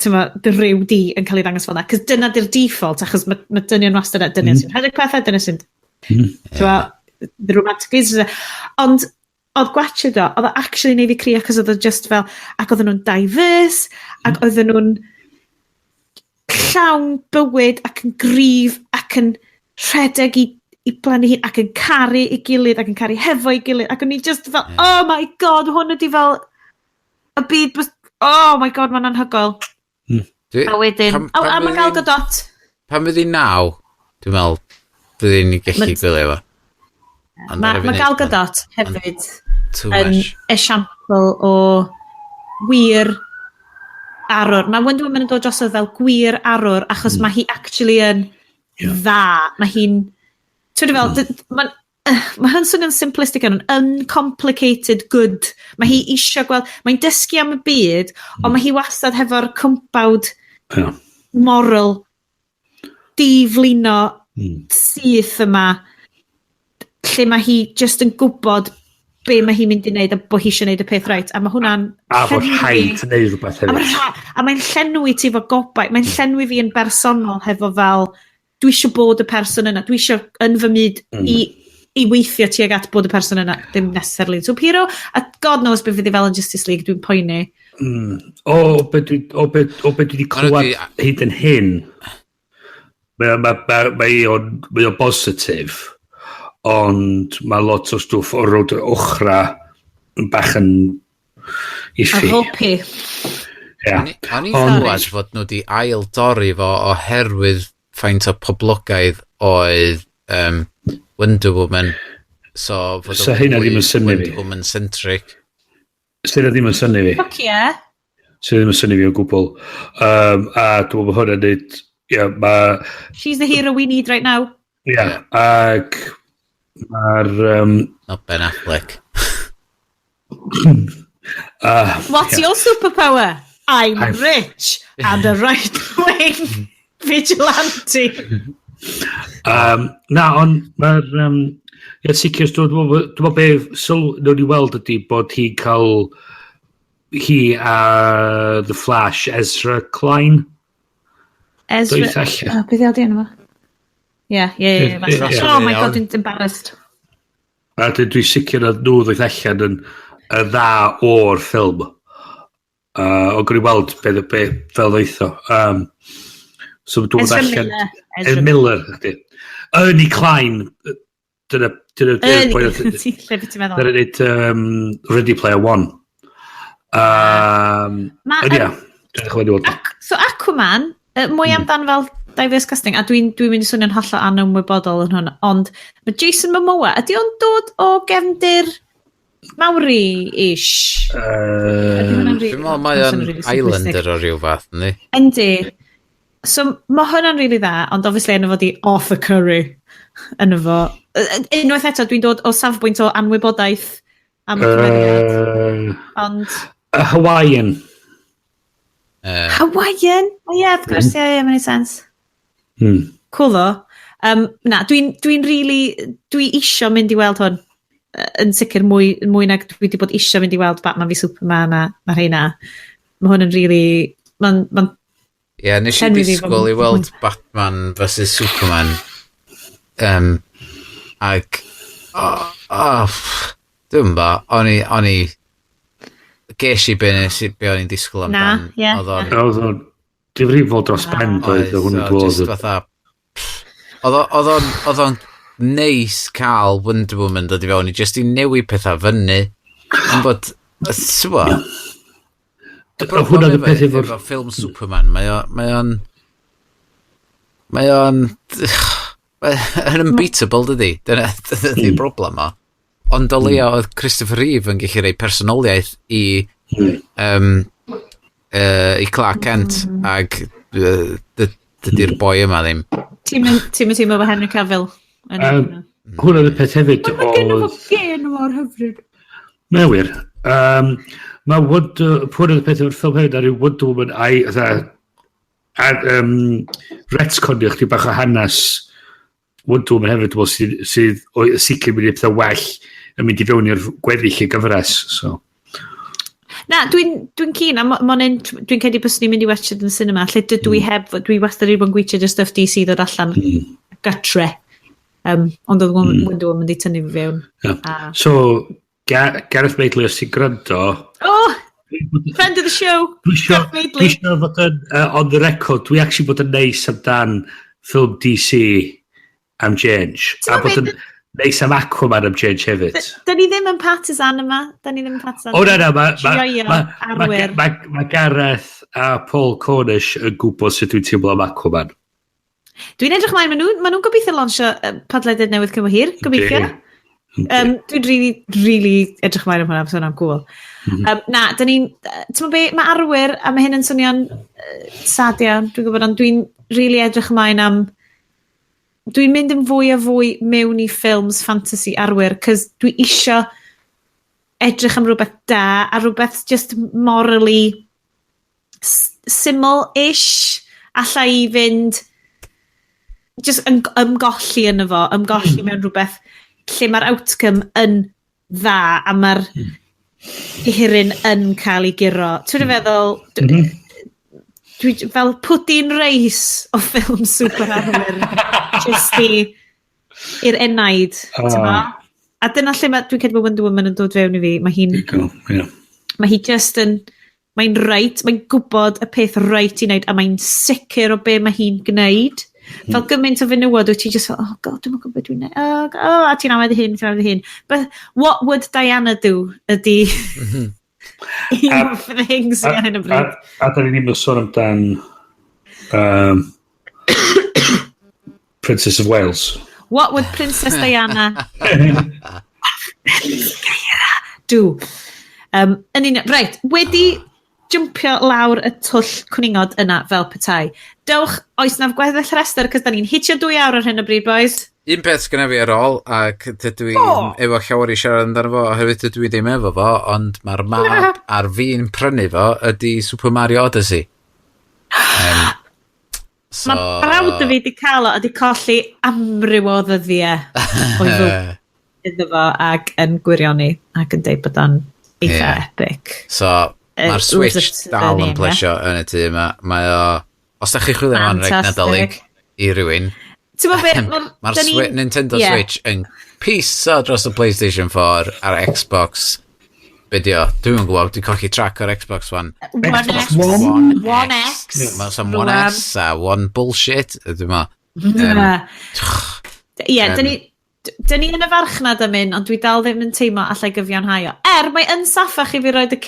t'mo, dy ryw di yn cael ei ddangos fel 'na, cos dyna di'r default, achos mae dynion wastad, dynion sy'n rhedeg pethau, dynion sy'n, t'mo, the romantic leads, ond Oedd gwatchio do, oedd o actually neud fi crio, achos oedd o just fel, ac oedden nhw'n diverse, ac oedden nhw'n llawn bywyd ac yn gryf ac yn rhedeg i blannu hun ac yn caru i gilydd ac yn caru hefo'i gilydd ac o'n i just fel, "Oh my God, hwn ydi fel y byd, oh my God, mae'n anhygoel." A wedyn, oh, a mae Gal Gadot. Pan fydd hi'n 9, dwi'n meddwl, fydd hi'n gallu gwylio fo. Ond ar y Mae funud, Gal Gadot hefyd too yn much. esiampl o wir arwr. Mae Wonder Woman yn dod drosodd fel gwir arwr achos mae hi actually yn dda. Mae hi'n... Ti'n fel, mae'n mae hyn swnio'n simplistic yn uncomplicated good. Mae hi isio gweld... Mae'n dysgu am y byd, ond mae hi wastad hefo'r cwmpawd moral diflino syth yma lle mae hi just yn gwybod be mae hi'n mynd i wneud a bod hi eisiau gwneud y peth reit. A mae hwnna'n A fod rhaid wneud rhywbeth A, hefyd. A mae'n llenwi ti efo gobaith. Mae'n llenwi fi yn bersonol hefo fel, dwi eisiau bod y person yna. Dwi eisiau yn fy myd i weithio tuag at bod y person yna. Ddim necessarily superhero. A God knows beth fydd i fel yn Justice League, dwi'n poeni. O be dwi wedi Ma' nhw clywed hyd yn hyn, mae o'n positif, ond mae lot o stwff o'r road ochra yn bach yn A iffy. ropey. Ia. O'n i'n clywed fod nhw wedi ail dorri fo oherwydd faint o poblogaidd oedd Wonder Woman. So, fod So o'n hynna fwy ddim yn synnu fi. Wonder Woman centric. Sydd ddim yn synnu fi. Fuck yeah. Sydd ddim yn synnu fi o gwbl. A dwi'n meddwl bod hwnna'n neud... Ia, mae... She's the hero we need right now. Ia, ac mae'r... Not Ben Affleck. What's your superpower? I'm rich and a right-wing vigilante. Na, ond mae'r... Ie, sicr, dwi'n meddwl be sylw nawn ni weld ydy bod hi'n cael hi a The Flash, Ezra Klein. Ezra. Doeth allan. Oh, beth ydy enw fo? Ie, falle. Ie. Oh my God, dwi'n embarrassed. A dwi sicr na nhw ddoeth allan yn y dda o'r ffilm. O gwni weld be fel ddoeth o. So dwi'n Ezra allan. Miller. Ezra Miller, ydy. Ernie Klein. Dyna Ernie, boi nath- lle beth ti'n meddwl? Dyna neud Ready Player One. Ond ia, dwi'n chwilio i weld. So Aquaman, mwy amdan fel diverse casting, a dwi'n dwi mynd i swnio'n hollol anymwybodol yn hwn, ond mae Jason Momoa, ydy o'n dod o gefndir Maori-ish? Ydy hwnna'n Dwi'n meddwl mae o'n hwnna'n really simplistic. Islander o ryw fath, yndi? Yndi. So mae hwnna'n really dda, ond obviously enw fo di Arthur Curry. Enw fo. Unwaith eto, dwi'n dod o safbwynt o anwybodaeth am y cymeriad. Ond Hawaiian. Hawaiian? Oh yeah, of course, yeah, mae'n sense. Cool ddo. Na, dwi'n dwi really, dwi isio mynd i weld hwn. Yn sicr mwy nag dwi wedi bod isio mynd i weld Batman v Superman a rheina. Mae hwn yn really, mae'n ma Ie, nes i llenwi fi disgwyl i weld Batman vs Superman. Ag, oh, dwi'n ba, o'n i, ges i be nes i, be o'n i'n disgwyl Na, amdan. ie, Oedd o'n, Oedd o'n difrifol dros ben doedd oedd, hwnnw so, dwi'n just meddwl. fatha, oedd o'n, oedd o'n neis cael Wonder Woman dod i fewn i just i newid pethau fyny. Ond bod, ti'n bo, y Hwnna broblem oedd y peth efo ffilm Superman, mae o'n yn unbeatable, dydi? Dyna dydi'r broblem o. Ond o leia oedd Christopher Reeve yn gallu rhoi personoliaeth i Clark Kent ag dydi'r boi yma ddim. Ti'n mynd ti'n teimlo efo Henry Cavill yn hwnna? Hwnna oedd y peth hefyd Mae gen fo oedd. gen mor hyfryd. Mae wir. Mae Wonder... Hwnna oedd y peth efo'r ffilm hefyd ar yw Wonder Woman a'i... fatha, a, retconio chdi bach o hanes Wonder Woman hefyd, dwi'n meddwl, sydd o sicr mynd i pethau well yn mynd i fewn i'r gweddill y gyfres. So. Na, dwi'n dwi keen, a ma'n un, dwi'n credu byswn i'n mynd i watch it yn cinema, lle dydw i heb, dwi wastad wedi bod yn gweithio just stuff DC ddod allan gatre. Ond oedd Wonder Woman wedi tynnu fi fewn. Yeah. A, So, Gareth Maidley, os ti'n gwrando. Oh! Friend of the show! Gareth Maidley. Dwi isio fod yn, on the record, dwi actually bod yn neis amdan ffilm DC am change. A bod yn neis am Aquaman am change hefyd. Da ni ddim yn partisan yma. Da ni ddim yn partisan. O na na, ma Gareth a Paul Cornish yn gwybod sut dwi'n teimlo am Aquaman. Dwi'n edrych ymlaen, ma nhw'n gobeithio lansio podlediad newydd cyn bo hir, gobeithio. Dwi'n really, really edrych ymlaen am hwnna, so hwnna'n cool. Na, dyn ni'n... Ti'n be, mae arwyr, a mae hyn yn swnio'n sad iawn, dwi'n gwybod, ond dwi'n really edrych ymlaen am... Dwi'n mynd yn fwy a fwy mewn i ffilms fantasy arwyr, cos dwi isio edrych am rhywbeth da, a rhywbeth just morally syml-ish. Alla i fynd just ymgolli yn fo, ymgolli mewn rhywbeth lle mae'r outcome yn dda a mae'r dihiryn yn cael ei guro. Ti'n feddwl, dwi fel pudding reis o ffilm super arwyr just i'r enaid, ti'n? A dyna lle mae, dwi'n credu bod Wonder Woman yn dod fewn i fi. Mae hi'n Mae hi just yn, mae'n reit, mae'n gwybod y peth reit i wneud, a mae'n sicr o be mae hi'n gwneud. Fel gymaint o fenywod, wyt ti just fel, "Oh God, dwi'n gwybod beth dwi'n gwneud, oh, oh," a ti'n amau dy hun, ti'n amau dy hun. But what would Diana do ydy un o'r things ar hyn o bryd. A da ni ddim yn sôn amdan Princess of Wales. What would Princess Diana do? Yn union, reit, wedi jumpio lawr y twll cwningod yna fel petai. Dewch, oes na gweddill rhestr, cos da ni'n hitio 2 awr ar hyn o bryd, boys. Un peth sgynna fi ar ôl, ac dydw i efo llawer i siarad amdano fo, oherwydd dydw i ddim efo fo, ond mae'r mab ar fi'n prynu fo ydy Super Mario Odyssey. So, Mae brawd y fi wedi cael o a wedi colli amryw o ddyddiau o'i fywyd iddo fo ac yn gwirioni ac yn deud bod o'n eitha epic. So, mae'r Switch Love dal the yn name, plesio yn y tŷ yma. Mae o... Os da chi chwilio am anrheg Fantastic. Nadolig i rywun, Ti'n gwybod be? Mae'r Nintendo Switch yn piso dros y PlayStation 4 a'r Xbox. Be di o? Dwi'n yn gwybod, dwi'n colli track o'r Xbox One. One Xbox X. One. One X. Mae some One Rwan. S a One Bullshit. Dwi'n meddwl. Ie, dyn ni yn y farchnad am un, ond dwi dal ddim yn teimlo allai gyfiawnhau o. Er, mae yn saffach i fi roed y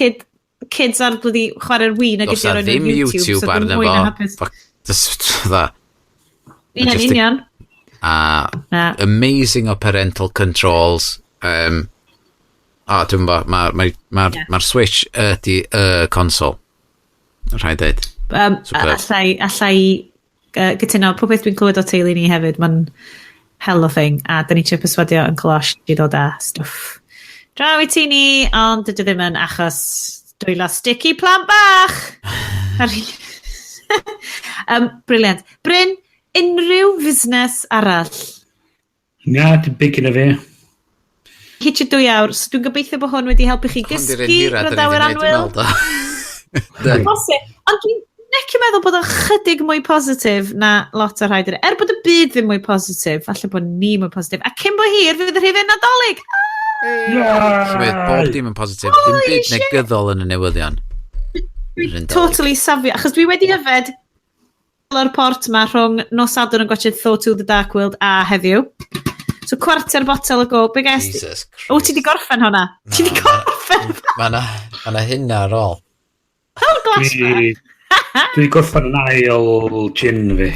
kids ar bloody chwarae'r Wii nag Does ydi na roed ddim nhw YouTube, YouTube so dwi'n arno mwy na fo. hapus. Fuck, dda. Ie, yn union. A Na. amazing o parental controls. A dwi'n bo, mae'r ma, ma, ma Switch ydy y console. Rhaid dweud. Superb. Allai gytuno, pob beth dwi'n clywed o teulu ni hefyd, mae'n hell of thing, a da ni trio perswadio Uncle Osh i ddod â stwff draw i ti ni, ond dydw ddim yn achos dwylo sticky plant bach. Brilliant. Bryn, unrhyw fusnes arall? Na, dim big yna fi. Hitio 2 awr, so dwi'n gobeithio bod hwn wedi helpu chi Hwn di'r un gysgu, hira da ni gwrandawyr wedi gwneud, annwyl. dwi'n meddwl, do. Bosib. Ond dwi'n necio meddwl bod o'n chydig mwy positif na lot o'r rhai dyn. Er bod y byd ddim mwy positif, falle bod ni mwy positif. A cyn bo hir, fydd y rhifyn Nadolig! Ah! Lle bob dim yn positif, dim Holy byd shit. negyddol yn y newyddion. Yr un Dolig. Totally safio, achos dwi wedi yfed o'r port ma rhwng nos Sadwrn yn gwatchio Thor 2 The Dark World a heddiw. So cwarter botel o go. Be ges ti? Jesus Christ. O, ti di gorffen hwnna? Ti di Na, gorffen? Ma na hynna ar ôl. O'r glas. Dwi gorffen yn ail gin fi.